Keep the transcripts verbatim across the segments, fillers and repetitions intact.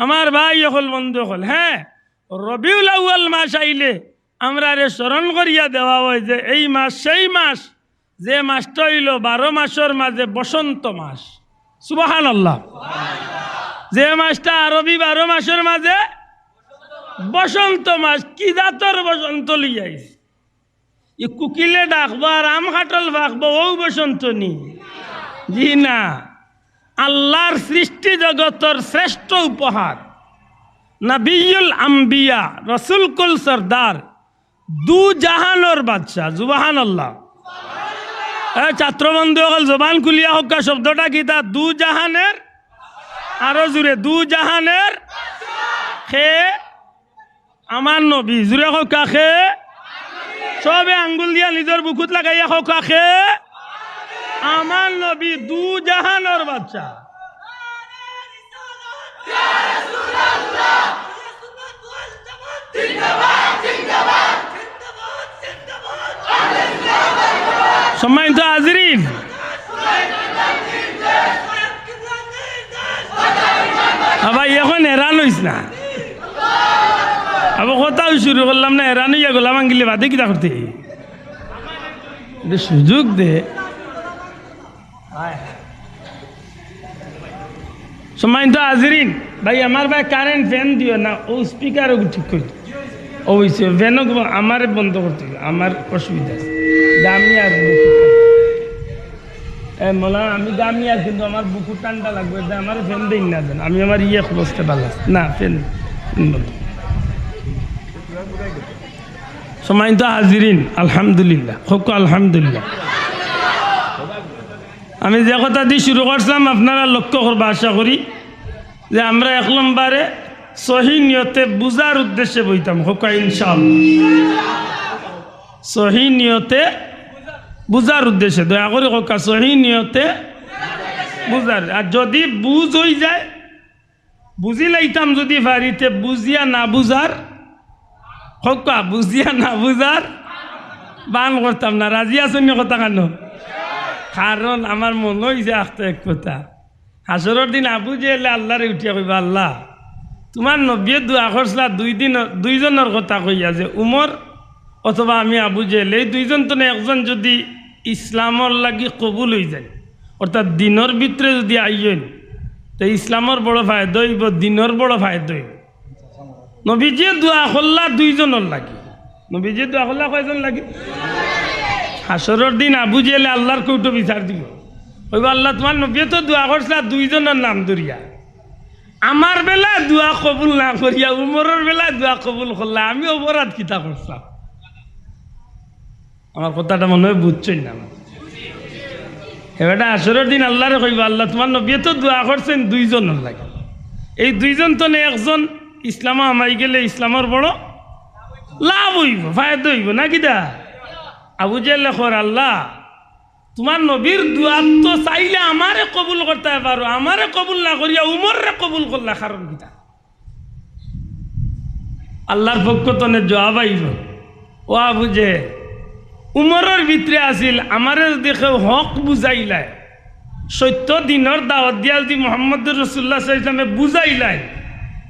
আমার ভাই অকল, বন্ধু অকল, হ্যাঁ, রবিউল আউয়াল মাস আইলে আমরারে স্মরণ করিয়া দেওয়া অয় যে এই মাস সেই মাস, যে মাসটা অইলো বারো মাসর মাঝে বসন্ত মাস। সুবহানাল্লাহ। যে মাসটা আরবি বারো মাসর মাঝে বসন্ত মাস। কি জাতর বসন্ত লইয়া আইছে? ই কুকিলে ডাকবো আর আম কাঠল ফাকবো, অউ বসন্ত নি? জি না। আল্লার সৃষ্টি জগতর শ্রেষ্ঠ উপহার, নবিয়ুল আম্বিয়া, রসুল কুল সর্দার, দু জাহানর বাদশা। সুবহানাল্লাহ। এ ছাত্র বন্ধু অকল, জবান খুলিয়া কউক্কা, শব্দটা কিতা? দু জাহানের, আরো জুরে, দু জাহানের খে আমার নবী। জুরে কউক্কা, খে। সবে আঙ্গুল দিয়া নিজর বুকুত লাগাইয়া কউক্কা, খে। আমার নবী দু জাহানর বাদশা। সম্মানিত হাজিরিন, আবার এখন হেরান অইস না। আবার কথাউ শুরু করলাম না, হেরান অইয়া গলা ভাঙ্গিলে বাদে কিতা করতে? এটা সুযোগ দে। সম্মানিত হাজিরিন, ভাই, আমার ভাই কারেন্ট ফ্যান দিও না, অউ স্পিকার অগু ঠিক করি দিও। অউ অইছে, ফ্যান অগু আমারে বন্ধ করতে অইবো, আমার অসুবিধা আছে। দামি আর এ, মৌলানা, আমি দামি আর, কিন্তু আমার বুকু ঠান্ডা লাগবো, এটা আমার ফ্যান দেইন না যেন, আমি আমার ইয়ে খরচটা বালা না, ফ্যান, ফ্যান বন্ধ। সম্মানিত হাজিরিন, আলহামদুলিল্লাহ, কউক্কা আলহামদুলিল্লাহ। আমি যে কথা দি শুরু করছিলাম, আপনারা লক্ষ্য করবা, আশা করি যে আমরা এক নম্বরে সহি নিয়তে বুঝার উদ্দেশ্যে বইতাম, কউক্কা ইনশাআল্লাহ। সহি নিয়তে বুঝার উদ্দেশ্যে, দয়া করি কউক্কা, সহি নিয়তে বুঝার। আর যদি বুঝ অই যায়, বুঝি লাইতাম যদি পারি, তে বুঝিয়া না বুঝার, কউক্কা, বুঝিয়া না বুঝার বান করতাম না। রাজি আছইন নি কথা খানো? কারণ আমার মনো অইছে আখতা এক কথা। হাশরর দিন আবু জেহেলে আল্লারে উঠিয়া কইবা, "আল্লাহ, তুমার নবিয়ে দোয়া করছিলা দুই দিন, দুইজনর কথা কইয়া, যে উমর অথবা আমি আবু জেহেল, এই দুইজন তনে একজন যদি ইসলামর লাগি কবুল অই যায়, অর্থাৎ দিনর ভিতরে যদি আইয়ইন, তে ইসলামর বড় ফায়দা অইবো, দিনর বড় ফায়দা অইবো।" নবীজিয়ে দোয়া করলা দুইজনর লাগি। নবীজিয়ে দোয়া করলা কয়জন লাগি? হাশরর দিন আবু জেহেলে আল্লার কোর্টো বিচার দিবো। কইবো, "আল্লাহ, তুমার নবীয়ে তো দোয়া করছিলা দুইজনর নাম ধরিয়া। আমার বেলায় দোয়া কবুল না করিয়া উমরর বেলায় দোয়া কবুল করলা, আমি অপরাধ কিতা করছিলাম?" আমার কথাটা মনো অয় বুঝছইন না। হে বেটা, হাশরর দিন আল্লারে কইবো, "আল্লাহ, তুমার নবীয়ে তো দোয়া করছইন দুইজনর লাগি, এই দুইজন তনে একজন ইসলামো হামাই গেলে ইসলামর বড় লাভ অইবো, ফায়দা অইবো, না কিতা?" আবু জেহেলে কর, "আল্লাহ, তুমার নবীর দোয়াত তো চাইলে আমারে কবুল করতায় পারো, আমারে কবুল না করিয়া উমররে কবুল করলা, কারণ কিতা?" আল্লার পক্ষ তনে জবাব আইবো, "ও আবু জেহেল, উমরর ভিতরে আছিল, আমারে যদি কেউ হক বুঝাইলায়, সত্য দিনর দাওয়াত দিয়া যদি মুহাম্মদুর রাসূলুল্লাহ সাল্লাল্লাহু আলাইহি ওয়াসাল্লামে বুঝাইলায়,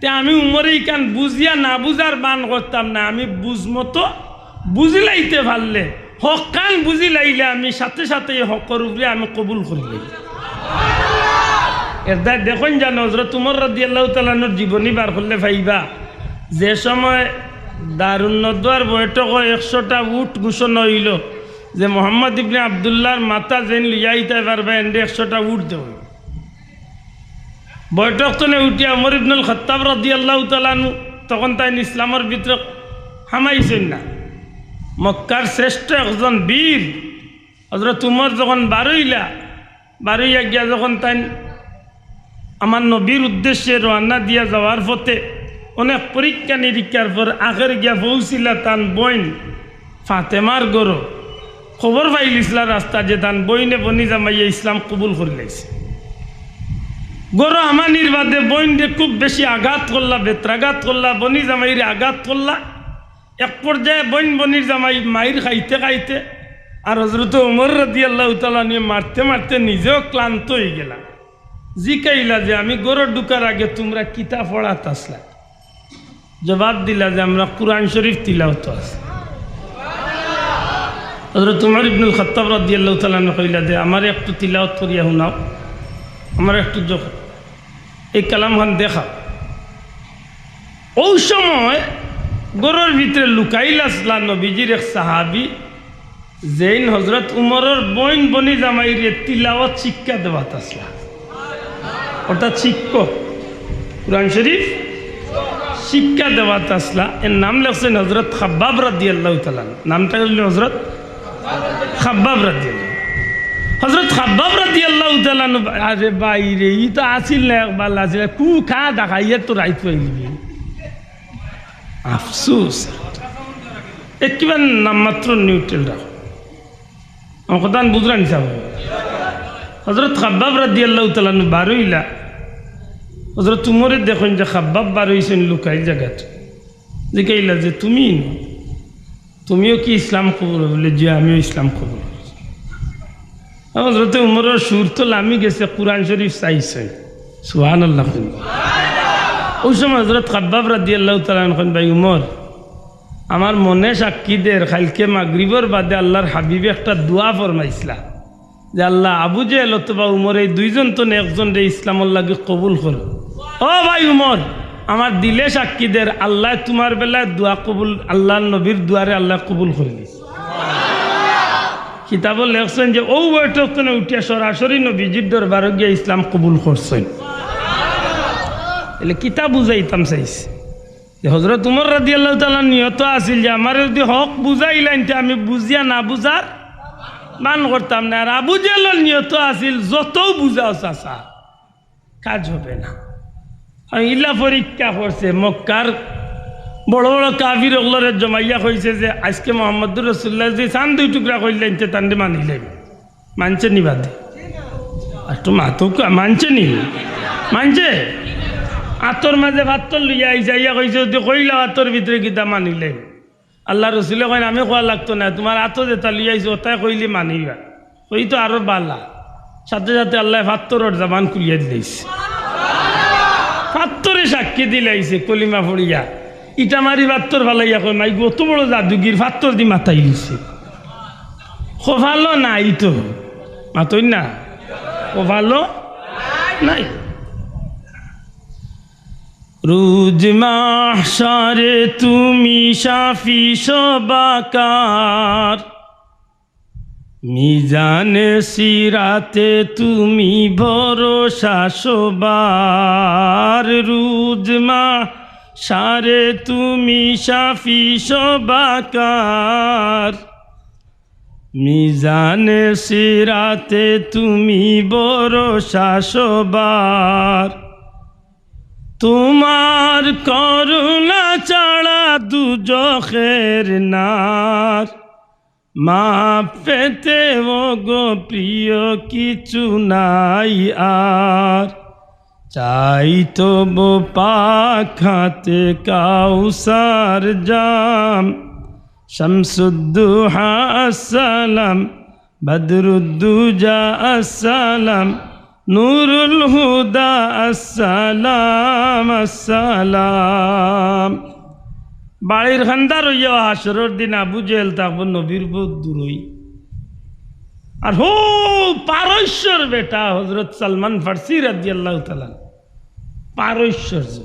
তে আমি উমরে ইখান বুঝিয়া না বুঝার বান করতাম না, আমি বুঝমতো বুঝিলাইতে পারলে, হকখান বুঝিলাইলে আমি সাথে সাথে ই হকর উপরে আমি কবুল করিলাই।" এরদায় দেখইন যেন হযরত উমর রাদিয়াল্লাহু তাআলা আনহুর জীবনী বার করলে পাইবা, যে সময় দারুন নদওয়ার বৈঠকো একশোটা উট ঘোষণা অইলো যে মোহাম্মদ ইবনে আব্দুল্লাহর মাথা যেইন লইয়া আইতায় পারবা, এনরে একশোটা উট দেওয়া অইবো। বৈঠক তনে উঠিয়া উমর ইবনুল খাত্তাব রাদিয়াল্লাহু তাআলা আনহু তখন তাইন ইসলামর ভিতরে হামাইছইন না। মক্কার শ্রেষ্ঠ একজন বীর হযরত উমর যখন বারইলা, বারইয়া গিয়া যখন তাইন আমার নবীর উদ্দেশ্যে রওয়ানা দিয়া যাওয়ার পথে অনেক পরীক্ষা নিরীক্ষার পর আখের গিয়া পৌঁছিলা তান বইন ফাতেমার ঘরো। খবর পাইলিছলা রাস্তাত যে তান বইনে বনি জামাইয়ে ইসলাম কবুল করিলাইছে। ঘরো হামানির বাদে বইনরে খুব বেশি আঘাত করলা, বেত্রাঘাত করলা, বনি জামাইরে আঘাত করলা। এক পর্যায়ে বইন বনির জামাই মাইর খাইতে খাইতে আর হযরত উমর রাদিয়াল্লাহু তাআলা আনহুয়ে মারতে মারতে নিজেও ক্লান্ত অইগেলা। জিকাইলা যে, "আমি ঘরো ঢুকার আগে তুমরা কিতা পড়াত আছলা?" জবাব দিলা যে, "আমরা কুরআন শরীফ তিলাওত আছি।" হযরত উমর ইবনুল খাত্তাব রাদিয়াল্লাহু তাআলা আনহু কইলা যে, "আমারে একটু তিলাওত করিয়া হুনাও, আমারে একটু জোখ-, এই কালামখান দেখাও।" অউ সময় ঘরর ভিতরে লুকাইল আছলা নবীজির এক সাহাবী, যেইন হযরত উমরর বইন বনি জামাইরে তিলাওয়াত শিক্ষা দেওয়াত আছলা, অর্থাৎ শিক্ষক, কুরআন শরীফ শিক্ষা দেওয়াত আছলা। এর নাম লেখছইন হযরত খাব্বাব রাদিয়াল্লাহু তাআলা আনহু। নামটা অইল হযরত খাব্বাব রাদিয়াল্লাহু। হযরত খাব্বাব রাদিয়াল্লাহু তাআলা আনহু, আরে ভাই রে, ই তো আছিল না, একবার আছিল, কু খা দেখাইয়া তো রাইত পাইলি। আফসোস, একেবারে নামমাত্র নিউট্রাল রাখো। আমার কথা বুঝরা নি সাব? হযরত খাব্বাব রাদিয়াল্লাহু তাআলা আনহু বারইলা। হযরত উমরে দেখইন যে খাব্বাব বারইছইন লুকাইল জাগাত। জিকাইলা যে, "তুমি নি? তুমিও কি ইসলাম কবুল?" বলে, "জি, আমিও ইসলাম কবুল করছি।" আর হযরতে উমরর সুর তো লামি গেছে, কুরআন শরীফ চাইছইন। সুবহানাল্লাহ কইন। অউ সময় হযরত খাব্বাব রাদিয়াল্লাহু তাআলা আনহু কইন, "ভাই উমর, আমার মনে সাক্ষী দের, কাইলকে মাগরিবর বাদে আল্লাহর হাবিবে একটা দোয়া ফরমাইছলা যে, 'আল্লাহ, আবু জেহেল অথবা উমর, এই দুইজন তনে একজনরে ইসলামর লাগি কবুল করো।' ও ভাই উমর, আমার দিলে সাক্ষী দের, আল্লায় তুমার বেলায় দোয়া কবুল, আল্লাহর নবীর দোয়ারে আল্লায় কবুল করিলিছে।" কিতাবো লেখছইন যে অউ বৈঠক তনে উঠিয়া সরাসরি নবীজির দরবারো গিয়া ইসলাম কবুল করছইন। এলে কিতা বুঝাইতাম চাইছি যে হযরত উমর রাদিয়াল্লাহু তাআলা নিয়ত আছিল যে আমারে যুদি হক বুঝাইলাইন তে আমি বুঝিয়া না বুঝার ভান করতাম না। আর আবু জেহেলর নিয়ত আছিল যতউ বুঝাও চাচা, কাজ হবে না। আর ইলা পরীক্ষা করছে, মক্কার বড় বড় কাফির অকলরে জমাইয়া কইছে যে, "আইজকে মুহাম্মদুর রাসূলুল্লাহ যুদি চান দুই টুকরা করিলাইন তে তানরে মানিলাইমু।" মানছে নি বাদে? একটু মাতউক্কা, মানছে নি? মানছে? আতর মাঝে পাত্তর লইয়া আইছে, আইয়া কইছে, "যুদি কইলাও আতর ভিতরে কিতা মানিলাইমু।" আল্লাহর রসুলে কইন, "আমি কওয়া লাগতো না, তুমার আতো যেতা লইয়া আইছো, অতায় কইলে মানিবা।" কই তো আরো বালা। সাথে সাথে আল্লায় পাত্তরর জবান খুলিয়া দিলাইছে। পাত্তরে সাক্ষী দিলাইছে, কলিমা পড়িয়া। ইটা মারি পাত্তর ফালাইয়া কয়, "মাইগু অত বড় জাদুগির, পাত্তর দি মাতাইলিছে।" কপালো নাই তো। মাতইন না? কপালো নাই। রোজ মাহশারে তুমি সাফি সবাকার, মিজানে সিরাতে তুমি ভরসা সবার। রোজ মাহশারে তুমি সাফি সবাকার, মিজানে সিরাতে তুমি ভরসা সবার। তুমার করুণা ছাড়া দুজখের নার, মাফ পেতে ও গো প্রিয় কিছু নাই আর। চাই তবু পাক হাতে কাউসার জাম, শামসুদ্দুহা আসসালাম, বদরুদ্দুজা আসসালাম, নুরুল হুদা আসসালাম, আসসালাম। বাড়ির কান্দা রইয়া হাশরর দিন আবু জেহেল থাকবো নবীর বউত দূরই। আর হউ পারস্যর বেটা হযরত সালমান ফার্সি রাদিয়াল্লাহু তাআলা আনহু, পারস্যর যে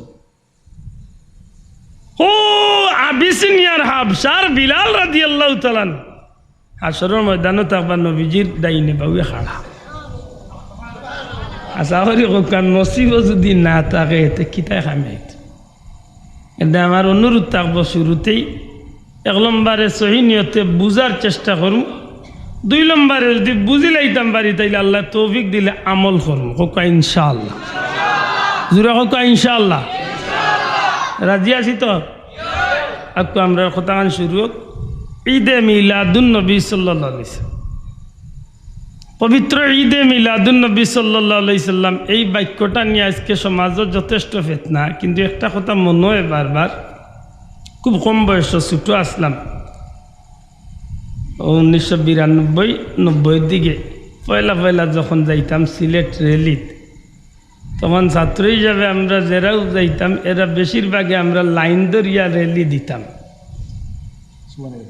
হউ আবিসিনিয়ার হাবশার বিলাল রাদিয়াল্লাহু তাআলা আনহু হাশরর ময়দানো থাকবা নবীজির ডাইনে বাউয়ে খাড়া। আশা করি কউক্কা নসিবো যুদি না থাকে, তে কিতায় কামাইত? এতে আমার অনুরোধ থাকবো শুরুতেই, এক নম্বরে সহি নিয়তে বুঝার চেষ্টা করমু, দুই নম্বরে যুদি বুঝিলাইতাম পারি, তাইলে আল্লায় তৌফিক দিলে আমল করমু। কউক্কা ইনশাআল্লাহ। জুরে কউক্কা ইনশাআল্লাহ। রাজি আছি তো? আউক্কা আমরার কথাখান শুরু অউক। ঈদে মিলাদুন নবী সাল্লাল্লাহু আলাইহি ওয়াসাল্লাম। পবিত্র ঈদে মিলাদুন নবী সাল্লাল্লাহু আলাইহি ওয়াসাল্লাম, এই বাক্যটা নিয়া আইজকে সমাজো যথেষ্ট ফিতনা, কিন্তু একটা কথা মনো অয় বারবার, খুব কম বয়সো, ছোট আছলাম, উনিশশো বিরানব্বই নব্বইর দিকে পয়লা পয়লা যখন যাইতাম সিলেট রেলিত, তখন ছাত্র হিসাবে আমরা যেরাও যাইতাম, এরা বেশিরভাগে আমরা লাইন ধরিয়া র‍্যালি দিতাম।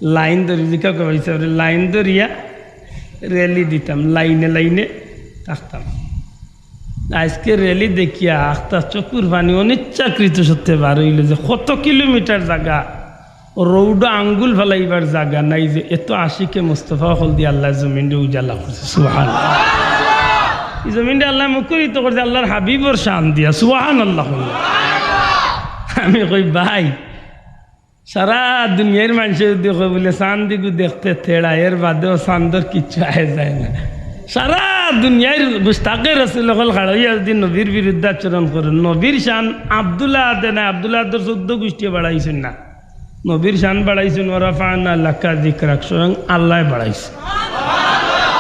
লাইন ধরি, জিকা কইবা হিসাবে লাইন ধরিয়া র‍্যালি দিতাম, লাইনে লাইনে থাকতাম। আজকে র‍্যালি দেখিয়া আখতা চকুর পানি অনিচ্ছাকৃত সত্ত্বে বার অইল যে কত কিলোমিটার জাগা রৌডো আঙ্গুল ফালাইবার জাগা নাই, যে এত আশিকে মুস্তফা অকল দিয়া আল্লায় জমিনরে উজালা করছে। সুবহানাল্লাহ। ই জমিনরে আল্লায় মুখরিত করছে আল্লার হাবিবর শান দিয়া। সুবহানাল্লাহ। আমি কই, ভাই, সারা দুনিয়ার মানষে যদি কয় বুলে, "চান্দিগু দেখতে তেড়া, এর বাদেও চান্দর কিচ্ছু আয় যায় না।" সারা দুনিয়ার গুস্তাখে রসুল অকল খাড়া অইয়া যদি নবীর বিরুদ্ধাচরণ করে, নবীর শান আব্দুল আহাদে নায়, আব্দুল আহাদর চৌদ্দ গুষ্টিয়ে বাড়াইছইন না। নবীর শান বাড়াইছইন, "ওয়া রাফা'না লাকা যিকরাক", স্বয়ং আল্লায় বাড়াইছে।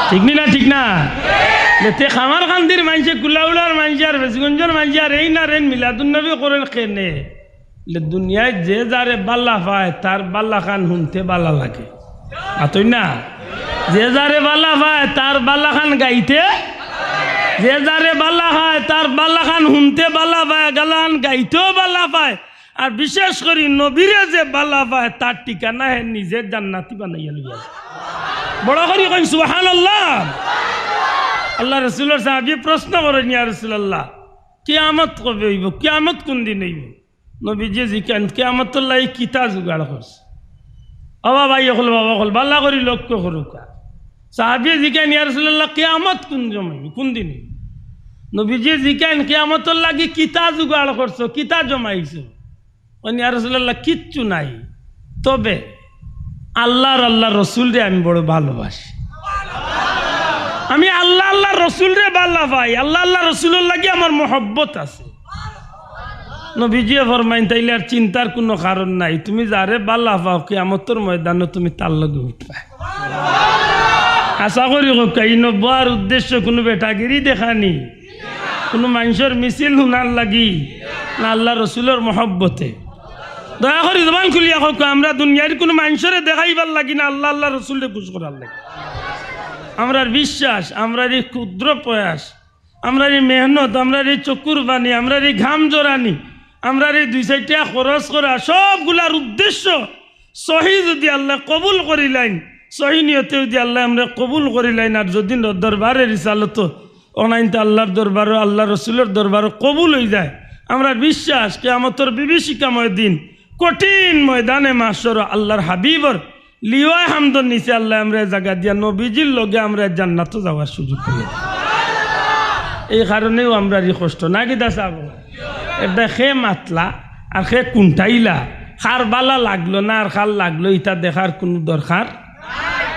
ঠিক নি না? ঠিক না? তে কামারকান্দির মানষে, কুলাউড়ার মানষে, আর ফেঞ্চুগঞ্জর মানষে, আর এইন আর এইন মিলাদুন নবী করইন কেনে? লে দুনিয়াত যে যারে বালা পায়, তার বালাখান হুনতে বালা লাগে। মাতইন না? যে যারে বালা পায়, তার বালাখান গাইতে, যে যারে বালা পায়, তার বালাখান হুনতে বালা পায়, গালান গাইতেও বালা পায়। আর বিশেষ করি নবীরে যে বালা পায়, তার ঠিকানা হে নিজে জান্নাতি বানাইয়া লইয়া যায়। বড় করি কইন সুবহানাল্লাহ। আল্লার রসুলর সাহাবিয়ে প্রশ্ন করইন, "ইয়া রাসুলাল্লাহ, কিয়ামত কবে অইবো? কিয়ামত কুন দিন অইবো?" নবীজিয়ে জিকাইন, "কিয়ামতর লাগি কিতা জুগাড় করছো?" ও বাবা, ই অকল, বাবা অকল, বালা করি লক্ষ্য করউক্কা। সাহাবিয়ে জিকাইন, "ইয়া রাসুলাল্লাহ, কিয়ামত কুন জমাইবো, কুন দিন অইবো?" নবীজিয়ে জিকাইন, "কিয়ামতর লাগি কিতা জুগাড় করছো, কিতা জমাইছো?" কইন, "ইয়া রাসুলাল্লাহ, কিচ্ছু নাই, তবে আল্লাহ আর আল্লার রসুলরে আমি বড় ভালোবাসি। আমি আল্লাহ, আল্লার রসুলরে বালা পাই, আল্লাহ, আল্লার রসুলর লাগি আমার মহব্বত আছে।" নবীজিয়ে ফরমাইন, "তাইলে আর চিন্তার কুনু কারণ নাই, তুমি যারে বালা পাও, কিয়ামতর ময়দানো তুমি তার লগে উঠবায়।" আশা করি কউক্কা, ইনো বওয়ার উদ্দেশ্য কুনু বেটাগিরি দেখানি, কুনু মানষর মিছিল হুনার লাগি, না আল্লার রসুলর মহব্বতে? দয়া করি জবান খুলিয়া কউক্কা, আমরা দুনিয়ার কুনু মানষরে দেখাইবার লাগি না, আল্লাহ, আল্লার রসুলরে খুশ করার লাগি। আমরার বিশ্বাস, আমরার ই ক্ষুদ্র প্রয়াস, আমরার ই মেহনত, আমরার ই চকুর পানি, আমরার ই ঘাম জড়ানি, আমরার ই দুই চাইরটা খরচ করা, সবগুলার উদ্দেশ্য সহি যদি আল্লায় কবুল করিলাইন, সহি নিয়তে যদি আল্লায় আমরারে কবুল করিলাইন, আর যদি দরবারে রিসালতো অনাইনতে আল্লার দরবারো, আল্লার রসুলর দরবারো কবুল অইযায়, আমরার বিশ্বাস কিয়ামতর বিভীষিকাময় দিন, কঠিন ময়দানে মাহশরো আল্লার হাবিবর লিওয়ায়ে হামদর নিচে আল্লায় আমরারে জাগা দিয়া নবীজির লগে আমরারে জান্নাতো যাওয়ার সুযোগ করি। এই কারণেউ আমরার ই কষ্ট, না কিতা সাব? এরদায় কে মাতলা আর কে কুন্টাইলা, কার বালা লাগলো না আর কার লাগলো, ইতা দেখার কুনু দরকার।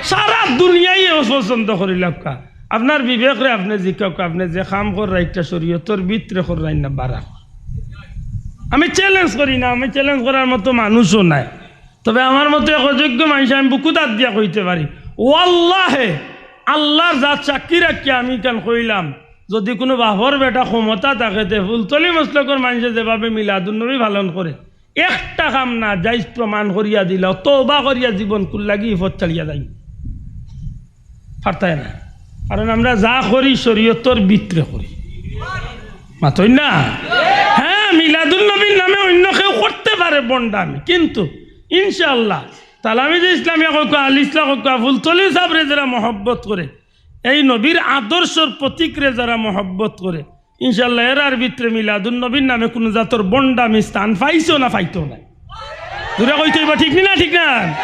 সারা দুনিয়ায় অপছন্দ করিলাউক্কা। আপনার বিবেকরে আপনে জিকাউক্কা, আপনে যে কাম কররা ইটা শরিয়তর ভিতরে কররা নি না বারা? আমি challenge করি না, আমি challenge করার মতো মানুষও নায়। তবে আমার মতো এক অযোগ্য মানষে আমি বুকুত আত দিয়া কইতে পারি, ওয়াল্লাহে, আল্লার জাত সাক্ষী রাখিয়া আমি ইখান কইলাম, যদি কুনু বাপর বেটা ক্ষমতা থাকে, তে ফুলতলি মসলকর মানষে যেভাবে মিলাদুন নবী পালন করে, একটা কাম না জাইজ প্রমাণ করিয়া দিলাও, তওবা করিয়া জীবন কুল্লাগি ই পথ ছাড়িয়া যাইন। পারতায় না, কারণ আমরা যা করি শরিয়তর ভিতরে করি। মাতইন না? হ্যাঁ, মিলাদুন নবীর নামে অইন্য কেউ করতে পারে ভন্ডামি, কিন্তু ইনশাআল্লাহ তালামিজে ইসলামিয়া কউক্কা, আল ইসলাহ কউক্কা, ফুলতলি সাবরে যেরা মহব্বত করে, এই নবীর আদর্শর প্রতীকরে যেরা মহব্বত করে, ইনশাআল্লাহ এরার ভিতরে মিলাদুন নবীর নামে কুনু জাতর ভন্ডামি স্থান পাইছেও না, পাইতেও নায়। জুরে কইতে অইবো, ঠিক নি না? ঠিক না?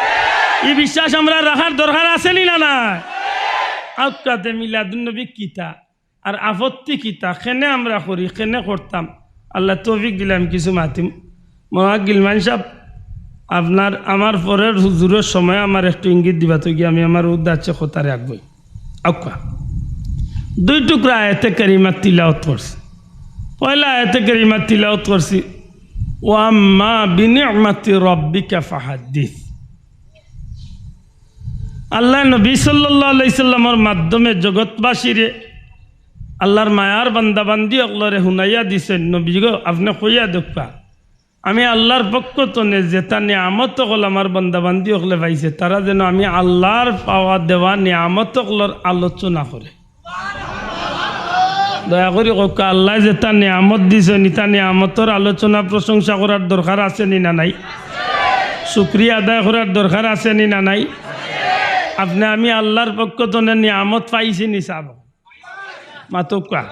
ই বিশ্বাস আমরার রাখার দরকার আছে নি না? না। আউক্কা তে মিলাদুন নবী কিতা? আর আপত্তি কিতা? কেনে আমরা করি, কেনে করতাম? আল্লায় তৌফিক দিলে আমি কিছু মাতিম। মহান গিলমান সাব, আপনার, আমার পরের হুজুরর সময় আমারে একটু ইঙ্গিত দিবা, তো গিয়া আমি আমার উদ্দাচ্ছে কথারে আগুয়াই। আউক্কা। দুই টুকরা আয়াতে কারিমা তিলাওয়াত করছি। পয়লা আয়াতে কারিমা তিলাওয়াত করছি, "ওয়া আম্মা বিনি'মাতি রাব্বিকা ফাহাদ্দিস।" আল্লায় নবী সাল্লাল্লাহু আলাইহি সাল্লামর মাধ্যমে জগৎবাসীরে, আল্লার মায়ার বান্দা-বান্দি অকলরে হুনাইয়া দিছইন, "নবী গো, আপনে কইয়া দেউক্কা, আমি আল্লার পক্ষ তনে যেতা নিয়ামত অকল আমার বান্দা-বান্দি অকলে পাইছে, তারা যেন আমি আল্লার পাওয়া দেওয়া নিয়ামত অকলর আলোচনা করে।" দয়া করি কউক্কা, আল্লায় যেতা নিয়ামত দিছইন, ইতা নিয়ামতর আলোচনা প্রশংসা করার দরকার আছে নি না নাই? শুকরিয়া আদায় করার দরকার আছে নি না নাই? আপনে আমি আল্লার পক্ষ তনে নিয়ামত পাইছি নি সাব? মাতউক্কা।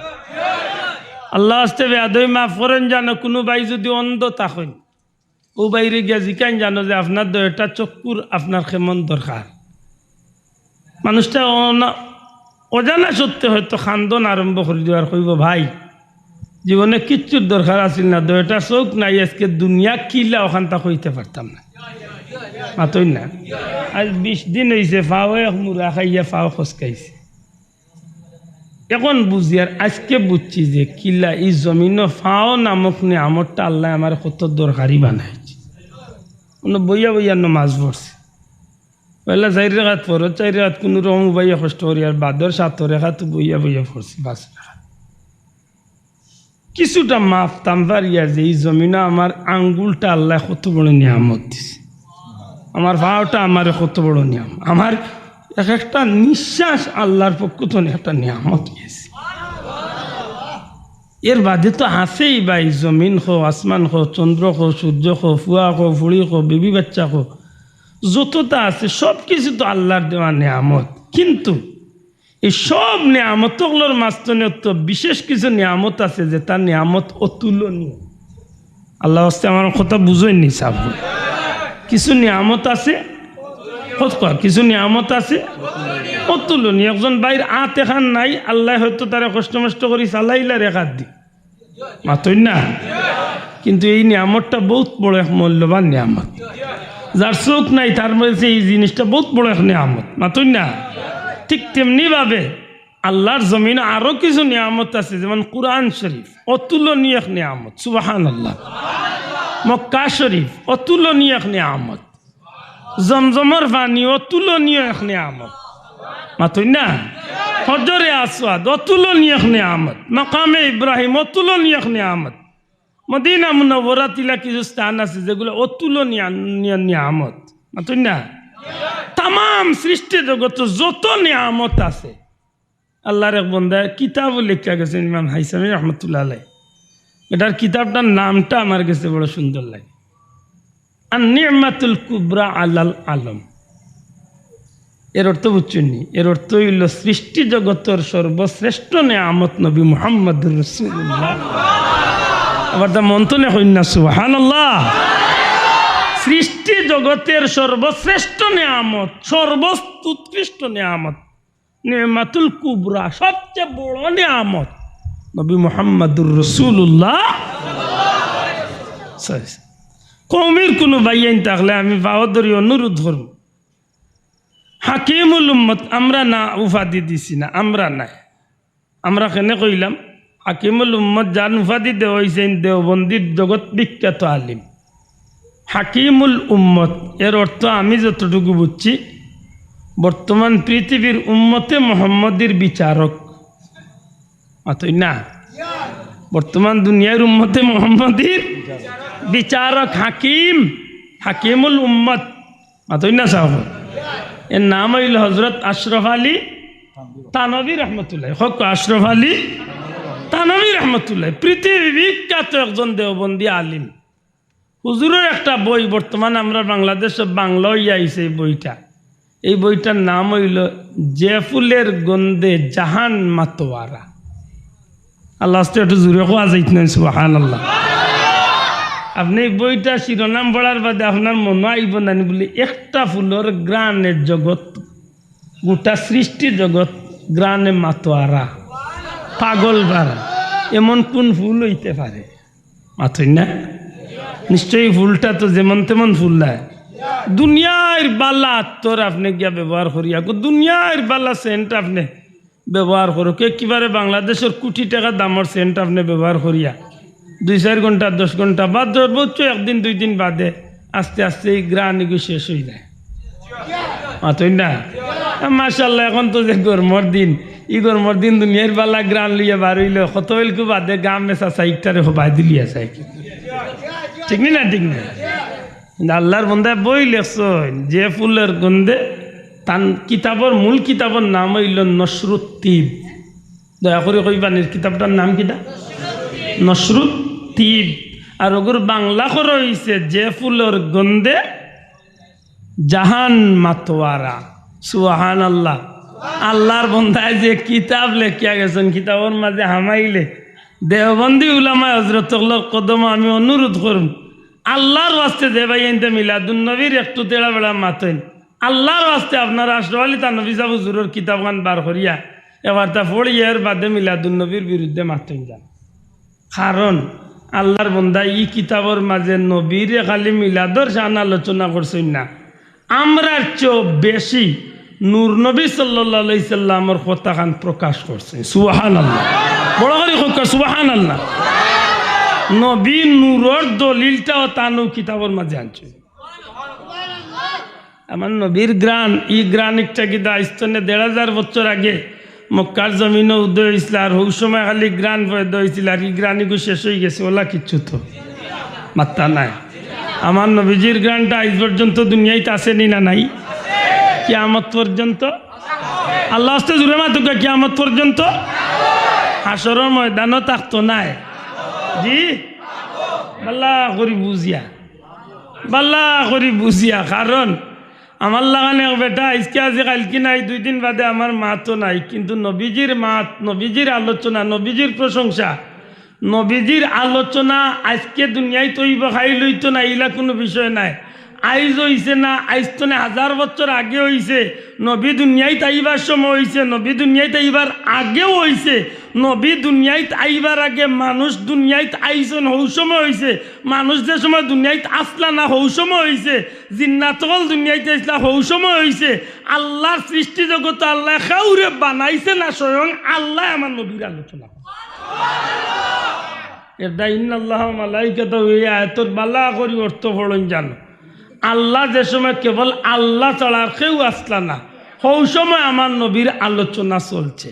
আল্লার ওয়াস্তে বেয়াদবি মাফ করইন জানো, কুনু ভাই যুদি অন্ধ থাকইন, অউ ভাইরে গিয়া জিকাইন জানো যে আপনার দুইটা চক্ষুর আপনার কেমন দরকার। মানুষটা অনা-, অজানা সত্ত্বে হয়তো কান্দন আরম্ভ করি দিবার, কইবো, "ভাই, জীবনে কিচ্ছুর দরকার আছিল না, দুইটা চউখ নাই, আইজকে দুনিয়া কিলা অখানতা কইতে পারতাম না।" মাতইন না। আইজ বিশ দিন অইছে, ফাও এক মুড়া খাইয়া ফাও খসকাইছে। অখন বুঝিয়ার, আইজকে বুঝছি যে কিলা ই জমিনো ফাও নামক নিয়ামতটা আল্লায় আমারে কত দরকারি বানাইছে। অনো বইয়া বইয়া নমাজ পড়ছি। পয়লা চাইর রেকাত ফরজ, চাইর রেকাত কুনু রকম উবাইয়া কষ্ট করি, আর বাদর সাত রেকাত বইয়া বইয়া পড়ছি, পাঁচ রেকাত। কিছুটা মাপতাম পারিয়ার যে ই জমিনো আমার আঙ্গুলটা আল্লায় কত বড় নিয়ামত দিছে, আমার ফাওটা আমারে কত বড় নিয়ামত, আমার এক একটা নিঃশ্বাস আল্লার পক্ষ তনে একটা নিয়ামত গেছে। এর বাদে তো আছেই ভাই, জমিন কও, আসমান কও, চন্দ্র কও, সূর্য কও, ফুয়া কও, ফুড়ি কও, বিবি বাচ্চা কও, যততা আছে সব কিছু তো আল্লার দেওয়া নিয়ামত। কিন্তু ই সব নিয়ামত অকলর মাঝখানে তো বিশেষ কিছু নিয়ামত আছে, যেতা নিয়ামত অতুলনীয়। আল্লার ওয়াস্তে আমার কথা বুঝইন নি সাব। কিছু নিয়ামত আছে, কত কয়, কিছু নিয়ামত আছে অতুলনীয়। একজন ভাইর আত এখান নাই, আল্লায় হয়তো তারে কষ্ট মষ্ট করি চালাইলা রেকাত দি। মাতইন না? কিন্তু এই নিয়ামতটা বহুত বড় এক মূল্যবান নিয়ামত। যার চউখ নাই, তার মাঝে এই জিনিসটা বহুত বড় এক নিয়ামত। মাতইন না? ঠিক তেমনি ভাবে আল্লার জমিনো আরো কিছু নিয়ামত আছে, যেমন কুরআন শরীফ, অতুলনীয় এক নিয়ামত। সুবহানাল্লাহ। মক্কা শরীফ, অতুলনীয় এক নিয়ামত। জমজমর পানি অতুলনীয় এক নিয়ামত। মাতইন না? হজরে আসওয়াদ অতুলনীয় এক নিয়ামত। মাকামে ইব্রাহিম অতুলনীয় এক নিয়ামত। মদিনা মুনাওয়ারাত ইলা কিছু স্থান আছে যেগুলা অতুলনীয় নিয়া-, নিয়ামত। মাতইন না? তামাম সৃষ্টি জগতো যত নিয়ামত আছে, আল্লার এক বন্দায় কিতাবো লেখিয়া গেছইন ইমাম হাইসামি রহমতুল্লাহ আলাই। এটার কিতাবটার নামটা আমার গেছে বড় সুন্দর লাগে, আর নি'মাতুল কুবরা আলাল আলম। এর অর্থ বুঝছইন নি? এর অর্থ অইলো সৃষ্টি জগতর সর্বশ্রেষ্ঠ নিয়ামত নবী মুহাম্মাদুর রাসূলুল্লাহ। আবার তা মন তনে কইন না, সুবহানাল্লাহ। সৃষ্টি জগতের সর্বশ্রেষ্ঠ নিয়ামত, সর্বোৎকৃষ্ট নিয়ামত, নি'মাতুল কুবরা, সবচেয়ে বড় নিয়ামত নবী মুহাম্মাদুর রাসূলুল্লাহ। কওমির কুনু ভাইয়াইন থাকলে আমি পাও ধরি অনুরোধ করমু, হাকিমুল উম্মত আমরা না উপাধি দিছি না, আমরা নায়। আমরা কেনে কইলাম, হাকিমুল উম্মত যান উপাধি দেওয়া অইছে, দেওবন্দির জগৎ বিখ্যাত আলিম। হাকিমুল উম্মত এর অর্থ আমি যতটুকু বুঝছি, বর্তমান পৃথিবীর উম্মতে মোহাম্মদীর বিচারক। মাতইন না? বর্তমান দুনিয়ার উম্মতে মোহাম্মদীর বিচারক, হাকিম, হাকিমুল উম্মত। মাতইন না সাব। এর নাম অইলো হজরত আশরাফ আলী থানভী রহমতুল্লাহ। কউক্কা, আশরাফ আলী থানভী রহমতুল্লাহ, পৃথিবী বিখ্যাত একজন দেওবন্দি আলিম। হুজুরর একটা বই বর্তমান আমরা বাংলাদেশো বাংলা অইয়া আইছে এই বইটা। এই বইটার নাম অইলো যে ফুলের গন্ধে জাহান মাতোয়ারা। আল্লার ওয়াস্তে একটু জুরে কওয়া যাইত নায়, সুবহানাল্লাহ। আপনে এই বইটা শিরোনাম পড়ার বাদে আপনার মনো আইবো নানি বুলি একটা ফুলর ঘ্রাণে জগৎ, গোটা সৃষ্টি জগৎ ঘ্রাণে মাতোয়ারা, পাগল পারা, এমন কুন ফুল অইতে পারে? মাতইন না? নিশ্চয়ই ফুলটা তো যেমন তেমন ফুল নায়। দুনিয়ার বালা আতর আপনে গিয়া ব্যবহার করিয়া, গো দুনিয়ার বালা সেন্ট আপনে ব্যবহার করউক। একেবারে বাংলাদেশর কুটি টেকা দামর সেন্ট আপনে ব্যবহার করিয়া দুই চাইর ঘন্টা, দশ ঘন্টা বা সর্বোচ্চ একদিন দুই দিন বাদে আস্তে আস্তে ই ঘ্রাণ ইগু শেষ অইযায়। মাতইন না? মাশাআল্লাহ, এখন তো যে গরমর দিন, ই গরমর দিন দুনিয়ার বালা ঘ্রাণ লইয়া বার অইলে কত বেলকু বাদে গামে চাচা ইকটারে হবাই দিলিয়া চাই। ঠিক নি না? ঠিক না? কিন্তু আল্লার বন্দায় বই লেখছইন, যে ফুলর গন্ধে, তান কিতাবর, মূল কিতাবর নাম অইলো নশরুত তিব। দয়া করি কইবানির কিতাবটার নাম কিতা? নশরুত তিব। আর ওগুর বাংলা করা অইছে যে ফুলর গন্ধে জাহান মাতোয়ারা। সুবহানাল্লাহ। আল্লাহর বন্দায় যে কিতাব লেখিয়া গেছইন, কিতাবর মাঝে হামাইলে দেওবন্দি উলামায়ে হজরত অকলর কদমো আমি অনুরোধ করমু, আল্লাহর ওয়াস্তে যে ভাইয়াইন্তে মিলাদুন নবীর একটু তেড়া বেড়া মাতইন, আল্লাহর ওয়াস্তে আপনারা আশরাফ আলী থানভী সাব হুজুরর কিতাবখান বার করিয়া এবার তা পড়িয়া এর বাদে মিলাদুন নবীর বিরুদ্ধে মাতইন যান। কারণ আল্লাহর বন্দা ই কিতাবর মাঝে নবীরে খালি মিলাদর শান আলোচনা করছইন না, আমরার চেয়েও বেশি নূর নবী সাল্লাল্লাহু আলাইহি সাল্লামর কথাখান প্রকাশ করছইন। সুবহানাল্লাহ। বড় করি কউক্কা, সুবহানাল্লাহ। নবী নূরর দলিলটাও তান অউ কিতাবর মাঝে আনছইন। আমার নবীর ঘ্রাণ, ই ঘ্রাণ একটা কিতা আইজ থনে দেড় হাজার বছর আগে মক্কার জমিনো উদয় অইছিল, আর হউ সময় খালি ঘ্রাণ পয়দা অইছিল, আর ই ঘ্রাণ ইগু শেষ অইগেছে, অলা কিচ্ছু তো মাত্তা নাই। আমার নবীজির ঘ্রাণটা আইজ পর্যন্ত দুনিয়াইত আছে নি না নাই? কিয়ামত পর্যন্ত। আল্লাহর ওয়াস্তে জুরে মাতউক্কা, কিয়ামত পর্যন্ত। হাশরর ময়দানো থাকতো নায়। জি, ভালা করি বুঝিয়া, ভালা করি বুঝিয়া, কারণ আমার লাখান এক বেটা আইজকে আজি কাইলকে নাই, দুই দিন বাদে আমার মাতও নাই, কিন্তু নবীজির মাত, নবীজির আলোচনা, নবীজির প্রশংসা, নবীজির আলোচনা আইজকে দুনিয়াইত অইবো, কাইল অইতো না, ইলা কুনু বিষয় নায়। আইজ অইছে না, আইজ থনে হাজার বছর আগে অইছে, নবী দুনিয়াইত আইবার সময় অইছে, নবী দুনিয়াইত আইবার আগেও অইছে, নবী দুনিয়াইত আইবার আগে মানুষ দুনিয়াইত আইছইন হউ সময় অইছে, মানুষ যে সময় দুনিয়াইত আছলা না হউ সময় অইছে, জিন্নাত অকল দুনিয়াইত আইছলা হউ সময় অইছে। আল্লাহর সৃষ্টি জগতো আল্লায় কেউরে বানাইছে না, স্বয়ং আল্লায় আমার নবীর আলোচনা করছে। এরদায় ইন্নাল্লাহা ওয়া মালাইকাতাহু, এই আয়াতর ভালা করি অর্থ পড়ইন জানো। আল্লাহ যে সময় কেবল আল্লাহ ছাড়া আর কেউ আছলা না, হউ সময় আমার নবীর আলোচনা চলছে।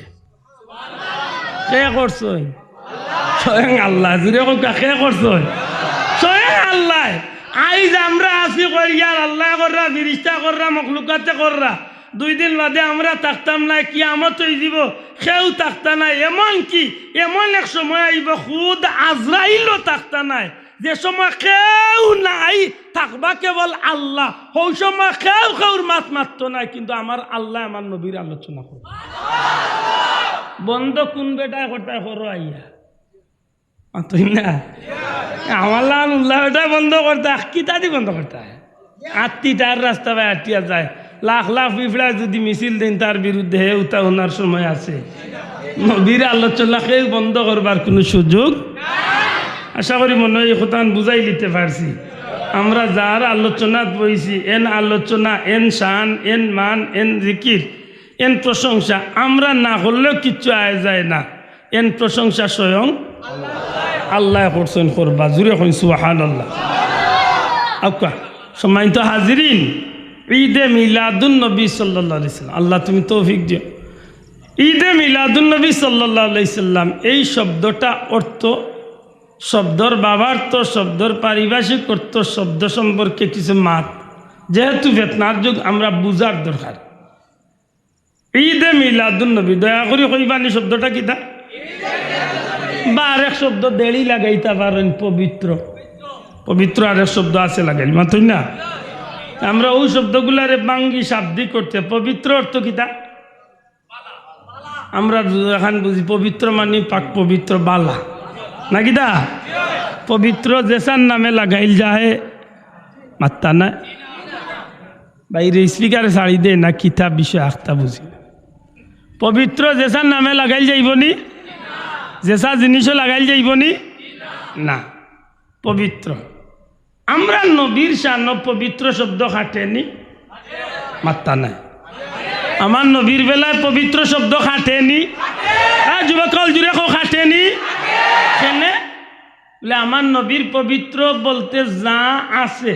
কে করছইন? স্বয়ং আল্লাহ। জুরে কউক্কা, কে করছইন? স্বয়ং আল্লাহ। আইজ আমরা আছি কইয়ার আল্লায় কররা, ফিরিস্তায় কররা, মখলুকাতে কররা। দুই দিন বাদে আমরা থাকতাম নায়, কিয়ামত অইযিবো, কেউ থাকতা নায়। এমন কি, এমন এক সময় আইবো, খুদ আজরাইলও থাকতা নায়। যে সময় কেউ নাই, থাকবা কেবল আল্লাহ, হউ সময় কেউ কেউর মাত মাততো নায়, কিন্তু আমার আল্লায় আমার নবীর আলোচনা করবো। বন্ধ কুন বেটায় করতায় করো আইয়া? মাতইন না। আমার লাখান উল্লা বেটায় বন্ধ করতায়, কিতাদি বন্ধ করতায়? আটটি টায়ার রাস্তা বায় আটিয়া যায়, লাখ লাখ পিঁপড়ায় যুদি মিছিল দেইন তার বিরুদ্ধে, হে উতা হুনার সময় আছে? নবীর আলোচনা কেউ বন্ধ করবার কুনু সুযোগ। আশা করি মনে অয় ই কথাখান বুঝাইলিতে পারছি। আমরা যার আলোচনাত বইছি, এন আলোচনা, এন শান, এন মান, এন জিকির, এন প্রশংসা আমরা না করলেও কিচ্ছু আয় যায় না। এন প্রশংসা স্বয়ং আল্লায় করছইন, করবা। জুরে কইন সুবহানাল্লাহ। আউক্কা, সম্মানিত হাজিরিন, ঈদে মিলাদুন নবী সাল্লাল্লাহু আলাইহি সাল্লাম, আল্লাহ তুমি তৌফিক দিও। ঈদে মিলাদুন নবী সাল্লাল্লাহু আলাইহি সাল্লাম, এই শব্দটা অর্থ, শব্দর ভাবার্থ, শব্দর পারিভাষিক অর্থ, শব্দ সম্পর্কে কিছু মাত, যেহেতু ফেতনার যুগ, আমরা বুঝার দরকার। ঈদে মিলাদুন নবী, দয়া করি কইবানি শব্দটা কিতা? বা আরেক শব্দ দেড়ি লাগাইতা পারইন, পবিত্র। পবিত্র আরেক শব্দ আছে, লাগাইল মাতইন না। আমরা অউ শব্দগুলারে ভাঙ্গি শাব্দিক করতে, পবিত্র অর্থ কিতা? আমরা এখান বুঝি পবিত্র মানি পাক পবিত্র, বালা। না কিতা? পবিত্র যেসার নামে লাগাইল যায়, মাত্তা না। বাইরে স্পিকারে ছাড়ি দে না, কিতা বিষয় আখতা বুঝি না। পবিত্র যেসার নামে লাগাইল যাইবো নি? যেসা জিনিসও লাগাইল যাইবো নি? না। পবিত্র। আমরা নবীর শানো পবিত্র শব্দ খাটেনি? মাত্তা নাই। আমার নবীর বেলায় পবিত্র শব্দ খাটেনি? হ্যাঁ, যুবক অকল জুরে কও, খাটেনি? কেনে? বলে, আমার নবীর পবিত্র বলতে যা আছে,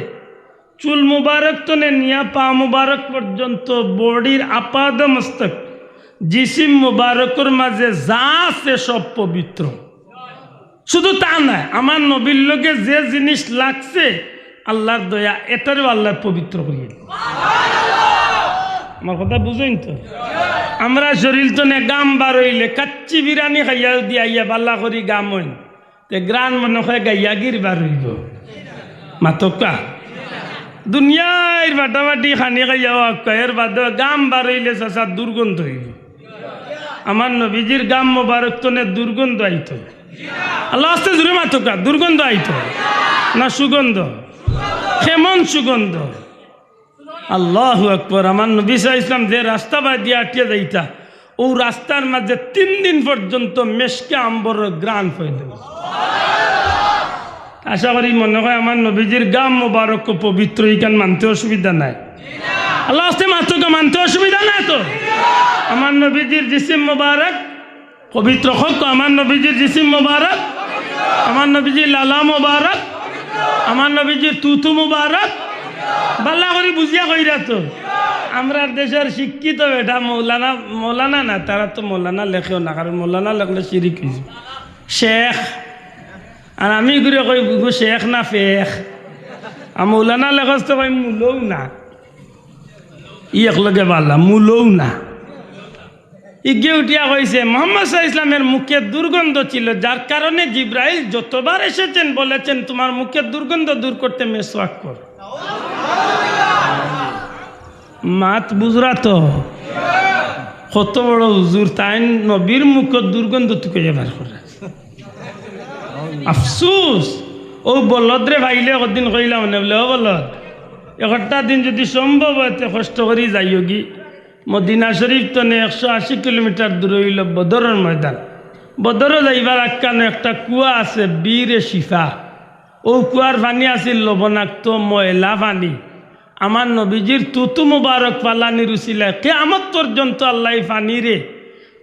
চুল মুবারক তনে নিয়া পা মুবারক পর্যন্ত, বডির আপাদ মস্তক, জিসিম মুবারকর মাঝে যা আছে সব পবিত্র। শুধু তা নায়, আমার নবীর লগে যে জিনিস লাগছে, আল্লাহর দয়া, এটারেও আল্লায় পবিত্র করিয়া দিছে। আমার কথা বুঝইন তো? আমরা শরীর তনে গাম বার অইলে কাচ্চি বিরানি খাইয়া যদি আইয়া বালা করি গাম অইন, তে গ্রান মনে হয় গাইয়া গির বার অইবো। মাতউক্কা। দুনিয়ার ফাটাফাটি খানি খাইয়াও আক্কা, এর বাদে গাম বার অইলে চাচা দুর্গন্ধ অইবো। আমার নবীজির গাম মোবারক তনে দুর্গন্ধ আইতো। আল্লাহ আস্তে জুরে মাতউক্কা, দুর্গন্ধ আইতো না সুগন্ধ? কেমন সুগন্ধ? আল্লাহু আকবার। আমার নবী সাল্লাল্লাহু আলাইহি ওয়াসাল্লাম যে রাস্তা বায় দিয়া আটিয়া যাইতা, অউ রাস্তার মাঝে তিন দিন পর্যন্ত মেশকে আম্বরর গ্রান পাইতো। আশা করি মনে হয় আমার নবীজির গাম মোবারক পবিত্র, ইখান মানতে অসুবিধা নাই। আল্লাহ আস্তে মাতউক্কা, মানতে অসুবিধা নাই তো? আমার নবীজির জিসিম মোবারক পবিত্র কউক্কা, আমার নবীজির জিসিম মোবারক, আমার নবীজির লালা মোবারক, আমার নবীজির তুতু মোবারক। বালা করি বুঝিয়া কইরা তো। আমরার দেশর শিক্ষিত বেটা মৌলানা, মৌলানা না, তারা তো মৌলানা লেখেও না, কারণ মৌলানা লেখলে শিরিক অইযিবো। শেখ, আর আমি ঘুরে কই, "বুবু শেখ না ফেখ?" আর মৌলানা লেখস তো কই, "মুলও না।" ই একলগে বালা, মুলও না। ইগে উঠিয়া কইছে, "মোহাম্মদ সাল্লাল্লাহু আলাইহি ওয়াসাল্লামের মুখে দুর্গন্ধ ছিল, যার কারণে জিব্রাইল যতবার এসেছেন বলেছেন, 'তোমার মুখের দুর্গন্ধ দূর করতে মেসওয়াক কর।'" মাত বুঝরা তো? কত বড় হুজুর, তাইন নবীর মুখর দুর্গন্ধ তুকাইয়া বার কররা। আফসুস, অউ বলদরে পাইলে একদিন কইলাম না বুলে, "ও বলদ, একটা দিন যদি সম্ভব হয়, তে কষ্ট করি যাইওগি।" মদিনা শরীফ তনে একশো আশি কিলোমিটার দূরে অইলো বদরর ময়দান। বদরো যাইবার আক্কানো একটা কুয়া আছে, বীরে শিফা। অউ কুয়ার পানি আছিল লবণাক্ত, ময়লা পানি। আমার নবীজির তুতু মুবারক ফালানির উসিলায় কিয়ামত পর্যন্ত আল্লায় ই পানিরে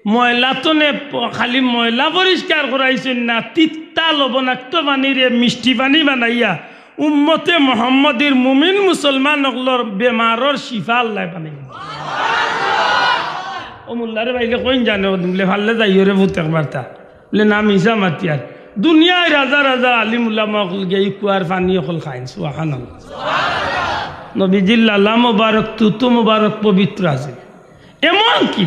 ময়লা তনে প-, খালি ময়লা পরিষ্কার করাইছইন না, তিতা লবণাক্ত পানিরে মিষ্টি পানি বানাইয়া উম্মতে মোহাম্মদীর মুমিন মুসলমান অকলর বেমারর শিফা আল্লায় বানাইন। অউ মোল্লারে পাইলে কইন জানে, অউ বুলে, "ফারলে যাইও রে পুত একবারতা।" বুলে, "না, মিছা মাতিয়ার।" দুনিয়ার হাজার হাজার আলিম উলামা অকল গিয়া ই কুয়ার পানি অকল খাইন। সুবহানাল্লাহ। নবীজির লালা মোবারক, তুতু মোবারক পবিত্র আছিল। এমনকি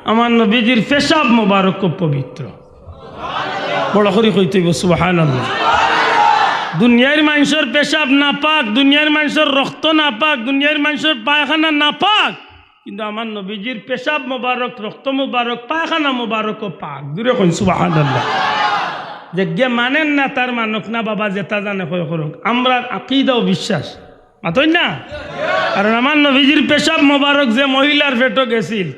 আমার নবীজির পেশাব মোবারকও পবিত্র। বড় করি কইতে অইবো, সুবহানাল্লাহ। দুনিয়ার মানষর পেশাব নাপাক, দুনিয়ার মানষর রক্ত নাপাক, দুনিয়ার মানষর পায়খানা নাপাক, কিন্তু আমার নবীজির পেশাব মোবারক, রক্ত মোবারক, পায়খানা মোবারকও পাক। জুরে কইন, সুবহানাল্লাহ। যেগিয়ে মানইন না, তার মানুক না বাবা, যেতা জানে কয় করউক। আমরার আকিদা ও বিশ্বাস মাতইন না? কারণ আমার নবীজির পেশাব মোবারক যে মহিলার পেটো গেছিল,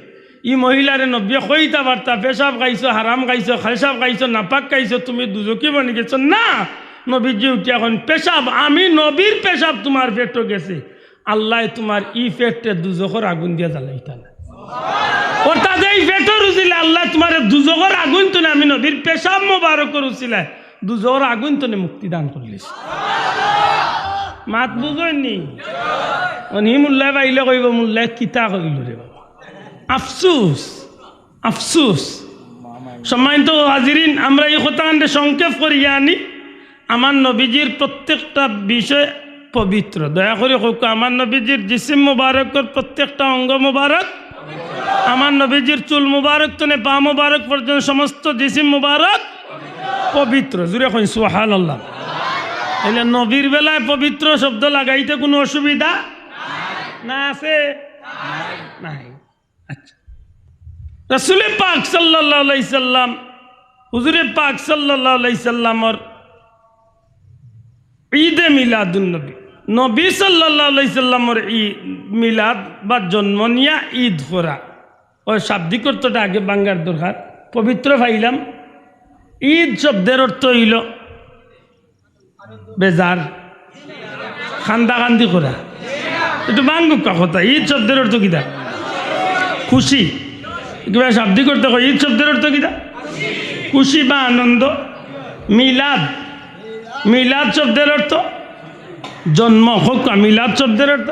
ই মহিলারে নবীয়ে কইতা পারতা, "পেশাব খাইছো, হারাম খাইছো, পেশাব খাইছো, নাপাক খাইছো, তুমি দুজখি বনি গেছো।" না, নবীজি উঠিয়া কইন, "পেশাব আমি নবীর পেশাব তুমার পেটো গেছে, আল্লায় তুমার ই পেটরে দুজখর আগুন দিয়া জ্বালাইতা না।" অর্থাৎ এই পেটর উসিলায় আল্লায় তুমারে দুজখর আগুন তনে আমি নবীর পেশাব মোবারকর উসিলায় দুজখর আগুন তনে মুক্তি দান করলিছ। মাত বুঝইন নি? অনি মোল্লায় পাইলে কইবো, "মোল্লায় কিতা কইলো রে বাবা?" আফসুস, আফসুস। সম্মানিত হাজিরিন, আমরা ই কথাখানরে সংক্ষেপ করিয়া আনি। আমার নবীজির প্রত্যেকটা বিষয় পবিত্র। দয়া করি কউক্কা, আমার নবীজির জিসিম মুবারকর প্রত্যেকটা অঙ্গ মুবারক, আমার নবীজির চুল মুবারক তনে পা মুবারক পর্যন্ত সমস্ত জিসিম মুবারক পবিত্র। জুরে কইন, সুবহানাল্লাহ। তাইলে নবীর বেলায় পবিত্র শব্দ লাগাইতে কুনু অসুবিধা না আছে? নাই। আচ্ছা, রাসূলে পাক সাল্লাল্লাহু আলাইহি সাল্লাম, হুজুরে পাক সাল্লাল্লাহু আলাইহি সাল্লামর ঈদে মিলাদুন নবী, নবী সাল্লাল্লাহু আলাইহি সাল্লামর ই-, মিলাদ বা জন্ম নিয়া ঈদ করা, অউ শাব্দিক অর্থটা আগে ভাঙ্গার দরকার। পবিত্র পাইলাম, ঈদ শব্দের অর্থ অইলো বেজার, কান্দাকান্দি করা। একটু ভাঙ্গুক্কা কথা, ঈদ শব্দের অর্থ কিতা? খুশি। কিবা শাব্দিক অর্থ কই, ঈদ শব্দের অর্থ কিতা? খুশি বা আনন্দ। মিলাদ, মিলাদ শব্দের অর্থ জন্ম। কউক্কা, মিলাদ শব্দের অর্থ,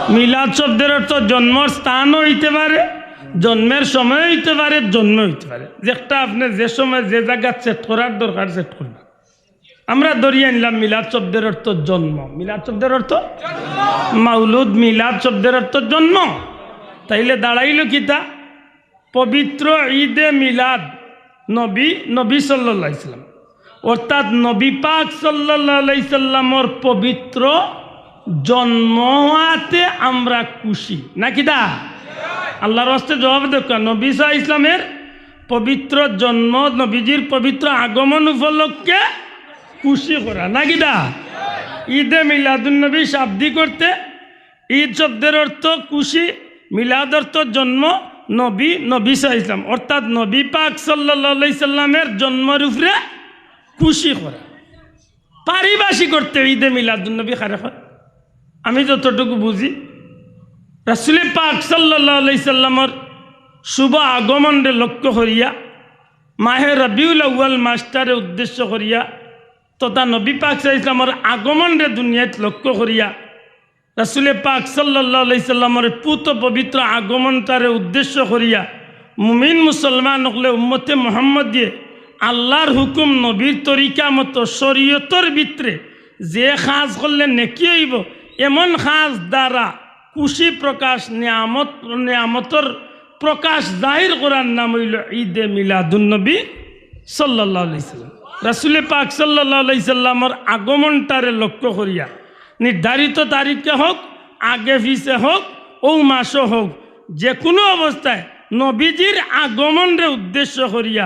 মিলাদ শব্দের অর্থ জন্মর স্থানও অইতে পারে, জন্মের সময় অইতে পারে, জন্ম অইতে পারে। যেটা আপনে যে সময় যে জাগাত সেট করার দরকার সেট করবা। আমরা ধরি আনলাম মিলাদ শব্দের অর্থ জন্ম। মিলাদ শব্দের অর্থ? মাউলুদ, মিলাদ শব্দের অর্থ জন্ম। তাইলে দাঁড়াইল কিতা? পবিত্র ঈদে মিলাদ নবী, নবী সাল্লাল্লাহু আলাইহি সাল্লাম, অর্থাৎ নবী পাক সাল্লাল্লাহু আলাইহি সাল্লামর পবিত্র জন্ম হওয়াতে আমরা খুশি, না কিতা? আল্লাহর ওয়াস্তে জবাব দেউক্কা, নবী সাল্লাল্লাহু আলাইহি সাল্লামের পবিত্র জন্ম, নবীজির পবিত্র আগমন উপলক্ষে খুশি করা, না কিতা? ঈদে মিলাদুন্নবী শাব্দিক অর্থে, ঈদ শব্দের অর্থ খুশি, মিলাদ অর্থ জন্ম, নবী, নবী সাল্লাল্লাহু আলাইহি সাল্লাম, অর্থাৎ নবী পাক সাল্লাল্লাহু আলাইহি সাল্লামের জন্মর উপরে খুশি করা। পারিভাষিক অর্থে ঈদে মিলাদুন্নবী কারে কয়? আমি যতটুকু বুঝি, রাসূলে পাক সাল্লাল্লাহু আলাইহি সাল্লামর শুভ আগমনরে লক্ষ্য করিয়া, মাহে রবিউল আউয়াল মাসটারে উদ্দেশ্য করিয়া তথা নবী পাক সাল্লাল্লাহু আলাইহি সাল্লামর আগমনরে দুনিয়াত লক্ষ্য করিয়া, রাসূলে পাক সাল্লাল্লাহু আলাইহি সাল্লামর পুত পবিত্র আগমনটারে উদ্দেশ্য করিয়া মুমিন মুসলমান অকলে উম্মতে মুহাম্মদিয়ে আল্লাহর হুকুম নবীর তরিকা মতো শরীয়তর ভিতরে যে কাজ করলে নেকি অইবো, এমন কাজ দ্বারা খুশি প্রকাশ, নিয়ামত, নিয়ামতর প্রকাশ জাহির করার নাম অইলো ঈদে মিলাদুন্নবী সাল্লাল্লাহু আলাইহি সাল্লাম। রাসূলে পাক সাল্লাল্লাহু আলাইহি সাল্লামর আগমনটারে লক্ষ্য করিয়া নির্ধারিত তারিখে হোক, আগে পিছে হোক, অউ মাসো হোক, যে কুনু অবস্থায় নবীজির আগমনরে উদ্দেশ্য করিয়া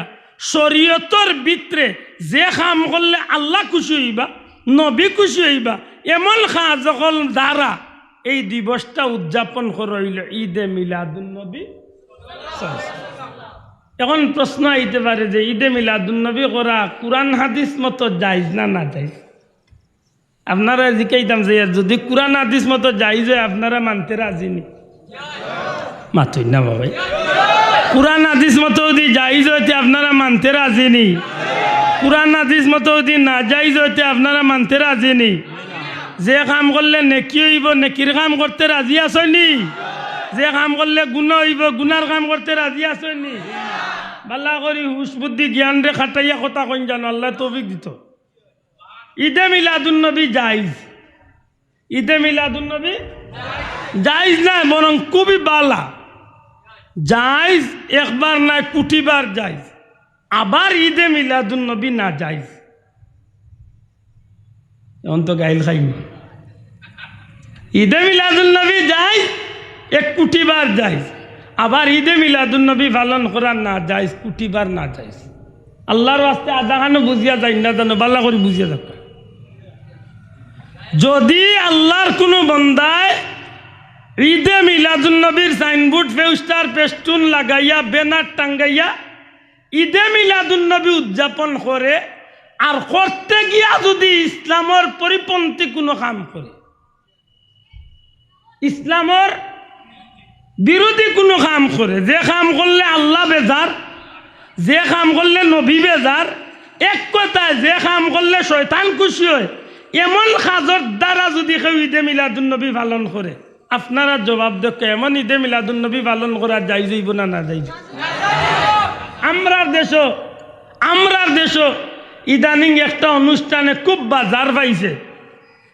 শরীয়তর ভিতরে যে কাম করলে আল্লাহ খুশি অইবা, নবী খুশি অইবা, এমন কাজ অকল দ্বারা এই দিবসটা উদযাপন করা অইলো ঈদে মিলাদুন্নবী। এখন প্রশ্ন আইতে পারে যে ঈদে মিলাদুন্নবী করা কুরআন হাদিস মতো জায়েজ না নাজায়েজ? আপনারারে জিকাইতাম যে, যদি কুরআন হাদিস মতো জায়েজ অয়, আপনারা মানতে রাজি নি? মাতইন না বাবাই। কুরআন হাদিস মতো যদি জায়েজ অয়, তে আপনারা মানতে রাজি নি? কুরআন হাদিস মতো যদি নাজায়েজ অয়, তে আপনারা মানতে রাজি নি? যে কাম করলে নেকি অইবো, নেকির কাম করতে রাজি আছইন নি? যে কাম করলে গুনা অইবো, গুনার কাম করতে রাজি আছইন নি? ভালা করি হুশ বুদ্ধি জ্ঞানরে খাটাইয়া কথা কইন জানো, আল্লায় তৌফিক দিতো। ঈদে মিলাদুন্নবী জায়েজ। ঈদে মিলাদুন্নবী জায়েজ নায়, বরং খুবই ভালা। জায়েজ একবার নায়, কুটিবার জায়েজ। আবার ঈদে মিলাদুন্নবী নাজায়েজ। এখন তো গাইল খাইমু। ঈদে মিলাদুন্নবী জায়েজ, এক কুটিবার জায়েজ। আবার ঈদে মিলাদুন্নবী পালন করা নাজায়েজ, কুটিবার নাজায়েজ। আল্লাহর ওয়াস্তে আধা খানো বুঝিয়া যাইন না জানো, ভালা করি বুঝিয়া যাউক্কা। যদি আল্লাহর কুনু বন্দায় ঈদে মিলাদুন্নবীর সাইনবোর্ড, পোস্টার, ফেস্টুন লাগাইয়া, ব্যানার টাঙ্গাইয়া ঈদে মিলাদুন্নবী উদযাপন করে, আর করতে গিয়া যদি ইসলামর পরিপন্থী কুনু কাম করে, ইসলামর বিরোধী কুনু কাম করে, যে কাম করলে আল্লাহ বেজার, যে কাম করলে নবী বেজার, এক কথায় যে কাম করলে শয়তান খুশি অয়, এমন কাজর দ্বারা যদি কেউ ঈদে মিলাদুন্নবী পালন করে, আপনারা জবাব দেউক্কা, এমন ঈদে মিলাদুন্নবী পালন করা জায়েজ অইবো না নাজায়েজ? আমরার দেশো, আমরার দেশো ইদানিং একটা অনুষ্ঠানে খুব বাজার পাইছে।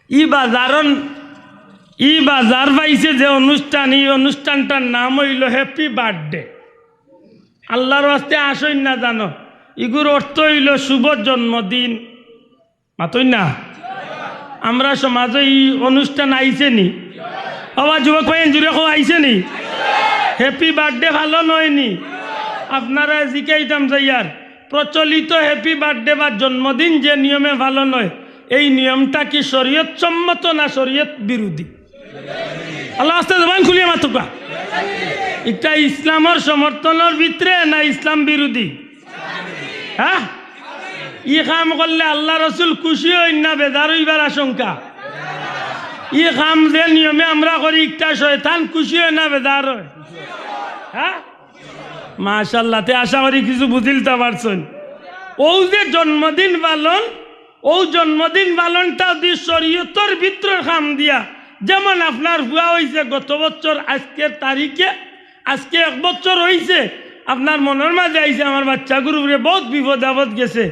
ই বাজারন, ই বাজার পাইছে যে অনুষ্ঠান, ই অনুষ্ঠানটার নাম অইলো হ্যাপি বার্থডে। আল্লাহর ওয়াস্তে আছইন না জানো, ইগুর অর্থ অইলো শুভ জন্মদিন। মাতইন না? আমরার সমাজো ই অনুষ্ঠান আইছে নি? ও বা যুবক ভাইয়াইন, জুরে কও, আইছে নি? হ্যাপি বার্থডে পালন অয় নি? আপনারারে জিকাইতাম যাইয়ার, প্রচলিত হ্যাপি বার্থডে বা জন্মদিন যে নিয়মে পালন অয়, এই নিয়মটা কি শরীয়ত সম্মত না শরীয়ত বিরোধী? আল্লাহর ওয়াস্তে জবান খুলিয়া মাতউক্কা। ইটা ইসলামর সমর্থনর ভিতরে না ইসলাম বিরোধী? হ্যাঁ? ই কাম করলে আল্লাহ রসুল খুশি অইন না বেজার অইবার আশঙ্কা? ই কাম যে নিয়মে আমরা করি, ইটা শয়তান খুশি অয় না বেজার অয়? হ্যাঁ? মাশাআল্লাহ, তে আশা করি কিছু বুঝিলতা পারছইন। অউ যে জন্মদিন পালন, অউ জন্মদিন পালনটা যদি শরীয়তর ভিতরর কাম দিয়া, যেমন আপনার পুয়া অইছে গত বছর আইজকের তারিখে, আইজকে এক বছর অইছে, আপনার মনর মাঝে আইছে আমার বাইচ্চাগুর উপরে বউত বিপদ আপদ গেছে,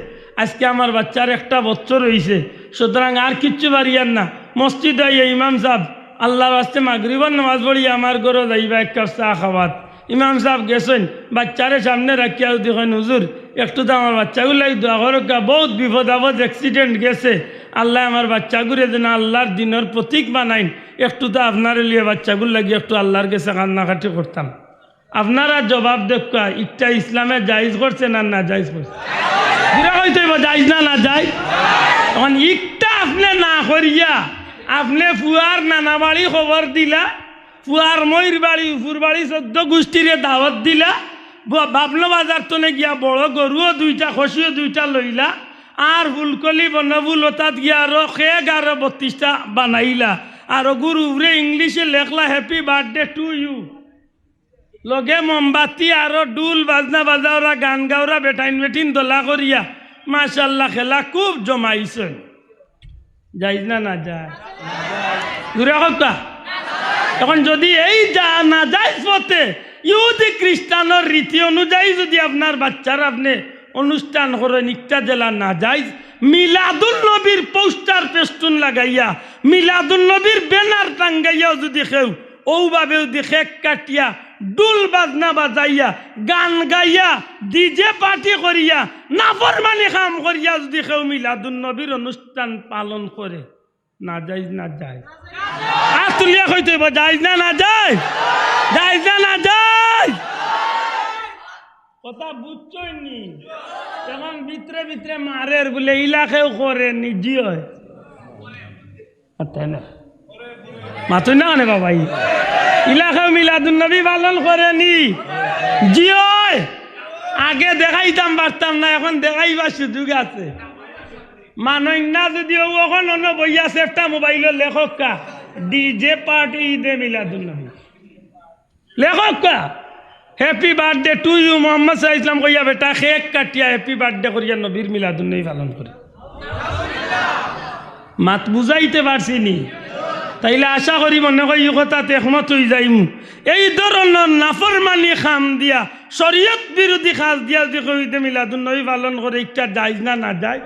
আইজকে আমার বাইচ্চার একটা বছর অইছে, সুতরাং আর কিচ্ছু পারিয়ার না। মসজিদো আইয়া ইমাম সাব আল্লার ওয়াস্তে মাগরিবর নামাজ পড়িয়া আমার ঘরো যাইবা এক কাপ চা খাওয়াত। ইমাম সাব গেছইন, বাইচ্চারে সামনে রাখিয়া যুদি কইন, "হুজুর, একটু তো আমার বাইচ্চাগুর লাগি দোয়া করউক্কা, বউত বিপদ আপদ, accident গেছে, আল্লায় আমার বাইচ্চাগুরে যেন আল্লার দিনর প্রতীক বানাইন, একটু তো আপনারে লইয়া বাইচ্চাগুর লাগি একটু আল্লার গেছে কান্নাকাটি করতাম।" আপনারা জবাব দেউক্কা, ইকটা ইসলামে জায়েজ করছে না নাজায়েজ করছে? জুরে কইতে অইবো, জায়েজ না নাজায়েজ? অখন ইকটা আপনে না করিয়া, আপনে ফুয়ার নানা বাড়ি খবর দিলা, ফুয়ার মইর বাড়ি, উফুর বাড়ি, চৌদ্দ গুষ্টিরে দাওয়াত দিলা, বা-, বাবলো বাজার তনে গিয়া বড় গরুও দুইটা, খসিও দুইটা লইলা, আর ফুলকলি বনফুল অতাত গিয়া আরো কেক আরো বত্রিশটা বানাইলা, আর অগুর উপরে ইংলিশে লেখলা, "Happy birthday to you।" লগে মোমবাতি আরো ঢুল বাজনা বাজাওরা, গান গাওরা, বেটাইন বেটিন দলা করিয়া, মাশাআল্লাহ, খেলা খুব জমাইছইন। জায়েজ না নাজায়েজ? জুরে কউক্কা। অখন যুদি এই যা নাজায়েজ পথে ইহুদি খ্রিস্টানর রীতি অনুযায়ী যুদি আপনার বাইচ্চার আপনে অনুষ্ঠান করইন, ইকটা যেলা নাজায়েজ, মিলাদুন নবীর পোস্টার ফেস্টুন লাগাইয়া, মিলাদুন নবীর ব্যানার টাঙ্গাইয়াও যুদি কেউ অউ ভাবে যুদি কেক কাটিয়া, ঢুল বাজনা বাজাইয়া, গান গাইয়া, ডিজে পার্টি করিয়া, নাফরমানি কাম করিয়া যুদি কেউ মিলাদুন নবীর অনুষ্ঠান পালন করে, নাজায়েজ নাজায়েজ? আত তুলিয়া কইতে অইবো, জায়েজ না নাজায়েজ? জায়েজ না নাজায়েজ? কথা বুঝছইন নি? অখন ভিতরে ভিতরে মারের বুলে, "ইলা কেউ করে নি?" জি অয়। আর তাই না? মাতইন না কেনে বাবা? ইলা কেউ মিলাদুন নবী পালন করে নি? জি অয়। আগে দেখাইতাম পারতাম না, অখন দেখাইবার সুযোগ আছে। মানইন না যুদি অউ অখন অনো বইয়া সেফটা মোবাইলো লেখউক্কা, "ডিজে পার্টি ঈদে মিলাদুন নবী।" লেখউক্কা, "Happy birthday to you Mohammad সাল্লাল্লাহু আলাইহি ওয়াসাল্লাম" কইয়া বেটা কেক কাটিয়া happy birthday করিয়া নবীর মিলাদুন নবী পালন করে। মাত বুঝাইতে পারছি নি? তাইলে আশা করি মনে কয় ই কথাত একমত অইযাইমু। এই ধরনর নাফরমানি কাম দিয়া, শরীয়ত বিরোধী কাজ দিয়া যুদি কেউ ঈদে মিলাদুন নবী পালন করে, ইকটা জায়েজ না নাজায়েজ?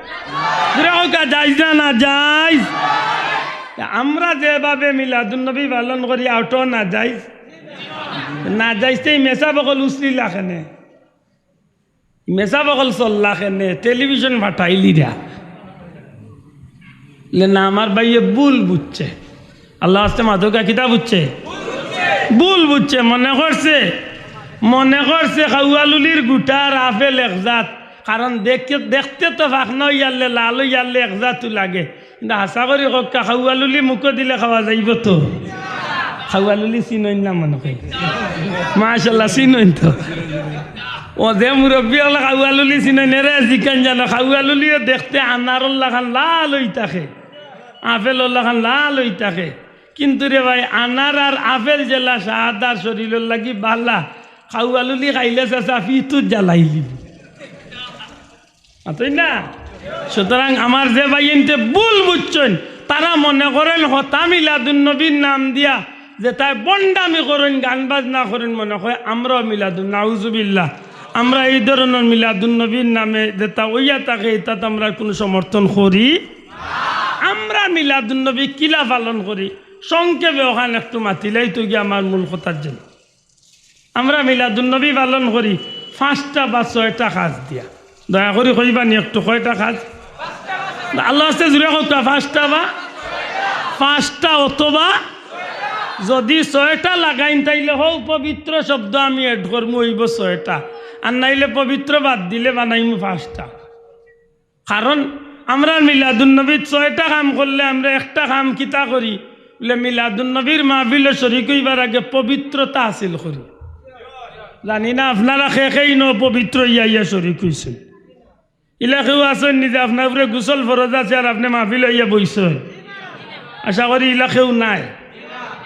জুরে কউক্কা, জায়েজ না নাজায়েজ? আমরা যেভাবে মিলাদুন নবী পালন করি, অউটাও নাজায়েজ? নাজায়েজ তে ই মেসাব অকল উছলিলা কেনে? মেসাব অকল চললা কেনে? টেলিভিশন ফাটাইলিরা। লে না, আমার ভাইয়ে ভুল বুঝছে। আল্লার ওয়াস্তে মাতউক্কা, কিতা বুঝছে? ভুল বুঝছে। মনে করছে, মনে করছে কাউয়ালুলির গুটা আর আপেল এক জাত। কারণ দেখতে, দেখতে তো ফাকনা অইয়ারলে, লাল অইয়ারলে এক জাতউ লাগে। কিন্তু হাছা করি কউক্কা, কাউয়ালুলি মুখো দিলে খাওয়া যাইবো তো? কাউয়ালুলি চিনইন না মনে কয়। মাশাআল্লাহ, চিনইন তো। অউ যে মুরব্বি অকলে কাউয়ালুলি চিনইন, এরে জিকাইন জানো, কাউয়ালুলিও দেখতে আনারর লাখান লাল অই থাকে, আপেলর লাখান লাল অই থাকে। কিন্তু রে ভাই, আনার আর আপেল যেলা স্বাদ আর শরীলর লাগি ভালা, কাউয়ালুলি খাইলে চাচা ফিতুত জ্বালাইলিবো। মাতইন না? সুতরাং আমার যে ভাইয়াইন্তে ভুল বুঝছইন, তারা মনে করইন হতা মিলাদুন নবীর নাম দিয়া যেতায় ভন্ডামি করইন, গান বাজনা করইন, মনে কয় আমরাও মিলাদুন, নাউজুবিল্লাহ, আমরা এই ধরনর মিলাদুন নবীর নামে যেতা অইয়া থাকে, ইতাত আমরা কুনু সমর্থন করি। আমরা মিলাদুন নবী কিলা পালন করি, সংক্ষেপে অখান একটু মাতিলাই তো গিয়া আমার মূল কথার জন্য। আমরা মিলাদুন নবী পালন করি পাঁচটা বা ছয়টা কাজ দিয়া। দয়া করি কইবা নি একটু কয়টা কাজ? আল্লার ওয়াস্তে জুরে কউক্কা, পাঁচটা বা পাঁচটা অথবা যদি ছয়টা লাগাইন তাইলে হউ পবিত্র শব্দ আমি add করমু, অইবো ছয়টা। আর নাইলে পবিত্র বাদ দিলে বানাইমু পাঁচটা। কারণ আমরার মিলাদুন নবীত ছয়টা কাম করলে আমরা একটা কাম কিতা করি? বুলে মিলাদুন নবীর মাহফিলো শরিক অইবার আগে পবিত্রতা হাসিল করি। জানি না আপনারা কে কে ইনো পবিত্র অইয়া আইয়া শরিক অইছইন। ইলা কেউ আছইন নি যে আপনার উপরে গোসল ফরজ আছে আর আপনে মাহফিলো আইয়া বইছইন? আশা করি ইলা কেউ নাই।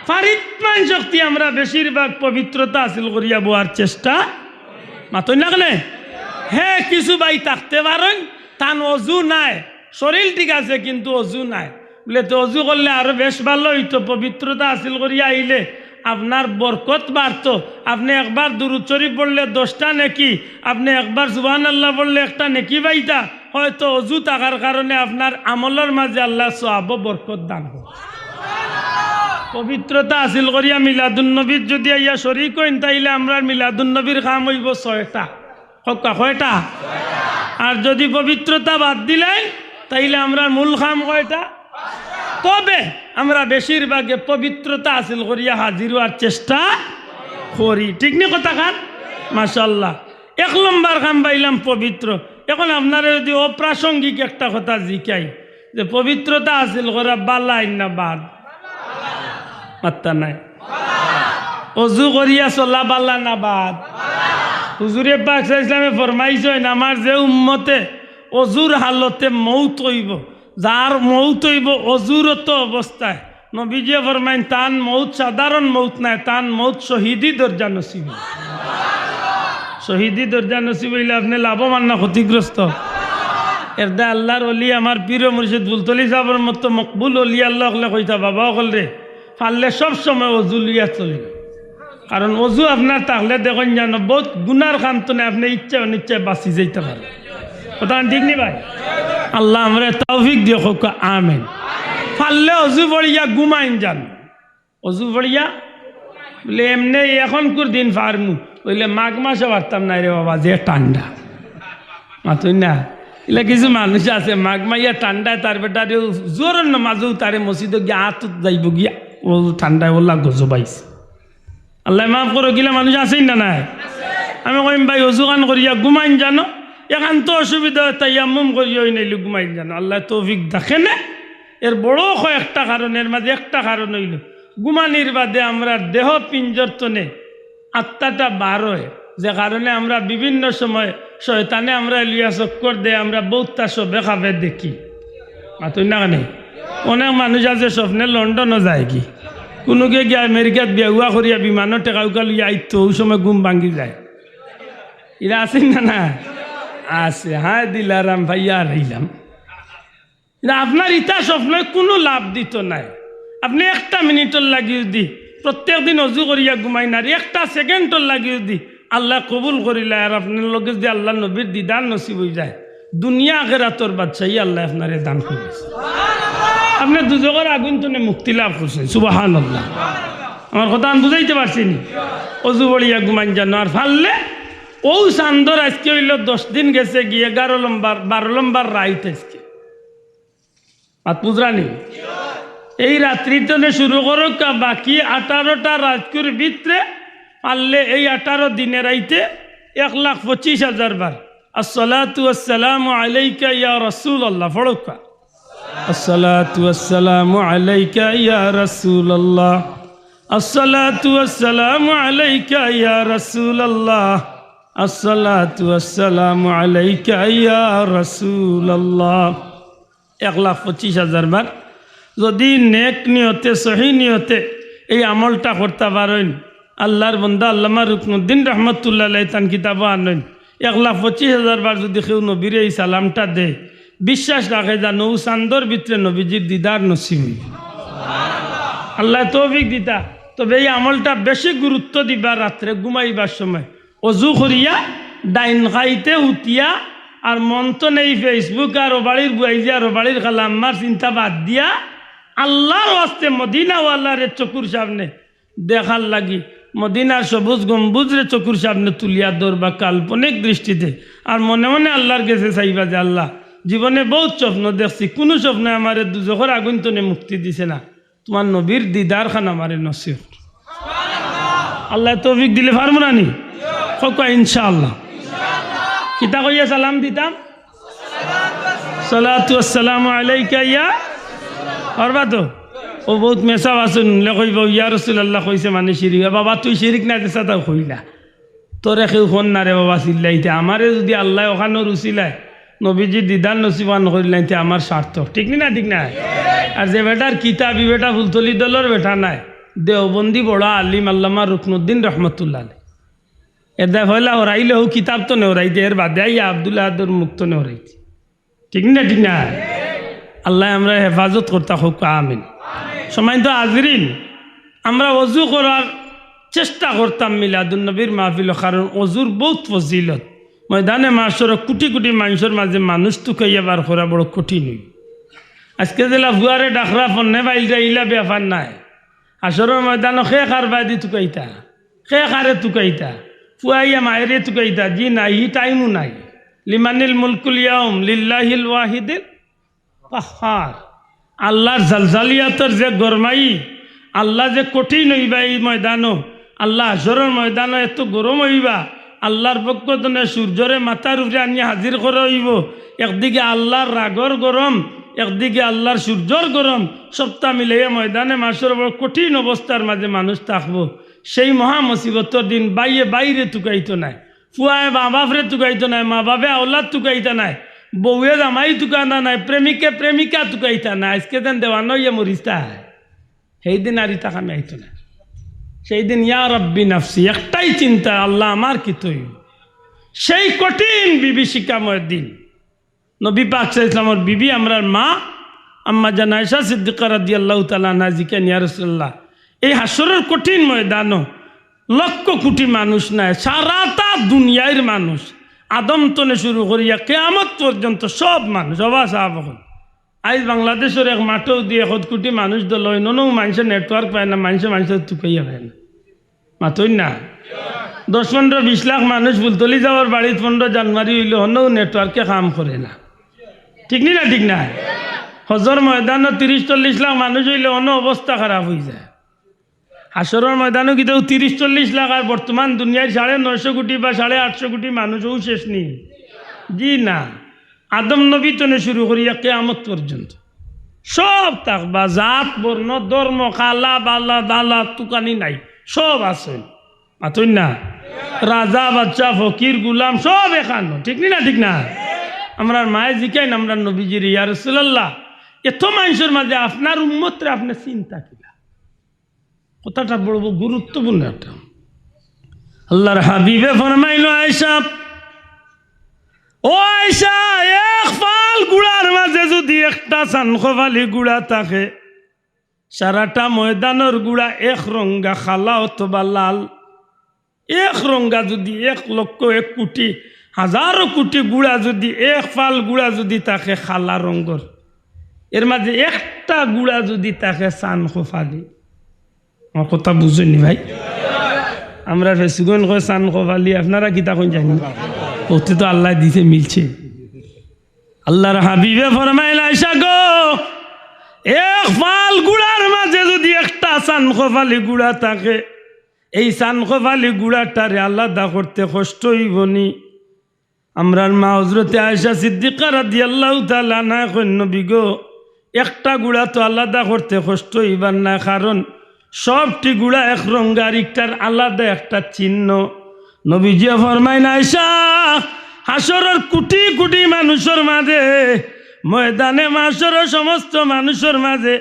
পারিতমান শক্তি আমরা বেশিরভাগ পবিত্রতা হাসিল করিয়া বওয়ার চেষ্টা। মাতইন না কেনে? হে, কিছু ভাই থাকতে পারইন, তান অজু নাই, শরীল ঠিক আছে কিন্তু অজু নাই। বুলে, "তে অজু করলে আরো বেশ ভালা অইতো, পবিত্রতা হাসিল করিয়া আইলে আপনার বরকত বাড়তো। আপনে একবার দুরুদ শরিফ পড়লে দশটা নেকি, আপনে একবার সুবহানাল্লাহ পড়লে একটা নেকি পাইতা। হয়তো অজু থাকার কারণে আপনার আমলর মাঝে আল্লায় সওয়াব ও বরকত দান করইন।" পবিত্রতা হাসিল করিয়া মিলাদুন্নবীর যুদি আইয়া শরিক অইন, তাইলে আমরার মিলাদুন্নবীর কাম অইবো ছয়টা। কউক্কা, কয়টা? আর যুদি পবিত্রতা বাদ দিলাইন, তাইলে আমরার মূল কাম কয়টা? তবে আমরা বেশিরভাগে পবিত্রতা হাসিল করিয়া হাজির অওয়ার চেষ্টা করি, ঠিক নি কথাখান? মাশাআল্লাহ। এক নম্বর কাম পাইলাম পবিত্র। এখন আপনারে যুদি অপ্রাসঙ্গিক একটা কথা জিকাই যে পবিত্রতা হাসিল করা বালা না বাদ? মাত্তা নাই। অজু করিয়া চলা বালা না বাদ? হুজুরে পাক সাল্লাল্লাহু আলাইহি ওয়াসাল্লামে ফরমাইছইন, আমার যে উম্মতে অজুর হালতে মউত অইবো, যার মউত অইবো অজুরত অবস্থায়, নবীজিয়ে ফরমাইন, তান মউত সাধারণ মউত নায়, তান মউত শহীদি দরজা নসিব। শহীদি দরজা নসিব অইলে আপনে লাভবান না ক্ষতিগ্রস্ত? এরদায় আল্লার অলি আমার পীর মুর্শিদ ফুলতলি সাবর মতো মকবুল অলি আল্লা অকলে কইতা, বাবা অকলরে, পারলে সব সময় অজু লইয়া চলিও। কারণ অজু আপনার থাকলে দেখইন জানো, বউত গুনার কাম তনে আপনে ইচ্ছা অনিচ্ছায় বাচি যাইতা পারইন। কথাখান ঠিক নি ভাই? আল্লা আমরারে তৌফিক দিও, কউক্কা আমিন। পারলে অজু পড়িয়া ঘুমাইন যান। অজু পড়িয়া বুলে, এমনে অখনকুর দিন পারমু, অইলে মাঘ মাসে পারতাম নায় রে বাবা, যে ঠান্ডা। মাতইন না? ইলা কিছু মানুষ আছে, মাঘ মাইয়া ঠান্ডায় তার বেটারে জোহরর নমাজো তারে মসজিদো গিয়া আত যাইবো গিয়া, অউ ঠান্ডায় অলা গজব আইছে। আল্লায় মাফ করউক, ইলা মানুষ আছইন না নাই? আমি কইম, ভাই, অজুখান করিয়া ঘুমাইন যানো, একান্ত অসুবিধা অয়, তায়াম্মুম করিয়া অউ নাইলে ঘুমাইন যানো। আল্লায় তৌফিক দেইন। এর বড় কয়েকটা কারণ, এর মাঝে একটা কারণ অইলো, ঘুমানির বাদে আমরার দেহ পিঞ্জর তনে আত্মাটা বার অয়, যে কারণে আমরা বিভিন্ন সময় শয়তানে আমরারে লইয়া চক্কর দেয়, আমরা বউততা স্বপ্নে খাবে দেখি। মাতইন না কেনে? অনেক মানুষ আছে স্বপ্নে লন্ডনো যায়গি, কুনুগে গিয়া আমেরিকাত বিয়া উয়া করিয়া বিমানর টেকা উকা লইয়া আইতো, অউ সময় ঘুম ভাঙ্গি যায়। ইলা আছইন না না? আছে। হায় দিলারাম ভাইয়া হারাইলাম। না, আপনার ইতা স্বপ্নে কুনু লাভ দিতো নায়। আপনে একটা মিনিটর লাগি যুদি প্রত্যেক দিন অজু করিয়া ঘুমাইন আর একটা সেকেন্ডর লাগি যুদি আল্লায় কবুল করিলায় আর আপনার লগে যুদি আল্লার নবীর দিদার নসিব অইযায়, দুনিয়া আখেরাতর বাদশাহী আল্লায় আপনারে দান করছে। আপনে দুজখর আগুন তনে মুক্তি লাভ করছইন। সুবহানাল্লাহ। আমার কথাখান বুঝাইতে পারছি নি? অজু পড়িয়া ঘুমাইন যানো। আর পারলে অউ চান্দর আইজকে অইলো দশ দিন গেছেগি, এগারো লম্বর, বারো লম্বর রাইত আইজকে। মাত বুঝরা নি? এই রাত্রি তনে শুরু করউক্কা, বাকি আঠারোটা রাইতকুর ভিতরে পারলে এই আঠারো দিনে রাইতে এক লাখ পঁচিশ হাজার বার আসসালাতু ওয়াসসালামু আলাইকা ইয়া রাসূলুল্লাহ পড়উক্কা। الصلاة والسلام عليك يا رسول الله. الصلاة والسلام عليك يا رسول الله. الصلاة والسلام عليك يا رسول الله. এক লাখ পঁচিশ হাজার বার। যুদি নেক নিয়তে, সহি নিয়তে এই আমলটা করতা পারইন, আল্লার বন্দা আল্লামা রুকনুদ্দিন রহমতুল্লাহ আলাইহি তান কিতাবো আনইন, এক লাখ পঁচিশ হাজার বার যুদি কেউ নবীরে এই সালামটা দেয়, বিশ্বাস রাখে যানো অউ চান্দর ভিতরে নবীজির দিদার নসিব অইবো। আল্লায় তৌফিক দিতা। তবে এই আমলটা বেশি গুরুত্ব দিবা রাত্রে ঘুমাইবার সময়। অজু করিয়া, ডাইন কাইতে হুতিয়া, আর মন তনে Facebook আর অউ বাড়ির বুয়াইজি আর অউ বাড়ির খালা আম্মার চিন্তা বাদ দিয়া, আল্লার ওয়াস্তে মদিনাওয়ালারে চকুর সামনে দেখার লাগি, মদিনার সবুজ গম্বুজরে চকুর সামনে তুলিয়া ধরবা কাল্পনিক দৃষ্টিতে। আর মনে মনে আল্লার গেছে চাইবা যে, "আল্লা, জীবনে বউত স্বপ্ন দেখছি, কুনু স্বপ্নে আমারে দুজখর আগুন তনে মুক্তি দিছে না, তুমার নবীর দিদার খান আমারে নসিব।" আল্লায় তৌফিক দিলে পারমু না নি? কউক্কা ইনশাআল্লাহ। কিতা কইয়া সালাম দিতাম? সালাতু ওয়াসসালামু আলাইকা ইয়া, পারবা তো? অউ বউত মেসাব আছইন, লে কইবা, "ইয়া রাসূলুল্লাহ কইছে মানে শিরিক।" এ বাবা, তুই শিরিক না যেছা তাও কইলা। তোরে কেউ কইন না রে বাবা চিল্লাইতে। আমারে যুদি আল্লায় অখানর উছিলায় নবীজির দিদার নসিব অখান করিলাইন তে আমার সার্থক। ঠিক নি না? ঠিক না? আর যে বেটার কিতাব, ই বেটা ফুলতলি দলর বেটা নায়, দেওবন্দি বড় আলিম আল্লামা রুকনুদ্দিন রহমতুল্লাহ আলাইহি। এরদায় পয়লা হরাইলে অউ কিতাব তনে হরাইতে, এর বাদে আইয়া আব্দুল আহাদর মুখ তনে হরাইতে। ঠিক না? ঠিক না? আল্লায় আমরারে হেফাজত করতা কউক্কা, আমিন। সম্মানিত হাজিরিন, আমরা অজু করার চেষ্টা করতাম মিলাদুন্নবীর মাহফিলো, কারণ অজুর বউত ফজিলত। ময়দানে মাশরো কুটি কুটি মানষর মাঝে মানুষ তুকাইয়া বার করা বড় কঠিন অইবো। আইজকে যেলা ফুয়ারে ডাকরা ফন্নে বাইলরা ইলা ব্যাপার নায়। হাশরর ময়দানো কে কার বায়দি তুকাইতা, কে কারে তুকাইতা, ফুয়াইয়া মায়েরে তুকাইতা, জি নাই, হি টাইমও নাই। লিমানিল মুলকুল ইয়াউম লিল্লাহিল ওয়াহিদিল কাহ্হার। আল্লাহর জালজালিয়াতর যে গরমাই, আল্লাহ যে কঠিন অইবা এই ময়দানো, আল্লাহ হাশরর ময়দানো এত গরম অইবা, আল্লাহর পক্ষ তনে সূর্যরে মাথার উপরে আনিয়া হাজির করা অইবো। একদিকে আল্লাহর রাগর গরম, একদিকে আল্লাহর সূর্যর গরম, সবটা মিলাইয়া ময়দানে মাশর বড় কঠিন অবস্থার মাঝে মানুষ থাকবো। সেই মহা মুসিবতর দিন বাইয়ে বাইরে তুকাইতো নায়, ফুয়ায় মা বাপরে তুকাইতো নায়, মা বাপে আওলাদ তুকাইতা নায়, বউয়ে জামাই তুকানা নায়, প্রেমিকে প্রেমিকা তুকাইতা নায়। আইজকে যেন দেওয়ানা অইয়া মরিস্তা হয়, সেই দিন আর ইতা কামে আইতো নায়। সেই দিন ইয়া রব্বি নাফসি, একটাই চিন্তা, আল্লাহ আমার কিতা অইবো? সেই কঠিন বিভীষিকাময় দিন। নবী পাক সাল্লাল্লাহু আলাইহি ওয়াসাল্লামর বিবি আমরার মা আম্মা জান আয়েশা সিদ্দিকা রাদিয়াল্লাহু তাআলা আনহা জিকাইন, ইয়া রাসূলুল্লাহ, এই হাশরর কঠিন ময়দানো লক্ষ কোটি মানুষ নায়, সারাটা দুনিয়ার মানুষ, আদম তনে শুরু করিয়া কিয়ামত পর্যন্ত সব মানুষ, ওবা সাব অকল। আইজ বাংলাদেশর এক মাঠো যদি এক কোটি মানুষ দল অয়, ননও মানষে network পায় না, মানষে মানষে তুকাইয়া পায় না। মাতইন না? দশ, পনরো, বিশ লাখ মানুষ ফুলতলি যাওয়ার বাড়িত পনরো জানুয়ারি অইলে হনও network-এ কাম করে না। ঠিক নি না? ঠিক না? হজর ময়দানো তিরিশ, চল্লিশ লাখ মানুষ অইলে হনও অবস্থা খারাপ অইযায়। হাশরর ময়দানো কিতা তিরিশ, চল্লিশ লাখ আর বর্তমান দুনিয়ার সাড়ে নয়শো কোটি বা সাড়ে আটশো কোটি মানুষ অউ শেষ নি? জি না। আদম নবী তনে শুরু করিয়া কিয়ামত পর্যন্ত সব থাকবা, জাত, বর্ণ, ধর্ম, কালা, বালা, দালা, তুকানি নাই, সব আছইন। মাতইন না? রাজা, বাদশা, ফকির, গুলাম, সব একখানো। ঠিক নি না? ঠিক না? আমরার মায়ে জিকাইন আমরার নবীজিরে, ইয়া রাসূলুল্লাহ, এত মানষর মাঝে আপনার উম্মতরে আপনে চিনতা কিলা? কথাটা বড় গুরুত্বপূর্ণ একটা। আল্লাহর হাবিবে ফরমাইল, আয়েশা, ও আয়েশা, এক ফাল গুড়ার মাঝে যদি একটা চান কপালি গুড়া থাকে, সারাটা ময়দানর গুড়া এক রঙ্গা, কালা অথবা লাল, এক রঙ্গা যদি এক লক্ষ, এক কোটি, হাজারো কোটি গুড়া যদি এক ফাল গুড়া যদি থাকে কালা রঙ্গর, এর মাঝে একটা গুড়া যদি থাকে চান কপালি, আমার কথা বুঝছইন নি ভাই? আমরার ফেসুগন কয় চান কপালি, আপনারা কিতা কইন জানি? অতে তো আল্লায় দিছে মিলছে। আল্লাহর হাবিবে ফরমাইল, আয়েশা গো, এক ফাল গুড়ার মাঝে যদি একটা চান কপালি গুড়া থাকে, এই চান কপালি গুড়াটারে আলাদা করতে কষ্ট অইবো নি? আমরার মা হযরতে আয়েশা সিদ্দিকা রাদিয়াল্লাহু তাআলা আনহা কইন, নবী গো, একটা গুড়া তো আলাদা করতে কষ্ট অইবার না, কারণ সবটি গুড়া এক রঙ্গা, আর ইকটার আলাদা একটা চিহ্ন। নবীজিয়ে ফরমাইন, আয়েশা, হাশরর কোটি কোটি মানুষর মাঝে, ময়দানে মাশরর সমস্ত মানুষর মাঝে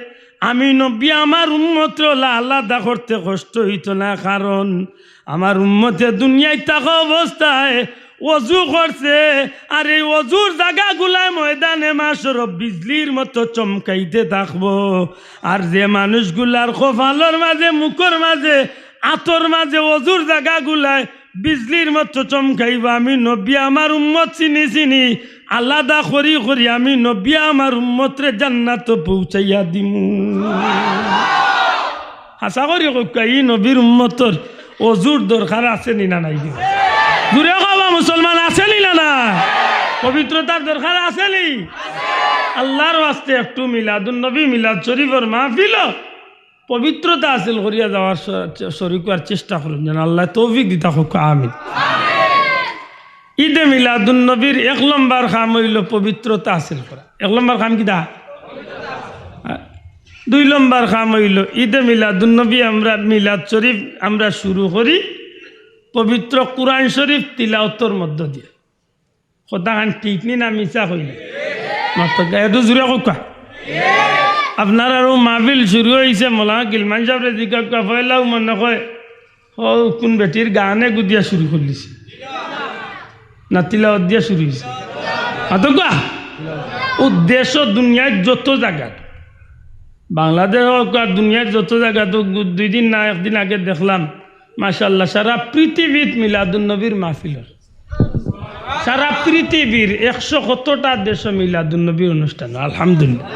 আমি নবী আমার উম্মতরে আলাদা করতে কষ্ট অইতো না, কারণ আমার উম্মতে দুনিয়াত থাকা অবস্থায় অজু করছে, আর এই অজুর জাগাগুলায় ময়দানে মাশরো বিজলির মতো চমকাইতে থাকবো। আর যে মানুষগুলার কপালর মাঝে, মুখর মাঝে, আতর মাঝে অজুর জাগাগুলায় বিজলির মতো চমকাইবো, আমি নবী আমার উম্মত চিনি চিনি আলাদা করি করি আমি নবী আমার উম্মতরে জান্নাতো পৌঁছাইয়া দিমু। হাছা করি কউক্কা, ই নবীর উম্মতর অজুর দরকার আছে নি না নাই? জুরে কওবা মুসলমান, আছে নি না না? পবিত্রতার দরকার আছে নি? আল্লাহর ওয়াস্তে একটু মিলাদুন নবী, মিলাদ শরীফর মাহফিলো পবিত্রতা হাসিল করিয়া যাওয়ার স-, শরিক অওয়ার চেষ্টা করুন, যেন আল্লায় তৌফিক দিতা কউক্কা, আমিন। ঈদে মিলাদুন নবীর এক লম্বর কাম অইলো পবিত্রতা হাসিল করা। এক লম্বর কাম কিতা? দুই লম্বর কাম অইলো ঈদে মিলাদুন নবী, আমরা মিলাদ শরীফ আমরা শুরু করি পবিত্র কুরআন শরীফ তিলাওতর মধ্য দিয়া। কথাখান ঠিক নি না মিছা কইলে? মাতউক্কা, একটু জুরে কউক্কা। আপনারার অউ মাহফিল শুরু অইছে, মৌলানা গিলমান সাবরে জিকাউক্কা, পয়লাউ মনে কয়, অউ কুন বেটির গানে গুদিয়া শুরু করিলিছে, না তিলাওত দিয়া শুরু অইছে? মাতউক্কা। অউ দেশো দুনিয়ার যত জাগাত, বাংলাদেশ অউক আর দুনিয়ার যত জাগাত অউক, দুই দিন না একদিন আগে দেখলাম, মাশাআল্লাহ, সারা পৃথিবীত মিলাদুন নবীর মাহফিল অর। সারা পৃথিবীর একশো কতটা দেশো মিলাদুন নবীর অনুষ্ঠান, আলহামদুলিল্লাহ।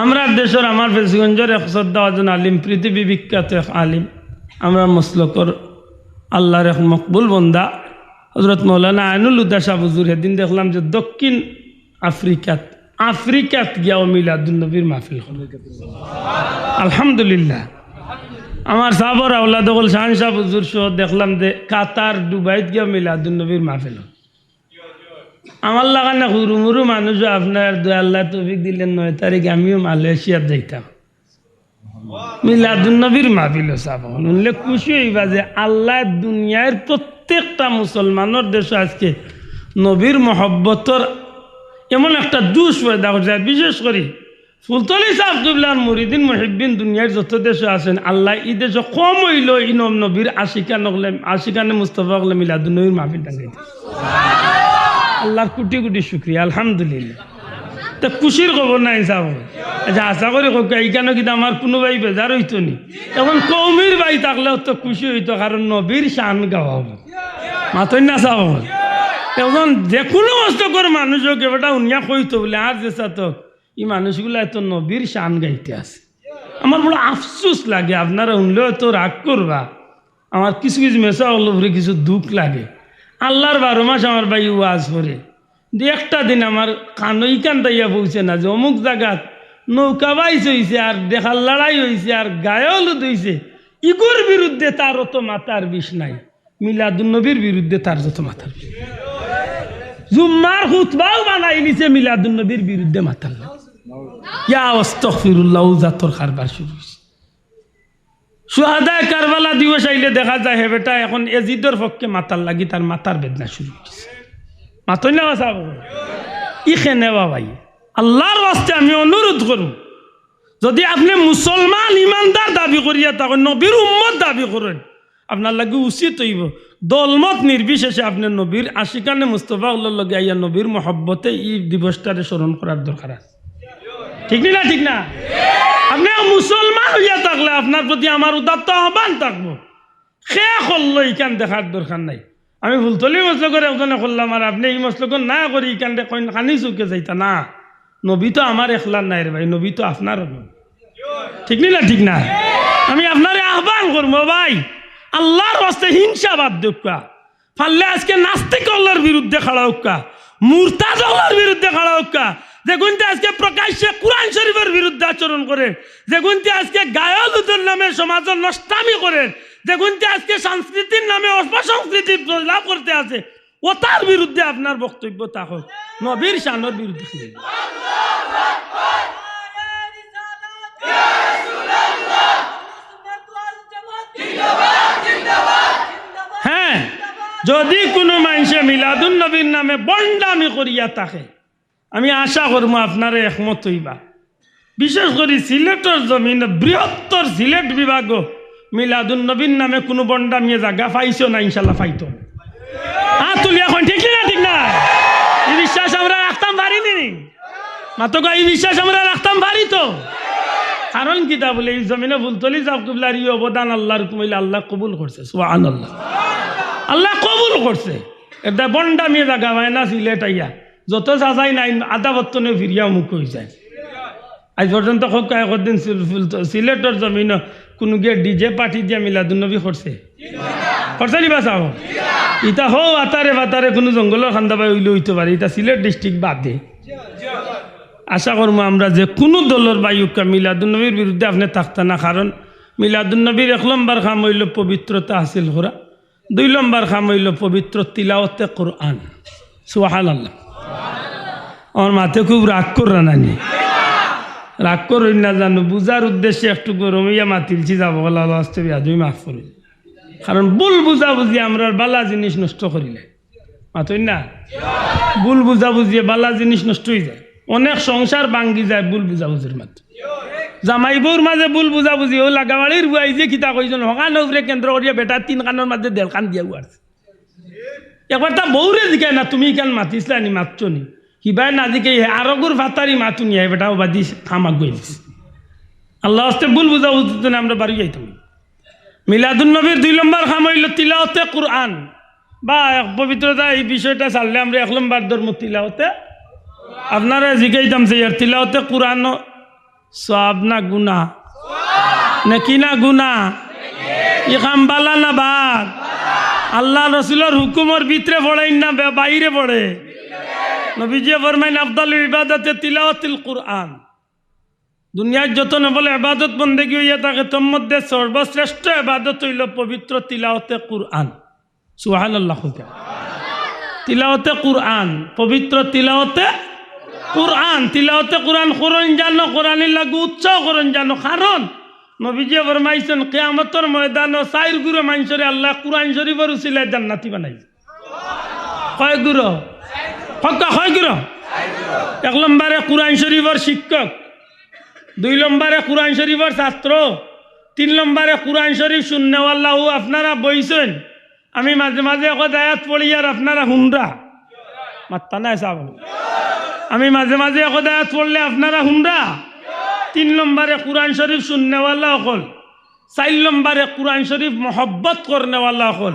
আমরার দেশর, আমার ফেঞ্চুগঞ্জর এক শ্রদ্ধাভাজন আলিম, পৃথিবী বিখ্যাত এক আলিম, আমরার মসলকর আল্লার এক মকবুল বন্দা হযরত মৌলানা আইনুল হুদা সাব হুজুর, হেদিন দেখলাম যে দক্ষিণ আফ্রিকাত, আফ্রিকাত গিয়াও মিলাদুন নবীর মাহফিল করে। আলহামদুলিল্লাহ। আমার সাবর আওলাদ অকল শাহান সাব হুজুর সহ দেখলাম যে কাতার, দুবাইত গিয়াও মিলাদুন নবীর মাহফিল করে। আমার লাখান হুরুমুরু মানুষও আপনার দোয়া, আল্লায় তৌফিক দিলে নয় তারিখ আমিও মালয়েশিয়াত যাইতাম। মিলাদুন নবীর মাহফিল সাব অকল। হুনলে খুশি অইবা যে আল্লায় দুনিয়ার প্রত্যেকটা মুসলমানর দেশো আজকে নবীর মহব্বতর এমন একটা জোশ পয়দা করছে। আর বিশেষ করি ফুলতলি সাব কিবলার মুরিদিন মুহিব্বিন দুনিয়ার যত দেশো আছেন, আল্লায় ই দেশো কম অইলেও ই নব-, নবীর আশিকান অকলে, আশিকানে মুস্তফা অকলে মিলাদুন নবীর মাহফিল ডাকাইতা। আল্লার কোটি কোটি শুকরিয়া, আলহামদুলিল্লাহ। তে খুশির খবর নানি সাব? আচ্ছা, আশা করি কউক্কা, ইখানো কিন্তু আমার কুনু ভাই বেজার অইতো নি। অখন কওমির ভাই থাকলেও তো খুশি অইতো, কারণ নবীর শান গাওয়া অইবো। মাতইন না সাব? অখন যে কুনু মসলকর মানুষ অউক, বেটা হুনিয়া কইতো বুলে, আর যে সাথে ই মানুষগুলায় তো নবীর শান গাইতে আছে। আমার বড় আফসোস লাগে, আপনারা হুনলে অয়তো রাগ করবা, আমার কিছু কিছু মেসাব অকলর উপরে কিছু দুখ লাগে। আল্লার বারো মাস আমার ভাই ওয়াজ করে, কিন্তু একটা দিন আমার কানো ইখান আইয়া পৌঁছে না যে অমুক জাগাত নৌকা বাইচ অইছে আর দেখার লড়াই অইছে আর গায়ে হলুদ অইছে, ইগুর বিরুদ্ধে তার অত মাতার বিষ নাই। মিলাদুন নবীর বিরুদ্ধে তার যত মাতার বিষ। জুম্মার খুতবাও বানাইলিছে মিলাদুন নবীর বিরুদ্ধে মাতার লাগি। ইয়া আস্তাগফিরুল্লাহ, অউ জাতর কারবার শুরু অইছে। শুহাদায়ে কারবালা দিবস আইলে দেখা যায় হে বেটা অখন এজিদর পক্ষে মাতার লাগি তার মাতার বেদনা শুরু অইছে। মাতইন না বা সাব? ই কেনে বা ভাই? আল্লার ওয়াস্তে আমি অনুরোধ করমু, যুদি আপনে মুসলমান ইমানদার দাবি করিয়া থাকইন, নবীর উম্মত দাবি করইন, আপনার লাগি উচিত অইবো, দলমত নির্বিশেষে আপনে নবীর আশিকানে মুস্তফা অকলর লগে আইয়া নবীর মহব্বতে ই দিবসটারে স্মরণ করার দরকার আছে। ঠিক নি না? ঠিক না? আপনে মুসলমান অইয়া থাকলে আপনার প্রতি আমার উদাত্ত আহ্বান থাকবো, কে করলো ইখান দেখার দরকার নাই। আমি ফুলতলি মসলকর একজনে করলাম, আর আপনে ই মসলকর না করি ইখানরে কইন খানি চউখে চাইতা না। নবী তো আমার একলার নায় রে ভাই, নবী তো আপনারও। ঠিক নি না? ঠিক না? আমি আপনারে আহ্বান করমু ভাই, আল্লার ওয়াস্তে হিংসা বাদ দেউক্কা। পারলে আজকে নাস্তিক অকলর বিরুদ্ধে খাড়া অউক্কা, মুরতাদ অকলর বিরুদ্ধে খাড়া অউক্কা, যেগুইন্তে আজকে প্রকাশ্যে কুরআন শরীফর বিরুদ্ধে আচরণ করের, যেগুইন্তে আজকে গায়ে হলুদর নামে সমাজর নষ্টামি করের, যেগুইন্তে আজকে সংস্কৃতির নামে অপসংস্কৃতি প্রলাপ করতে আছে, অতার বিরুদ্ধে আপনার বক্তব্য থাকউক, নবীর শানর বিরুদ্ধে। হ্যাঁ, যুদি কুনু মানষে মিলাদুন নবীর নামে ভন্ডামি করিয়া থাকে, আমি আশা করমু আপনারা একমত অইবা। বিশেষ করি সিলেটর জমিনো, বৃহত্তর সিলেট বিভাগো মিলাদুন নবীর নামে কুনু ভন্ডামিয়ে জাগা পাইছো না, ইনশাল্লাহ পাইতো। আত তুলিয়া কইন, ঠিক নি না? ঠিক না? ই বিশ্বাস আমরা রাখতাম পারি নি? মাতউক্কা, ই বিশ্বাস আমরা রাখতাম পারি তো? কারণ কিতা বুলে, ই জমিনো ফুলতলি সাব কিবলার ই অবদান আল্লার হুকুম অইলে আল্লায় কবুল করছে। সুবহানাল্লাহ। আল্লায় কবুল করছে। এরদায় ভন্ডামিয়ে জাগা পায় না সিলেট আইয়া। যত চাচাই নাই, আধা পত্তনে ফিরিয়া মুখ অইযায়। আইজ পর্যন্ত কউক্কা একদিন সিল-, ফুল-, সিলেটর জমিনো কুনু গিয়ে ডিজে পার্টি দিয়া মিলাদুন নবী করছে? করছে নি বা সাব? ইতা হউ আতারে বাতারে কুনু জঙ্গলর কান্দা বায় অইলে অইতো পারে, ইতা সিলেট ডিস্ট্রিক্ট বাদে। আশা করমু আমরা যে কুনু দলর ভাই অউক্কা মিলাদুন নবীর বিরুদ্ধে আপনে থাকতা না, কারণ মিলাদুন নবীর এক লম্বর কাম অইলো পবিত্রতা হাসিল করা, দুই লম্বর কাম অইলো পবিত্র তিলাওয়াতে কুরআন। সুবহানাল্লাহ। আমার মাতে খুব রাগ কররা নানি? রাগ করইন না জানু, বুঝার উদ্দেশ্যে একটু গরম অইয়া মাতিলছি, যাবো গলা আস্তে বেয়াদবি মাফ করইন। কারণ ভুল বুঝাবুঝি আমরার বালা জিনিস নষ্ট করিলে। মাতইন না? ভুল বুঝাবুঝিয়ে বালা জিনিস নষ্ট অইযায়। অনেক সংসার ভাঙ্গি যায় ভুল বুঝাবুঝির মাঝে। জামাই বউর মাঝে ভুল বুঝাবুঝি, অউ লাগাবাড়ির বুয়াই যে কিতা কইছইন, হকান অউরে কেন্দ্র করিয়া বেটা তিন কানর মাঝে দেড় কান দিয়া উয়ারছে। একবার তা বউরে জিগায় না, তুমি ইখান মাতিছলায় নি, মাতছো নি? হিবায় না জিগায়, হে আরগুর ফাতারি মাত হুনিয়া, হে বেটা অবাদি থাম আগুয়াই দিছে। আল্লার ওয়াস্তে ভুল বুঝাবুঝির তনে আমরা বারই যাইতাম। মিলাদুন নবীর দুই লম্বর কাম অইলো তিলাওয়াতে কুরআন। বা এক পবিত্রতা, ই বিষয়টা ছাড়লে আমরা এক লম্বর ধরমু তিলাওয়াতে। আপনারারে জিগাইতাম যে ইয়ার তিলাওয়াতে কুরআন সওয়াব না গুনা? নেকি না গুনা? ই কাম বালা না বাদ? আল্লাহ রসুলর হুকুমর ভিতরে পড়ে না বে-, বাইরে পড়ে? নবীজি ফরমাইন, "আফদালু ইবাদাতে তিলাওয়াতিল কুরআন।" দুনিয়ার যত নফল ইবাদত বন্দেগি অইয়া থাকে, তার মধ্যে সর্বশ্রেষ্ঠ ইবাদত অইলো পবিত্র তিলাওয়াতে কুরআন। সুবহানাল্লাহ কইতা। তিলাওয়াতে কুরআন, পবিত্র তিলাওয়াতে কুরআন। তিলাওয়াতে কুরআন করইন জানো, কোরআনর লাগি উৎসাহ করইন জানো, কারণ নবীজি ফরমাইছইন, কিয়ামতর ময়দানো চাইর গুরু মানষরে আল্লায় কুরআন শরীফর উছিলায় জান্নাতি বানাইবা। কয় গুরু? কউক্কা, কয় গুরু? এক নম্বরে কুরআন শরীফর শিক্ষক, দুই নম্বরে কুরআন শরীফর ছাত্র, তিন নম্বরে কুরআন শরীফ হুননেওয়ালা। অউ আপনারা বইছইন, আমি মাঝে মাঝে একদ আয়াত পড়ি আর আপনারা হুনরা। মাত্তা নাই সাব। আমি মাঝে মাঝে একদ আয়াত পড়লে আপনারা হুনরা। তিন নম্বরে কুরআন শরীফ হুননেওয়ালা অকল, চাইর নম্বরে কুরআন শরীফ মহব্বত করনেওয়ালা অকল।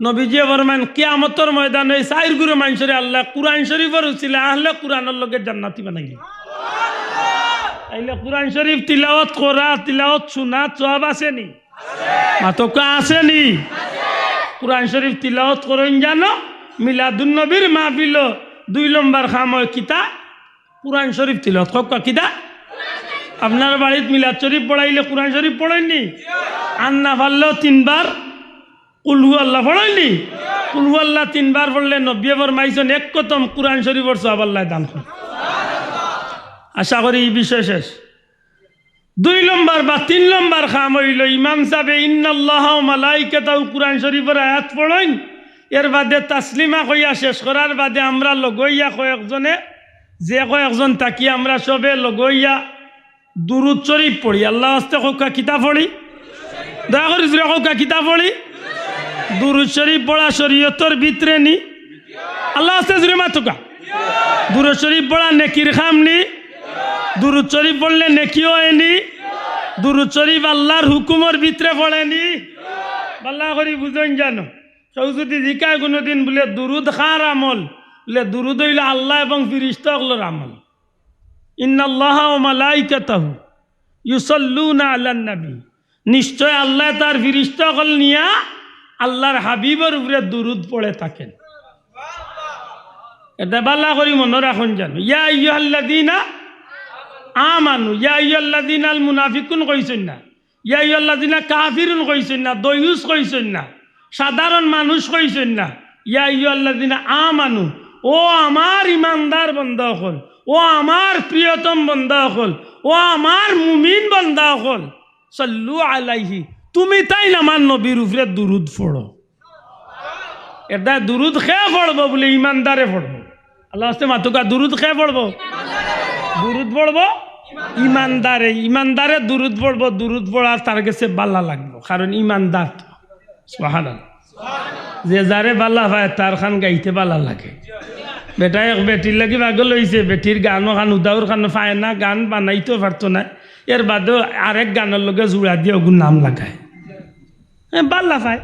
নবীজিয়ে ফরমাইন, কিয়ামতর ময়দানো ই চাইর গুরু মানষরে আল্লায় কুরআন শরীফর উছিলায় আহলে কুরআনর লগে জান্নাতি বানাইবা। তাইলে কুরআন শরীফ তিলাওয়াত করা, তিলাওয়াত হুনা সওয়াব আছে নি? মাতউক্কা, আছে নি? কুরআন শরীফ তিলাওয়াত করইন জানো, মিলাদুন নবীর মাহফিলো দুই নম্বর কাম অয় কিতা? কুরআন শরীফ তিলাওয়াত। কউক্কা কিতা? আপনার বাড়িত মিলাদ শরীফ পড়াইলে কুরআন শরীফ পড়ইন নি? আর না পারলেও তিনবার কুলহু আল্লাহ পড়ইন নি? কুলহু আল্লাহ তিনবার পড়লে নবীয়ে ফরমাইছইন, এক খতম কুরআন শরীফর সওয়াব আল্লায় দান করইন। আশা করি ই বিষয় শেষ। দুই নম্বর বা তিন নম্বর কাম অইলো, ইমাম সাবে ইন্নাল্লাহা ওয়া মালাইকাতাহু কুরআন শরীফর আয়াত পড়ইন, এর বাদে তাসলিমা কইয়া শেষ করার বাদে আমরা লগে অইয়া কয়েকজনে, যে কয়েকজন থাকি আমরা সবে লগে অইয়া দুরুদ শরীফ পড়ি। আল্লার ওয়াস্তে কউক্কা কিতা পড়ি? দয়া করি জুরে কউক্কা কিতা পড়ি? দুরুদ শরীফ পড়া শরীয়তর ভিতরে নি? আল্লার ওয়াস্তে জুরে মাতউক্কা। দুরুদ শরীফ পড়া নেকির কাম নি? দুরুদ শরীফ পড়লে নেকি অয় নি? দুরুদ শরীফ আল্লার হুকুমর ভিতরে পড়ে নি? বালা করি বুঝইন জানো। কেউ যুদি জিকায় কুনুদিন বুলে, "দুরুদ কার আমল?" বুলে, "দুরুদ অইলো আল্লা এবং ফিরিস্তা অকলর আমল।" ইন্নাল্লাহা ওয়া মালাইকাতাহু ইউসাল্লুনা আলান নবী। নিশ্চয় আল্লায় তার ফিরিস্তা অকল নিয়া আল্লার হাবিবর উপরে দুরুদ পড়ে থাকেন। এটা বালা করি মনো রাখইন জানো। ইয়া আইয়ুহাল্লাযিনা আমানু, ইয়া আইয়ুহাল্লাযিনাল মুনাফিকুন কইছইন না, ইয়া আইয়ুহাল্লাযিনা কাফিরুন কইছইন না, দয়ুস কইছইন না, সাধারণ মানুষ কইছইন না। ইয়া আইয়ুহাল্লাযিনা আমানু, ও আমার ইমানদার বন্দা অকল, ও আমার প্রিয়তম বন্দা অকল, ও আমার মুমিন বন্দা অকল, সাল্লু আলাইহি, তুমি তাইন আমার নবীর উপরে দুরুদ পড়ো। এরদায় দুরুদ কে পড়বো বুলে? ইমানদারে পড়বো। আল্লার ওয়াস্তে মাতউক্কা, দুরুদ কে পড়বো? দুরুদ পড়বো ইমানদারে। ইমানদারে দুরুদ পড়বো, দুরুদ পড়া তার গেছে বালা লাগবো, কারণ ইমানদার তো। সুবহানাল্লাহ। যে যারে বালা পায় তার গান গাইতে বালা লাগে। বেটায় এক বেটির লাগি পাগল অইছে, বেটির গান অখান উদাউর খান পায় না, গান বানাইতেও পারতো না। এর বাদেও আরেক গানর লগে জুড়া দিয়া অগুর নাম লাগায়। এ, বালা পায়।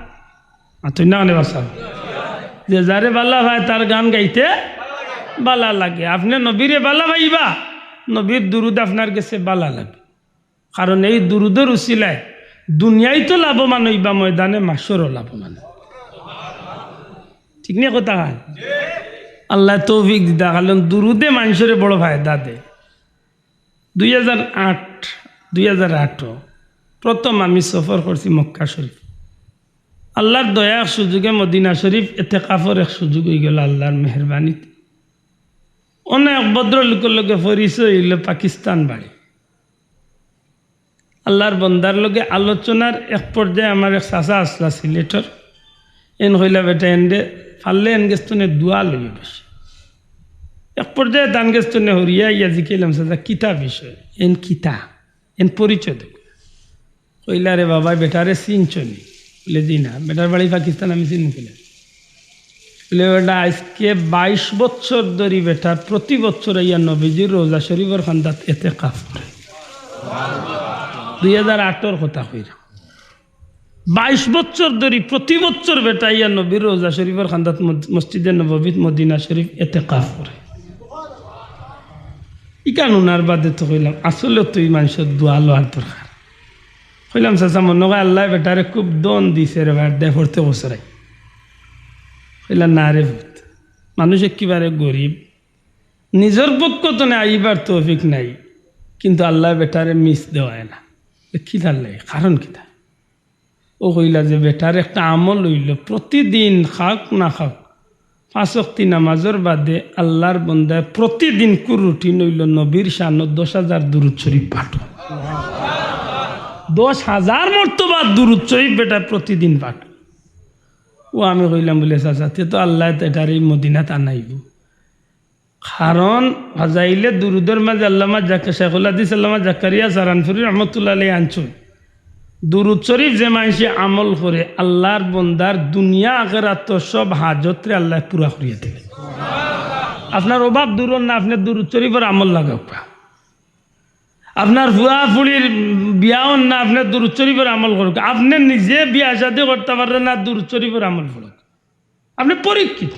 মাতইন না কেনে বা সাব? যে যারে বালা পায় তার গান গাইতে বালা লাগে। আপনে নবীরে বালা পাইবা, নবীর দুরুদ আপনার গেছে বালা লাগে। কারণ এই দুরুদর উছিলায় দুনিয়াইত লাভবান অইবা, ময়দানে মাশরও লাভবান। ঠিক নি কথা? আল্লায় তৌফিক দিতা, কারণ দুরুদে মানষরে বড় ফায়দা দেয়। দুই হাজার আট, দুই হাজার আট প্রথম আমি সফর করছি মক্কা শরীফ। আল্লার দয়া, এক সুযোগে মদিনা শরীফ এতেকাফর এক সুযোগ অইগেলো আল্লার মেহেরবানিতে। অনো এক ভদ্রলোকর লগে পরিচয় অইলো, পাকিস্তান বাড়ি। আল্লার বন্দার লগে আলোচনার এক পর্যায়ে আমার এক চাচা আছলা সিলেটর, এন কইলা, "বেটা, এনরে পারলে এন গেছ থনে দোয়া লইও বেশি।" এক পর্যায়ে তান গেছ থনে হরিয়া আইয়া জিকাইলাম, "চাচা, কিতা বিষয়? এন কিতা? এন পরিচয় দেও।" কইলা, "রে বাবা, বেটারে চিনছো নি?" বুলে, "জি না।" "বেটার বাড়ি পাকিস্তান, আমি চিনি।" কইলা, বুলে, "বেটা, আইজকে বাইশ বছর ধরি বেটা প্রতি বছর আইয়া নবীজির রওজা শরীফর কান্দাত এতেকাফ করে।" দুই হাজার আটর কথা কইরা। বাইশ বছর ধরি প্রতি বছর বেটা আইয়া নবীর রওজা শরীফর কান্দাত মদ-, মসজিদে নববীত মদিনা শরীফ এতেকাফ করে। ইখান হুনার বাদে তো কইলাম, আসলে তো ই মানষর দোয়া লওয়ার দরকার। কইলাম, "চাচা, মনো কয় আল্লায় বেটারে খুব ধন দিছে রে বা, দে পড়তে বছরাই।" কইলা, "না রে পুত, মানুষ একেবারে গরিব, নিজর পক্ষ তনে আইবার তৌফিক নাই, কিন্তু আল্লায় বেটারে মিস দেওয়ায় না।" "কিতার লাগি? কারণ কিতা?" অউ কইলা যে বেটার একটা আমল অইলো, প্রতিদিন খাউক না খাউক, পাঁচ ওয়াক্তি নামাজর বাদে আল্লার বন্দায় প্রতিদিনকুর রুটিন অইলো নবীর শানো দশ হাজার দুরুদ শরিফ পাঠ। দশ হাজার মর্তবার দুরুদ শরিফ বেটায় প্রতিদিন পাঠ। অউ আমি কইলাম বুলে, "চাচা, তে তো আল্লায় তো এটারে ই মদিনাত আনাইবো।" কারণ ফাজাইলে দুরুদর মাঝে আল্লামা জাক-, শেখুল হাদিস আল্লামা জাকারিয়া সারানপুরি রহমতুল্লাহ আলাইহি আনছইন, দুরুদ শরিফ যে মানষে আমল করে, আল্লার বন্দার দুনিয়া আখেরাতর সব হাজতরে আল্লায় পুরা করিয়া দিবে। আপনার অভাব দূর অর না, আপনে দুরুদ শরিফর আমল লাগাউক্কা। আপনার ফুয়া ফুড়ির বিয়া অর না, আপনে দুরুদ শরিফর আমল করউক্কা। আপনে নিজে বিয়া শাদি করতা পাররা না, দুরুদ শরিফর আমল পড়উক্কা। আপনে পরীক্ষিত।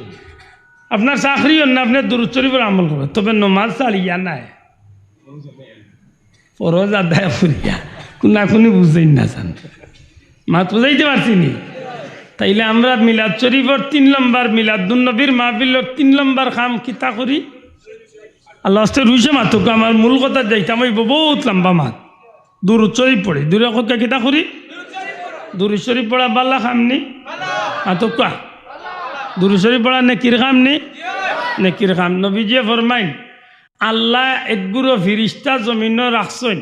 আপনার চাকরি অর না, আপনে দুরুদ শরিফর আমল করউক্কা। তবে নমাজ ছাড়িয়া নায়, ফরজ আদায় করিয়া। কুনাকুনি বুঝইন না চান। মাত বুঝাইতে পারছি নি? তাইলে আমরা মিলাদ শরিফর তিন নম্বর, মিলাদুন নবীর মাহফিলর তিন নম্বর কাম কিতা করি? আল্লার ওয়াস্তে রুশে মাতউক্কা, আমার মূল কথাত যাইতাম অইবো, বউত লম্বা মাত। দুরুদ শরিফ পড়ি। দুরুদ কউক্কা কিতা করি? দুরুদ শরিফ পড়া বালা কাম নি? মাতউক্কা। দুরুদ শরিফ পড়া নেকির কাম নি? নেকির কাম। নবীজিয়ে ফরমাইন, আল্লায় একগুরু ফিরিস্তা জমিনো রাখছইন,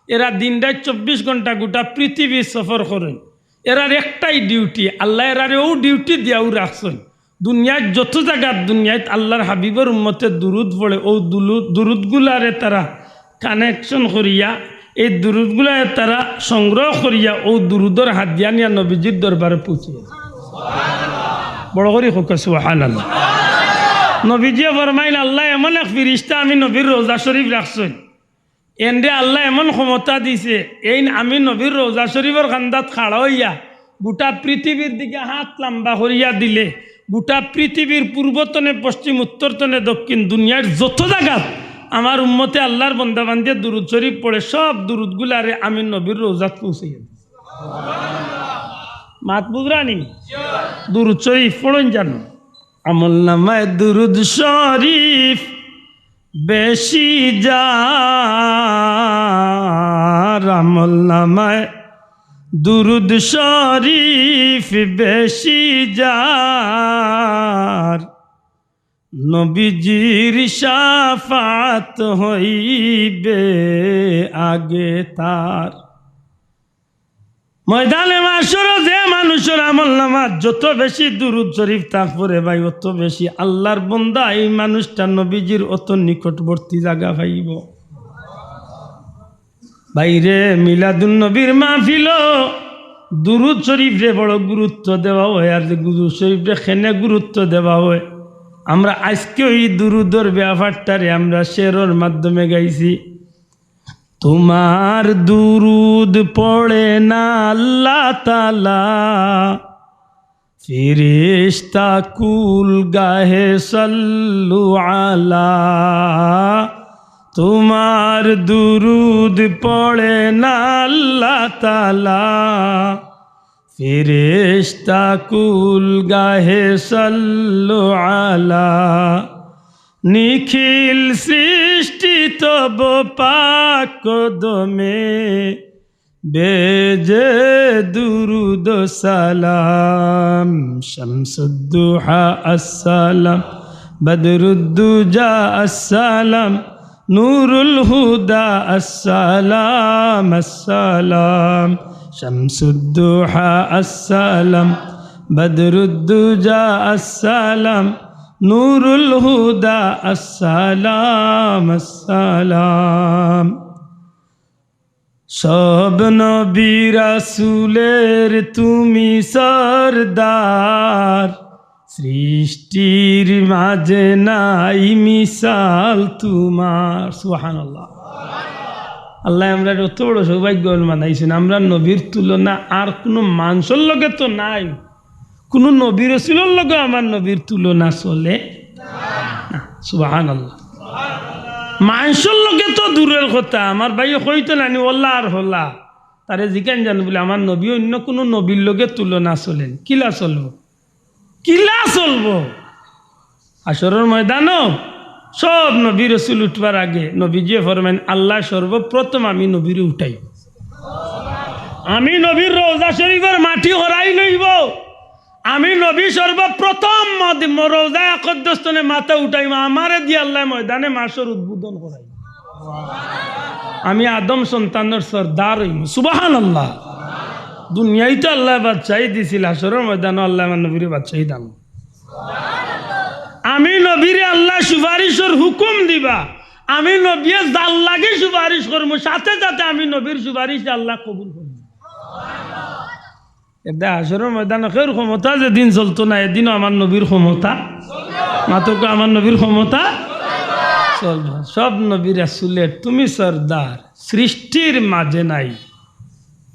এরা দিন রাইত চব্বিশ ঘন্টা গুটা পৃথিবীর সফর করইন। এরার একটাই ডিউটি, আল্লায় এরারে অউ ডিউটি দিয়াউ রাখছইন। দুনিয়াত যত জাগাত দুনিয়াত আল্লার হাবিবর উম্মতে দুরুদ পড়ে, অউ দুলু-, দুরুদগুলারে তারা কানেকশন করিয়া, এই দুরুদগুলারে তারা সংগ্রহ করিয়া, অউ দুরুদর হাদিয়া নিয়া নবীজির দরবারে পৌঁছে। বড় করি কউক্কা সুবহানাল্লাহ। নবীজিয়ে ফরমাইন, আল্লায় এমন এক ফিরিস্তা আমি নবীর রওজা শরিফ রাখছইন, এনরে আল্লায় এমন ক্ষমতা দিছে, এইন আমি নবীর রওজা শরিফর কান্দাত খাড়া অইয়া গুটা পৃথিবীর দিকে হাত লাম্বা করিয়া দিলে, গুটা পৃথিবীর পূর্ব তনে পশ্চিম, উত্তর তনে দক্ষিণ, দুনিয়ার যত জাগাত আমার উম্মতে আল্লার বন্দাবান্দিয়ে দুরুদ শরিফ পড়ে, সব দুরুদগুলারে আমি নবীর রওজাত পৌঁছাইয়া দিছি। মাত বুঝরা নি? দুরুদ শরিফ পড়ইন জানো। আমল নামায় দুরুদ শরিফ বেশি যার, আমল নামায় দুরুদ শরিফ বেশি যার, নবীজির শাফাত হইবে আগে তার। ময়দানে মাশরো যে মানুষর আমল নামাত যত বেশি দুরুদ শরিফ থাকবো রে ভাই, অত বেশি আল্লার বন্দা এই মানুষটা নবীজির অত নিকটবর্তী জাগা পাইবো। ভাইরে, মিলাদুন নবীর মাহফিলো দুরুদ শরিফরে বড় গুরুত্ব দেওয়া অয়। আর যে দুরুদ শরিফরে কেনে গুরুত্ব দেওয়া অয়, আমরা আইজকে অউ দুরুদর ব্যাপারটারে আমরা শেরর মাধ্যমে গাইছি। তোমার দুরুদ পড়ে না আল্লাহ তাআলা, ফিরিস্তা কুল গাহে সাল্লু আলা। তোমার দুরুদ পড়ে না আল্লাহ তাআলা, ফিরিস্তা কুল গাহে সাল্লু আলা। নিখিল সৃষ্টি তব পাক কদমে বেজে দুরুদ সালাম। শামসুদ্দুহা আসসালাম, বদরুদ্দুজা আসসালাম, নুরুল হুদা আসসালাম, আসসালাম। শামসুদ্দুহা আসসালাম, বদরুদ্দুজা আসসালাম, নুরুল হুদা আসসালাম, আসসালাম। সব নবী রাসূলের তুমি সরদার, সৃষ্টির মাঝে নাই মিসাল তোমার। সুবহানাল্লাহ। আল্লায় আমরারে অত বড় সৌভাগ্যবান বানাইছইন, আমরার নবীর তুলনা আর কুনু মানষর লগে তো নাই, কুনু নবী রসুলর লগে আমার নবীর তুলনা চলে না। সুবহানাল্লাহ। মানষর লগে তো দূরের কথা, আমার ভাইয়ে কইতো নানি, ওলা আর হলা। তারে জিকাইন যানু বুলে, আমার নবী অইন্য কুনু নবীর লগে তুলনা চলেনি? কিলা চলবো? কিলা চলবো? হাশরর ময়দানো সব নবী রসুল উঠবার আগে নবীজিয়ে ফরমাইন, "আল্লায় সর্বপ্রথম আমি নবীরে উঠাইবো। আমি নবীর রওজা শরীফর মাটি হরাই লইবো। আমি নবী সর্বপ্রথম মদ-, ম-, রওজায়ে আকদ্দস্তনে মাথা উঠাইমু, আমারে দি আল্লায় ময়দানে মাশর উদ্বোধন করাইমু। আমি আদম সন্তানর সর্দার অইমু।" সুবহানাল্লাহ। দুনিয়াইত আল্লায় বাদশাহী দিছিল, হাশরর ময়দানো আল্লায় আমার নবীরে বাদশাহী দান। আমি নবীরে আল্লায় সুপারিশর হুকুম দিবা, আমি নবীয়ে যার লাগি সুপারিশ করমু, সাথে সাথে আমি নবীর সুপারিশ আল্লায় কবুল করমু। এরদায় হাশরর ময়দানো কেউর ক্ষমতা যেদিন চলতো না, এদিনও আমার নবীর ক্ষমতা। মাতউক্কা, আমার নবীর ক্ষমতা চলবো। সব নবী রাসুলের তুমি সর্দার, সৃষ্টির মাঝে নাই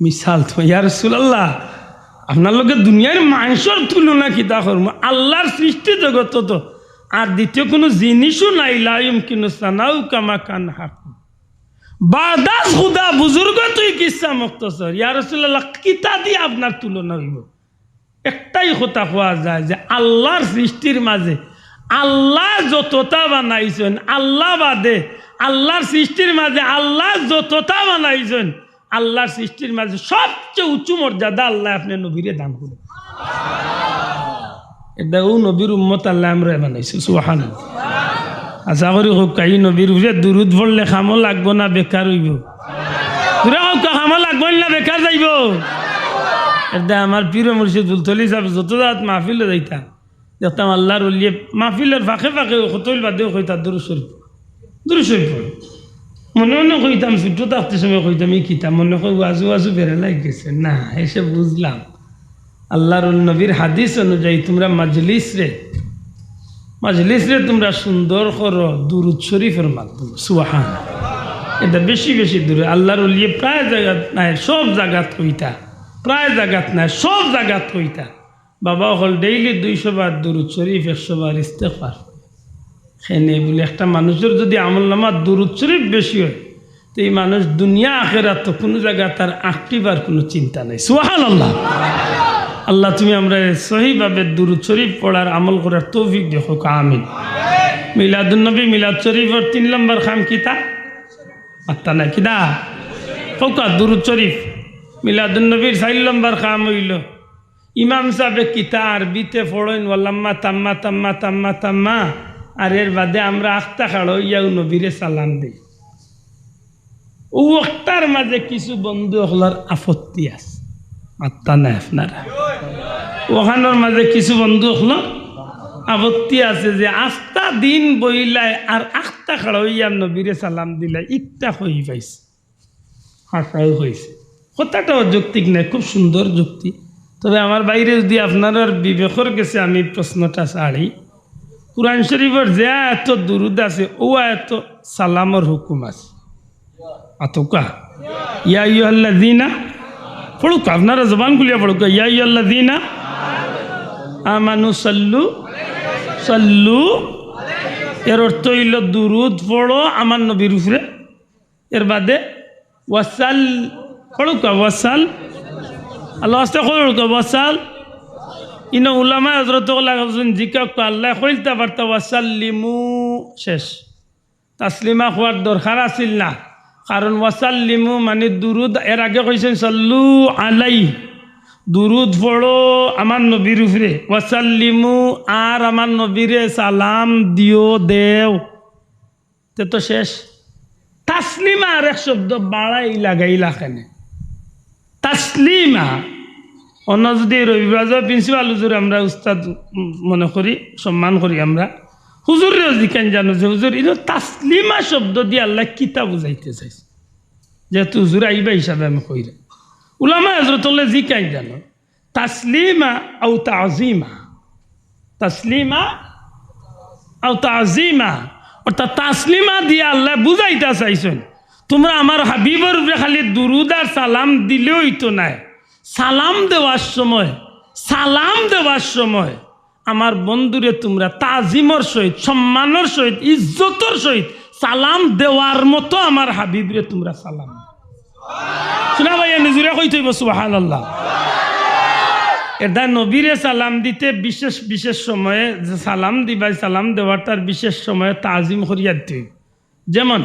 মিসাল তো। ইয়া রাসুলাল্লাহ, আপনার লগে দুনিয়ার মানষর তুলনা কিতা করমু? আল্লার সৃষ্টি জগতো তো আর দ্বিতীয় কুনু জিনিসও নাই। লা ইউমকিনু সানাউ কামা কান হাকু। বাদাস খুদা বুজুর্গ তুই কিসা মুক্তসর। ইয়া রাসুলাল্লাহ, কিতা দি আপনার তুলনা অইবো? একটাই কথা কওয়া যায় যে আল্লার সৃষ্টির মাঝে আল্লায় যততা বানাইছইন, আল্লা বাদে আল্লার সৃষ্টির মাঝে আল্লায় যততা বানাইছইন, আল্লার সৃষ্টির মাঝে সবচেয়ে উঁচু মর্যাদা আল্লায় আপনে নবীরে দান করইন। এরদায় অউ নবীর উম্মত আল্লায় আমরারে বানাইছে। সুবহানাল্লাহ। আশা করি কউক্কা, ই নবীর উপরে দুরুদ পড়লে কামো লাগবো না বেকার অইবো? জুরে কউক্কা, কামো লাগবো না বেকার যাইবো? এরদায় আমার পীর মুর্শিদ ফুলতলি সাব যত জাগাত মাহফিলো যাইতা, দেখতাম আল্লার অলিয়ে মাহফিলর ফাঁকে ফাঁকে কতইল বাদেও কইতা, "দুরুদ শরীফ, দুরুদ শরীফ পড়ো।" মনে মনে কইতাম, ছোট থাকতে সময় কইতাম, "ই কিতা?" মনে কয় ওয়াজু ওয়াজু বেড়া লাগি গেছে। না, এসে বুঝলাম, আল্লার নবীর হাদিস অনুযায়ী তুমরা মাজলিসরে, মাজলিসরে তুমরা সুন্দর করো দুরুদ শরীফর মাধ্যমে। সুবহান। এটা বেশি বেশি দূরে। আল্লার অলিয়ে প্রায় জাগাত নায়, সব জাগাত কইতা, প্রায় জাগাত নায়, সব জাগাত কইতা। বাবা অকল daily দুইশো বার দুরুদ শরীফ, একশো বার ইস্তেগফার। কেনে বুলে একটা মানুষর যদি আমলনামাত দুরুদ শরীফ বেশি অয়, তে ই মানুষ দুনিয়া আখেরাত তো কুনু জাগাত তার আঁকটিবার কুনু চিন্তা নাই। সুবহানাল্লাহ। আল্লাহ, তুমি আমরারে সহিভাবে দুরুদ শরীফ পড়ার, আমল করার তৌফিক দেও, কউক্কা আমিন। মিলাদুন নবী, মিলাদ শরীফর তিন নম্বর কাম কিতা? মাত্তা নাই কিতা? কউক্কা দুরুদ শরীফ। মিলাদুন নবীর চাইর নম্বর কাম অইলো, ইমাম সাবে কিতা আরবিতে পড়ইন, "ওয়ালাম্মা তাম্মা তাম্মা তাম্মা তাম্মা", আর এর বাদে আমরা আখতা খাড়া অইয়াউ নবীরে সালাম দেই। অউ আখতার মাঝে কিছু বন্ধু অকলর আপত্তি আছে, মাত্তা নাই আপনারা। অখানর মাঝে কিছু বন্ধু অকলর আপত্তি আছে যে আখতা দিন বইলায় আর আখতা খাড়া অইয়া নবীরে সালাম দিলায়, ইকটা কই পাইছে। হাসাউ কইছে। কথাটা অযৌক্তিক নায়, খুব সুন্দর যুক্তি। তবে আমার ভাইরে যদি আপনারার বিবেকর গেছে আমি প্রশ্নটা ছাড়ি, কুরআন শরীফর যে আয়াতো দুরুদ আছে, অউ আয়াতো সালামর হুকুম আছে। মাতউক্কা। ইয়া আইয়ুহাল্লাযীনা, পড়উক্কা, আপনারা জবান খুলিয়া পড়উক্কা। ইয়া আইয়ুহাল্লাযীনা আমানু সাল্লু, সাল্লু, এর অর্থ অইলো দুরুদ পড়ো আমার নবীর উপরে। এর বাদে ওয়াসাল, পড়উক্কা, ওয়াসাল, আল্লাহ আস্তে কউক্কা, ওয়াসাল। ইনো উলামায়ে হযরত অকল লাগাইছইন, জিকাউক্কা, আল্লায় কইলতা পারতা, "ওয়াসাল্লিমু", শেষ। তাসলিমা কওয়ার দরকার আছিল না, কারণ ওয়াসাল্লিমু মানে দুরুদ, এর আগে কইছইন, "সাল্লু আলাইহি", দুরুদ পড়ো আমার নবীর উপরে, "ওয়াসাল্লিমু", আর আমার নবীরে সালাম দিও, দেও। তে তো শেষ। তাসলিমা আরেক শব্দ বাড়াই লাগাইলা কেনে? তাসলিমা। অন্য যদি রবিবাজার প্রিন্সিপাল হুজুর আমরা উস্তাদ মনে করি, সম্মান করি আমরা। হুজুররেও জিকাইন জানো যে, "হুজুর, ইনো তাসলিমা শব্দ দি আল্লায় কিতা বুঝাইতে চাইছে?" যেহেতু হুজুর আইবা হিসাবে আমি কইরাম। উলামায়ে হযরত অকলে জিকাইন জানো। তাসলিমা আও তাজিমা। তাসলিমা আও তাজিমা। অর্থাৎ তাসলিমা দিয়া আল্লায় বুঝাইতা চাইছইন, তুমরা আমার হাবিবর উপরে খালি দুরুদ আর সালাম দিলে অইতো নায়, সালাম দেওয়ার সময়, সালাম দেওয়ার সময় আমার বন্ধুরে তুমরা তাজিমর সহিত, সম্মানর সহিত, ইজ্জতর সহিত সালাম দেওয়ার মতো আমার হাবিবরে তুমরা সালাম দিও। হুনা ভাই, এনে জুরে কইতে অইবো সুবহানাল্লাহ। এরদায় নবীরে সালাম দিতে বিশেষ বিশেষ সময়ে যে সালাম দিবায়, সালাম দেওয়াটার বিশেষ সময়ে তাজিম করিয়া দিতে অইবো। যেমন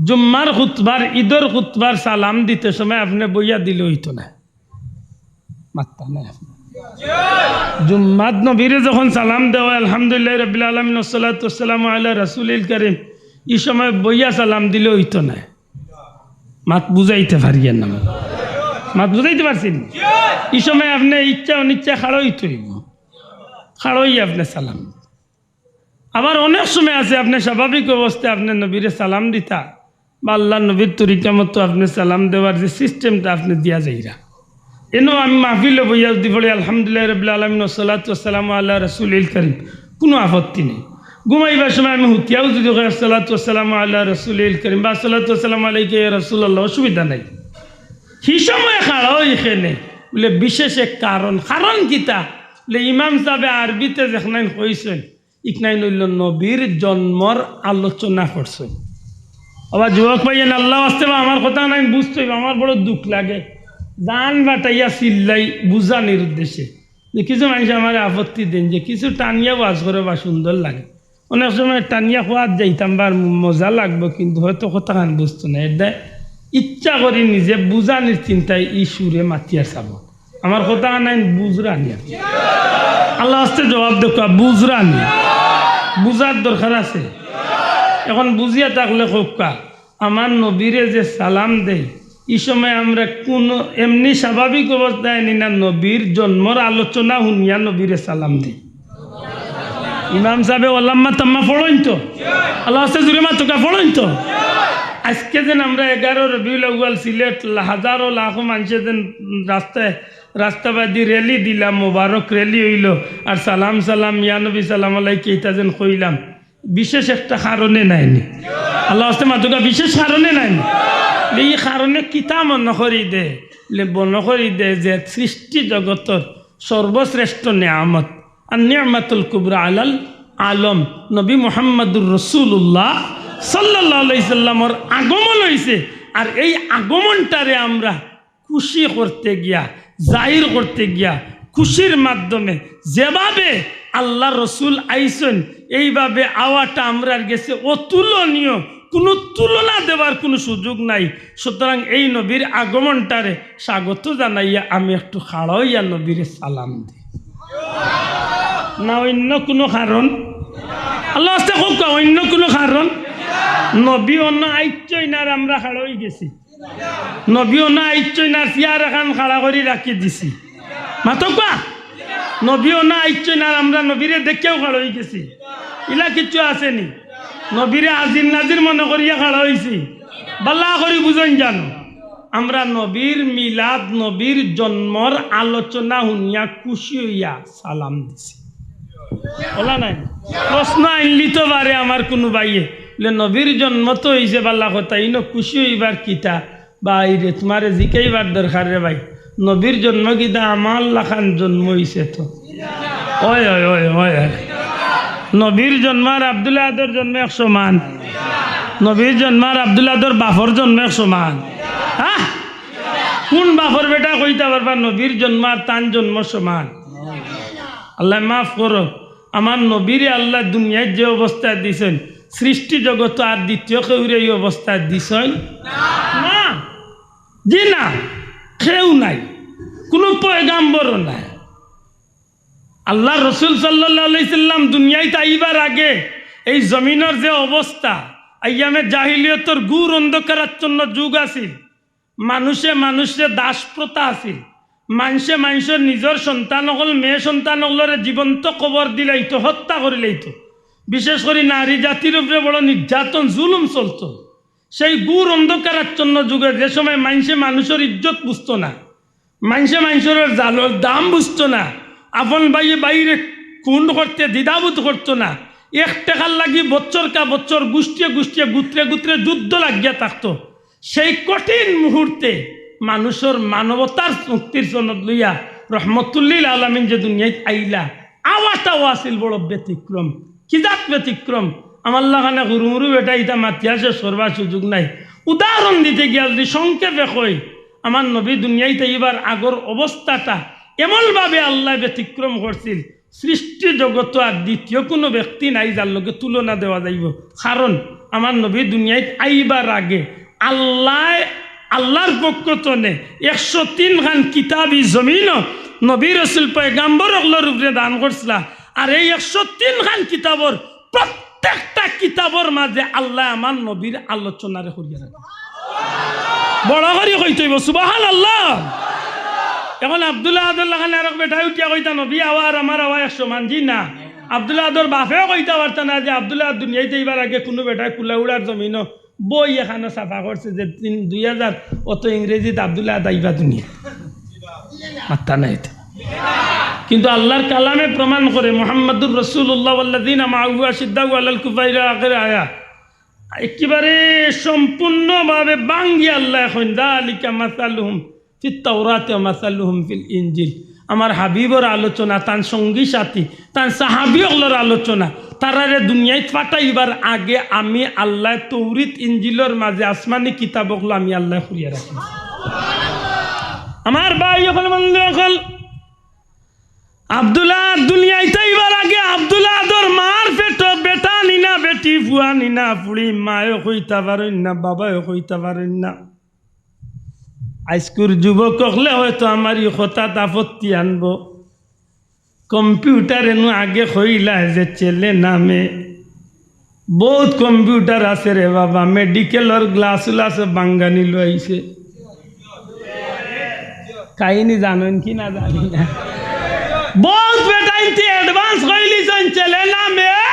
জুম্মার খুতবার, ঈদর খুতবার সালাম দিতে সময় আপনে বইয়া দিলে অইতো না। মাত্তা নাই আপনে। জুম্মাত নবীরে যখন সালাম দেওয়া, আলহামদুলিল্লাহি রাব্বিল আলামিন, ওয়াসসালাতু ওয়াসসালামু আলা রাসূলিল কারীম, ই সময় বইয়া সালাম দিলে অইতো না। মাত বুঝাইতে পারিয়ার না। মাত বুঝাইতে পারছি নি? ই সময় আপনে ইচ্ছা অনিচ্ছা খাড়া অইতে অইবো। খাড়া অইয়া আপনে সালাম। আবার অনেক সময় আছে, আপনে স্বাভাবিক অবস্থায় আপনে নবীরে সালাম দিতা, বা আল্লার নবীর তরিকা মতো আপনে সালাম দেওয়ার যে সিস্টেমটা আপনে দিয়া যাইরা। এনো আমি মাহফিলো বইয়া যদি পড়ি, "আলহামদুলিল্লাহি রাব্বিল আলামিন, ওয়াসসালাতু ওয়াসসালামু আলা রাসূলিল কারীম", কুনু আপত্তি নাই। ঘুমাইবার সময় আমি হুতিয়াও যদি কই, "আসসালাতু ওয়াসসালামু আলা রাসূলিল কারীম" বা "আসসালাতু ওয়াসসালামু আলাইকা ইয়া রাসূলাল্লাহ", অসুবিধা নাই। হি সময় খাড়া অই কেনে, বুলে বিশেষ এক কারণ। কারণ কিতা? বুলে ইমাম সাবে আরবিতে যেখানাইন কইছইন, ইখানাইন অইলো নবীর জন্মর আলোচনা করছইন। আবার যুবক ভাইয়াইন, আল্লার ওয়াস্তে বা আমার কথাখানাইন বুঝতে অইবো, আমার বড় দুখ লাগে। জান বাটাইয়া চিল্লাই বুঝানির উদ্দেশ্যে। যে কিছু মানুষ আমারে আপত্তি দেইন যে কিছু টানিয়া ওয়াজ করে বা সুন্দর লাগে। অনেক সময় টানিয়া কওয়াত যাইতাম বা আর মজা লাগবো, কিন্তু হয়তো কথাখান বুঝতো না। এরদায় ইচ্ছা করি নিজে বুঝানির চিন্তায় ই সুরে মাতিয়ার চাবো। আমার কথাখানাইন বুঝরা নি? আল্লার ওয়াস্তে জবাব দেউক্কা, বুঝরা নি? বুঝার দরকার আছে। এখন বুঝিয়া থাকলে কউক্কা, আমার নবীরে যে সালাম দেই, ই সময় আমরা কুনু এমনি স্বাভাবিক অবস্থায় নি না, নবীর জন্মর আলোচনা হুনিয়া নবীরে সালাম দেই। ইমাম সাবে ওয়ালাম্মা তাম্মা পড়ইন তো? আল্লার ওয়াস্তে জুরে মাতুক্কা, পড়ইন তো? আইজকে যেন আমরা এগারো রবিউল আউয়াল সিলেট লা-, হাজারো লাখো মানষে যেন রাস্তায়, রাস্তাবাদি র‍্যালি দিলাম, মোবারক র‍্যালি অইলো, আর সালাম সালাম ইয়া নবী সালাম আলাইকা ইতা যেন কইলাম, বিশেষ একটা কারণে নায় নি? আল্লার ওয়াস্তে মাতুক্কা, বিশেষ কারণে নায় নি? ই কারণে কিতা মনো করি দে? বুলে মনো করি দে যে সৃষ্টি জগতর সর্বশ্রেষ্ঠ নিয়ামত, আর নিয়ামাতুল কুবরা আলাল আলম, নবী মুহাম্মাদুর রাসূলুল্লাহ সাল্লাল্লাহু আলাইহি সাল্লামর আগমন অইছে। আর এই আগমনটারে আমরা খুশি করতে গিয়া, জাহির করতে গিয়া, খুশির মাধ্যমে যেভাবে আল্লার রসুল আইছইন, এইভাবে আওয়াটা আমরার গেছে অতুলনীয়, কুনু তুলনা দেওয়ার কুনু সুযোগ নাই। সুতরাং এই নবীর আগমনটারে স্বাগত জানাইয়া আমি একটু খাড়া অইয়া নবীরে সালাম দেই। না অইন্য কুনু কারণ? আল্লার ওয়াস্তে কউক্কা, অইন্য কুনু কারণ? নবী অনো আইচ্ছইন আর আমরা খাড়া অইগেছি। নবী অনো আইচ্ছইন আর চেয়ার এখান খাড়া করি রাখি দিছি। মাতুক্কা? নবী অনো আইচ্ছইন আর আমরা নবীরে দেখিয়াউ খাড়া অইগেছি। ইলা কিচ্ছু আছে নি? নবীরে হাজির নাজির মনো করিয়া খাড়া অইছি। ভালা করি বুঝইন জানো, আমরা নবীর মিলাদ, নবীর জন্মর আলোচনা হুনিয়া খুশি অইয়া সালাম দিছি। অলা নায়? প্রশ্ন আইনলি তো পারে আমার কুনু ভাইয়ে, বুলে, "নবীর জন্ম তো অইছে, ভালা কথা, ইনো খুশি অইবার কিতা?" ভাইরে, তুমারে জিকাইবার দরকার রে ভাই, নবীর জন্ম কিতা আমার লাখান জন্ম অইছে তো? অয়, অয়, অয়, অয়, অয়। নবীর জন্ম আর আব্দুল আদর জন্ম এক সমান? নবীর জন্ম আর আব্দুল আদর বাপর জন্ম এক সমান? হ্যাঁ? কুন বাপর বেটা কইতা পারবা নবীর জন্ম আর তান জন্ম সমান? আল্লায় মাফ করো, আমার নবীরে আল্লায় দুনিয়াত যে অবস্থায় দিছইন, সৃষ্টি জগতো আর দ্বিতীয় কেউরে ই অবস্থায় দিছইন না। জি না, কেউ নাই, কুনু পয়গাম্বরও নাই। আল্লার রসুল সাল্লাল্লাহু আলাইহি সাল্লাম দুনিয়াত আইবার আগে এই জমিনর যে অবস্থা, আইয়ামে জাহিলিয়তর ঘুর অন্ধকারাচ্ছন্ন যুগ আছিল, মানুষে মানুষরে দাস প্রথা আছিল। মানষে মানষর নিজর সন্তান অকল, মেয়ে সন্তান অকলরে জীবন্ত কবর দিলাইতো, হত্যা করিলাইতো। বিশেষ করি নারী জাতির উপরে বড় নির্যাতন, জুলুম চলতো। সেই ঘুর অন্ধকারাচ্ছন্ন যুগে যে সময় মানষে মানুষর ইজ্জত বুঝতো না, মানষে মানষর জানর দাম বুঝতো না, আপন ভাইয়ে ভাইরে খুন করতে দ্বিধাবোধ করতো না, এক টেকার লাগি বছর কা বছর, গুষ্টিয়ে গুষ্টিয়ে, গুত্রে গুত্রে যুদ্ধ লাগিয়া থাকতো। সেই কঠিন মুহূর্তে মানুষর মানবতার মুক্তির সনদ লইয়া রহমতুল্লিল আলামিন যে দুনিয়াত আইলা, আওয়াটাও আছিল বড় ব্যতিক্রম। কি জাত ব্যতিক্রম? আমার লাখানে হুরুমুরু বেটা ইতা মাতিয়া শেষ করবার সুযোগ নাই। উদাহরণ দিতে গিয়া যদি সংক্ষেপে কই, আমার নবী দুনিয়াইত আইবার আগর অবস্থাটা এমনভাবে আল্লায় ব্যতিক্রম করছিল, সৃষ্টি জগতো আর দ্বিতীয় কুনু ব্যক্তি নাই যার লগে তুলনা দেওয়া যাইবো। কারণ আমার নবী দুনিয়াইত আইবার আগে আল্লায়, আল্লার পক্ষ তনে একশো তিন খান কিতাব ই জমিনো নবী রসুল পয়গাম্বর অকলর উপরে দান করছিলা। আর এই একশো তিন খান কিতাবর প্রত্যেকটা কিতাবর মাঝে আল্লায় আমার নবীর আলোচনারে করিয়া রাখে। বড় করি কইতে অইবো, সুবহানাল্লাহ। এখন আব্দুল আহাদর লাখানে আরক বেটায় উঠিয়া কইতা, "নবী আওয়া আর আমার আওয়া এক সমান।" জি না, আব্দুল আহাদর বাপেও কইতা পারতা না যে আব্দুল আহাদ দুনিয়াইত আইবার আগে কুনু বেটায় কুলাউড়ার জমিনো বই একখানো ছাপা করছে যে তিন, দুই হাজার অত ইংরেজিত আব্দুল আহাদ আইবা দুনিয়া। মাত্তা নাই তো। কিন্তু আল্লার কালামে প্রমাণ করে, "মুহাম্মাদুর রাসূলুল্লাহ ওয়াল্লাযীনা মাআহু আশিদ্দাউ আলাল কুফারি" আখের আয়া। একেবারে সম্পূর্ণভাবে ভাঙ্গি আল্লায় কইন, "যালিকা মাসালুহুম ফিত তাওরাতি ওয়া মাসালুহুম ফিল ইনজিল।" আমার হাবিবর আলোচনা, তান সঙ্গী সাথী, তান সাহাবী অকলর আলোচনা, তারারে দুনিয়াইত পাঠাইবার আগে আমি আল্লায় তৌরিত ইনজিলর মাঝে আসমানি কিতাব অকল আমি আল্লায় করিয়া রাখি। আমার ভাই অকল, বন্ধু অকল, আব্দুল আহাদ দুনিয়াইত আইবার আগে আব্দুল আহাদর মার পেটো বেটা নি না বেটি, ফুয়া নি না ফুড়ি, মায়ও কইতা পারইন না, বাবায়ও কইতা পারইন না। আইজকুর যুবক অকলে হয়তো আমার ই কথাত আপত্তি আনবো। কম্পিউটারে নু আগে কইলা যে ছেলে না মেয়ে। বউত কম্পিউটার আছে রে বাবা, মেডিকেলর গ্লাস উলাস ভাঙ্গানি লইছে। কাহিনী জানইন কি না জানি না। বউত বেটাইন্তে advance কইলিছইন ছেলে না মেয়ে,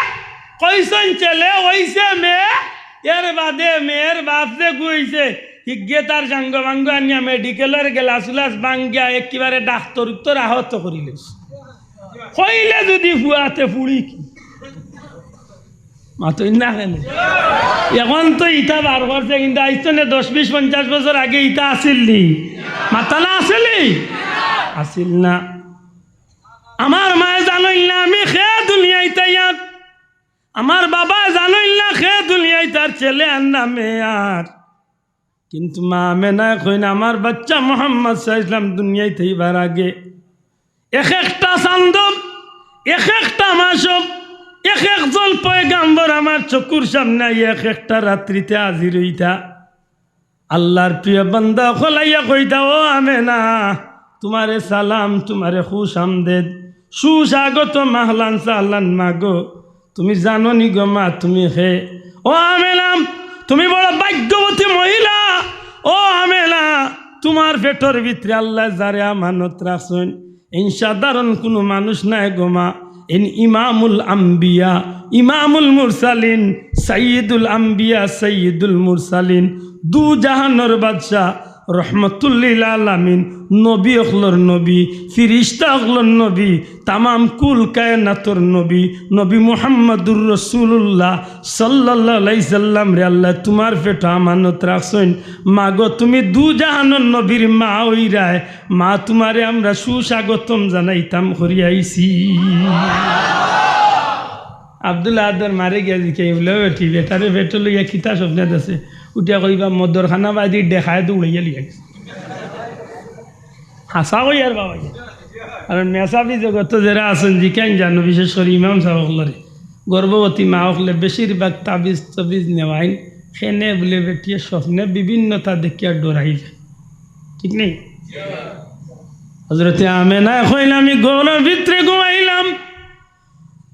কইছইন ছেলে, অইছে মেয়ে, এর বাদে মেয়ের বাপ যে গুইছে, হিগে তার সাঙ্গ ভাঙ্গ আনিয়া মেডিকেলর গ্লাস উলাস ভাঙ্গিয়া একেবারে ডাক্তর উত্তর আহত করিলিছে। কইলে যদি ফুয়াতে ফুড়ি কি? মাতইন না কেনে? এখন তো ইতা বার করছে, কিন্তু আইজ তো নে দশ, বিশ, পঞ্চাশ বছর আগে ইতা আছিল নি? মাত্তা না আছিল নি? আছিল না। আমার মায়ে জানইন না আমি কে দুনিয়াইত আইয়ার, আমার বাবায় জানইন না কে দুনিয়াইত আর ছেলে আর না মেয়ে আর। কিন্তু মা আমেনায় কইন, আমার বাচ্চা মুহাম্মদ সাল্লাল্লাহু আলাইহি ওয়াসাল্লাম দুনিয়াইত আইবার আগে এক একটা চান্দো, এক একটা মাসো, এক একজন পয়গাম্বর আমার চকুর সামনে আইয়া এক একটা রাত্রিতে হাজির অইতা। আল্লার প্রিয় বান্দা অকল আইয়া কইতা, "ও আমেনা, তুমারে সালাম, তুমারে খুশ আমদেদ, সুস্বাগতম, আহলান সাহলান মাগো।" তুমি জানো নি গো মা, তুমি কে? ও আমেনা, তুমি বড় ভাগ্যবতী মহিলা। ও আমেনা, তুমার পেটর ভিতরে আল্লায় যারে আমানত রাখছইন, ইন সাধারণ কুনু মানুষ নায় গো মা, ইন ইমামুল আম্বিয়া, ইমামুল মুরসালিন, সাইয়্যিদুল আম্বিয়া, সাইয়্যিদুল মুরসালিন, দু জাহানর বাদশা, রহমতুল্লিল আলামিন, নবী অকলর নবী, ফিরিস্তা অকলর নবী, তামাম কুল কায়নাতর নবী, নবী মুহাম্মাদুর রাসূলুল্লাহ সাল্লাল্লাহু আলাইহি সাল্লামরে আল্লায় তুমার পেটো আমানত রাখছইন। মাগো, তুমি দু জাহানর নবীর মা অইরায়, মা, তুমারে আমরা সুস্বাগতম জানাইতাম করি আইছি। আব্দুল আহাদর মারে গিয়া জিকাই, বলে, "ও বেটি, বেটারে পেটো লইয়া কিতা স্বপ্নে দেখছে?" উঠিয়া কইবা, "মদর খানা বায়দি ডেকায় দৌড়াইয়া লইয়া গেছে।" হাছা কইয়ার বাবা। কারণ মেসাবি জগতো যেরা আছইন, জিকাইন জানো, বিশেষ করি ইমাম সাব অকলরে, গর্ভবতী মা অকলে বেশিরভাগ তাবিজ তবিজ নেওয়াইন, কেনে বুলে বেটিয়ে স্বপ্নে বিভিন্নতা দেখিয়া ডরাই যায়। ঠিক নি? হজরতে আমেনায় কইন, "আমি ঘরর ভিতরে ঘুমাইলাম,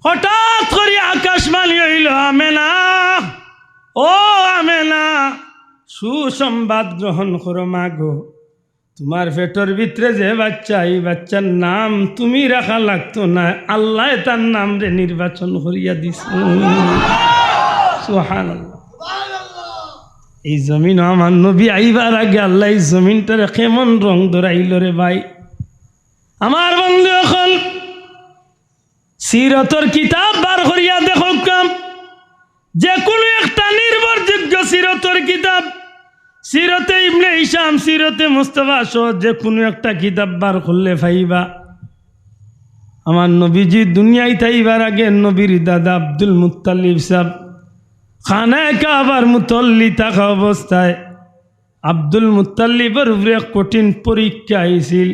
হঠাৎ করি আকাশবাণী অইলো, 'আমেনা, ও আমেনা, সুসংবাদ গ্রহণ করো মাগো।' তুমার পেটর ভিতরে যে বাচ্চা, ই বাচ্চার নাম তুমি রাখা লাগতো নায়, আল্লায় তার নামরে নির্বাচন করিয়া দিছইন।" সুবহানাল্লাহ। ই জমিনো আমার নবী আইবার আগে আল্লায় ই জমিনটারে কেমন রং ধরাইলো রে ভাই। আমার বন্ধু অকল, সিরতর কিতাব বার করিয়া দেখউক্কা, যে কুনু একটা নির্ভরযোগ্য সিরতর কিতাব, সিরতে ইবনে হিশাম, সিরতে মুস্তাফা সহ যে কুনু একটা কিতাব বার করলে পাইবা। আমার নবীজি দুনিয়াইত আইবার আগে নবীর দাদা আব্দুল মুত্তালিব সাব খানায়ে কাবার মুতল্লি থাকা অবস্থায় আব্দুল মুত্তালিবর উপরে এক কঠিন পরীক্ষা আইছিল।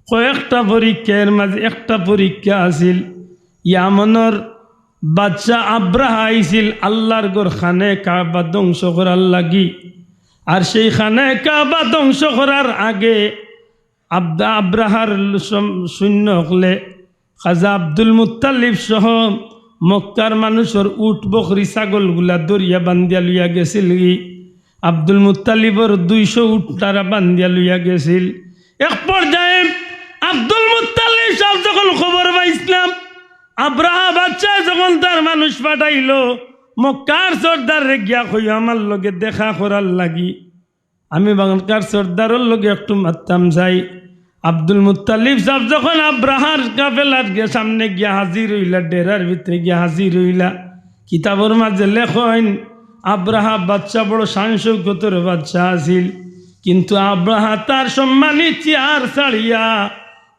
কয়েকটা পরীক্ষা, এর মাঝে একটা পরীক্ষা আছিল। ইয়ামনর বাদশা আব্রাহা আইছিল আল্লাহর ঘর খানায়ে কাবা ধ্বংস করার লাগি। আর সেই খানায়ে কাবা ধ্বংস করার আগে আব্দা-, আব্রাহার সম-, সৈন্য অকলে খাজা আব্দুল মুত্তালিব সহ মক্কার মানুষর উট, বকরি, ছাগলগুলা ধরিয়া বান্ধিয়া লইয়া গেছিলগি। আব্দুল মুত্তালিবর দুইশো উট তারা বান্ধিয়া লইয়া গেছিল। এক পর্যায়ে আব্দুল মুত্তালিব সাব যখন খবর পাইছলা, আব্রাহা বাদশায় যখন তার মানুষ পাঠাইলো, মক্কার সর্দাররে গিয়া কইও আমার লগে দেখা করার লাগি, আমি বাগানকার সর্দারর লগে একটু মাততাম চাই। আব্দুল মুত্তালিব সাব যখন আব্রাহার কাফেলার গিয়া সামনে গিয়া হাজির অইলা, ডেরার ভিতরে গিয়া হাজির অইলা, কিতাবর মাঝে লেখইন, আব্রাহা বাদশা বড় শান শৌকতর বাদশা আছিল, কিন্তু আব্রাহা তার সম্মানী চেয়ার ছাড়িয়া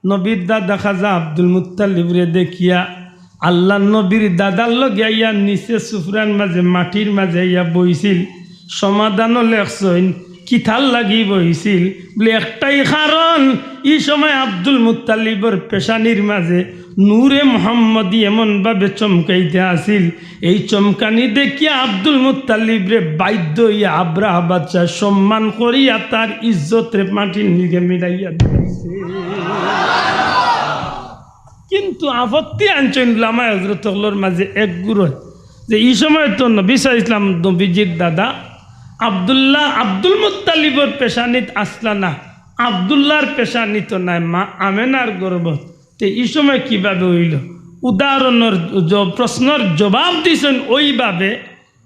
নবীর দাদা খাজা আব্দুল মুত্তালিবরে দেখিয়া আল্লাহর নবীর দাদার লগে আইয়া নিচে সুফরার মাঝে, মাটির মাঝে আইয়া বইছিল। সমাধানও লেখছইন, কিতার লাগি বইছিল? বলে, একটাই কারণ, ই সময় আব্দুল মুত্তালিবর পেশানির মাঝে নূরে মোহাম্মদী এমনভাবে চমকাইতে আছিল, এই চমকানি দেখিয়া আব্দুল মুত্তালিবরে বাধ্য অইয়া আব্রাহা বাদশা সম্মান করিয়া তার ইজ্জতরে মাটির নিচে মিলাইয়া দিছে। কিন্তু আপত্তি আনছইন উলামায়ে হযরত অকলর মাঝে এক গুরুয়ে, যে ই সময় তো নবী সাল্লাল্লাহু আলাইহি ওয়াসাল্লাম নবীজির দাদা আব্দুল্লাহ, আব্দুল মুত্তালিবর পেশানিত আছলা না, আব্দুল্লাহর পেশানিত নাই, মা আমেনার গর্ভত। তে ই সময় কিভাবে অইল? উদাহরণর জ-, প্রশ্নর জবাব দিছইন ওইভাবে,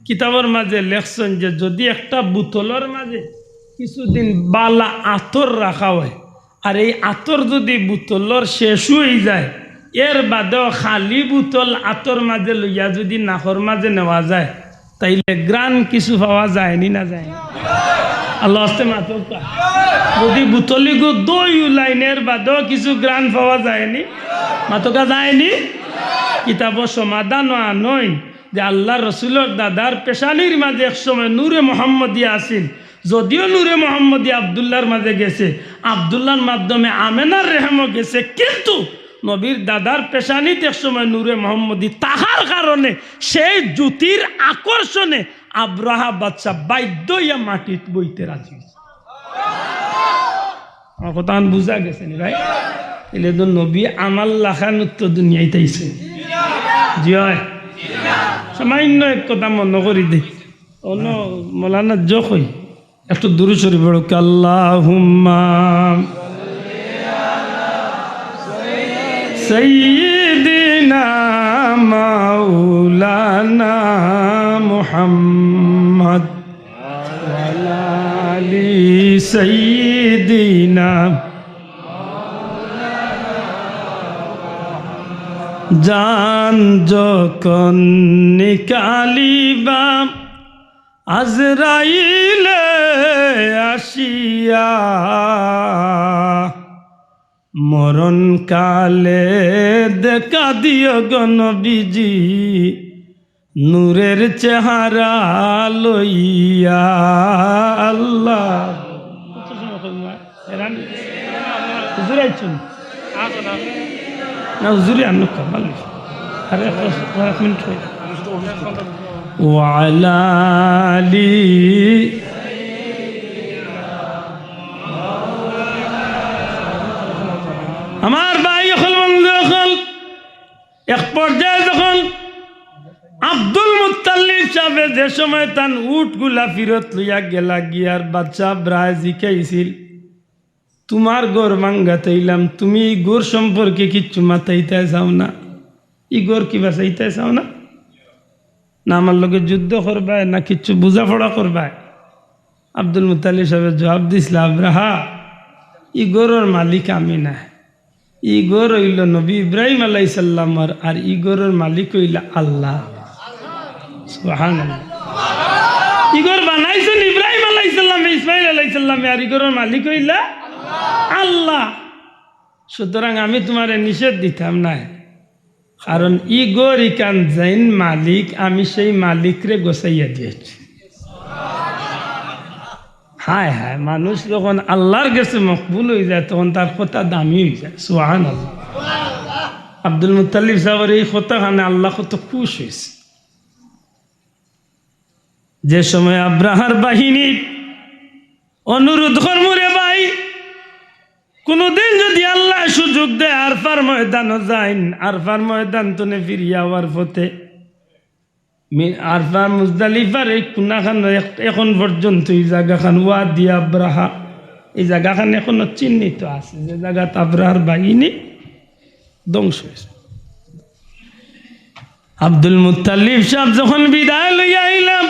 কিতাবর মাঝে লেখছইন যে যদি একটা বোতলর মাঝে কিছুদিন বালা আতর রাখা হয়, আর এই আতর যদি বোতলর শেষ অই যায়, এর বাদেও খালি বোতল আতর মাঝে লইয়া যদি নাকর মাঝে নেওয়া যায়, তাইলে ঘ্রাণ কিছু পাওয়া যায়নি না যায়নি? আল্লাহ আস্তে মাতউক্কা। যদি বোতলিগু দই উলাইন, এর বাদেও কিছু ঘ্রাণ পাওয়া যায়নি? মাতউক্কা, যায়নি? কিতাবো সমাধানও আনইন যে আল্লাহর রসুলর দাদার পেশানির মাঝে এক সময় নূরে মোহাম্মদী আছিল, যদিও নূরে মোহাম্মদী আব্দুল্লাহর মাঝে গেছে, আব্দুল্লাহর মাধ্যমে আমেনার রেহেমও গেছে, কিন্তু নবীর দাদার পেশানিত এক সময় নূরে মোহাম্মদী থাকার কারণে সেই জ্যোতির আকর্ষণে আব্রাহা বাদশা বাধ্য অইয়া মাটিত বইতে রাজি অইছে। আমার কথাখান বুঝা গেছে নি ভাই? এলে তো নবী আমার লাখান উত্তর দুনিয়াত আইছে। জি অয়। সামান্য এক কথা মনো করি দেই। অন্য মৌলানা জো কই, একটু দুরূদ শরীফ পড়ো। আল্লাহুম্মা সাইয়্যিদিনা মাওলানা মুহাম্মদ ওয়া আলা আলি সাইয়্যিদিনা। জান যখন নিকালিবা আজরাইলে আসিয়া, মরণ কালে দেখা দিও গো নবীজি, নূরের চেহারা লইয়া। আল্লাহ। হুজুর আইছইন? না, হুজুরে আনো কামাল। আরে, এক, এক মিনিট হই। ওয়া আলা আলি। আমার ভাই অকল, বন্ধু অকল, এক পর্যায়ে যখন আব্দুল মুত্তালিব সাবে যে সময় তান উটগুলা ফিরত লইয়া গেলা গিয়ার বাদশা আব্রাহায় জিকাইছিল, "তুমার ঘর ভাঙ্গাত আইলাম, তুমি ই ঘর সম্পর্কে কিচ্ছু মাতাইতায় চাও না? ই ঘর কি বাঁচাইতায় চাও না? না আমার লগে যুদ্ধ করবায়, না কিচ্ছু বুঝাপড়া করবায়?" আব্দুল মুত্তালিব সাবে জবাব দিছলা, "আব্রাহা, ই ঘরর মালিক আমি নায়।" ই ঘর অইলো নবী ইব্রাহিম আলাইহিস সালামর, আর ই ঘরর মালিক অইলা আল্লাহ। সুবহানাল্লাহ। ই ঘর বানাইছইন ইব্রাহিম আলাইহিস সালামে, ইসমাইল আলাইহিস সালামে, আর ই ঘরর মালিক অইলা আল্লাহ। সুতরাং আমি তুমারে নিষেধ দিতাম নায়। কারণ ই ঘর ইখান যেইন মালিক, আমি সেই মালিকরে গছাইয়া দিয়াছি। হায় হায়, মানুষ যখন আল্লার গেছে মকবুল অইযায়, তখন তার কথা দামি অইযায়। সুবহানাল্লাহ। আব্দুল মুত্তালিব সাবর ই কথাখানে আল্লা কত খুশ অইছে। যে সময় আব্রাহার বাহিনী অনুরোধ করমু, রে ভাই, কুনুদিন যুদি আল্লায় সুযোগ দেয়, আরফার ময়দানো যাইন, আরফার ময়দান তনে ফিরিয়া আওয়ার পথে মি-, আরফা মুজদালিফার এই কুনাখান এক-, এখন পর্যন্ত ই জাগাখান ওয়াদি আব্রাহা, ই জাগাখান এখনো চিহ্নিত আছে, যে জাগাত আব্রাহার বাহিনী ধ্বংস অইছে। আব্দুল মুত্তালিব সাব যখন বিদায় লইয়া আইলাম,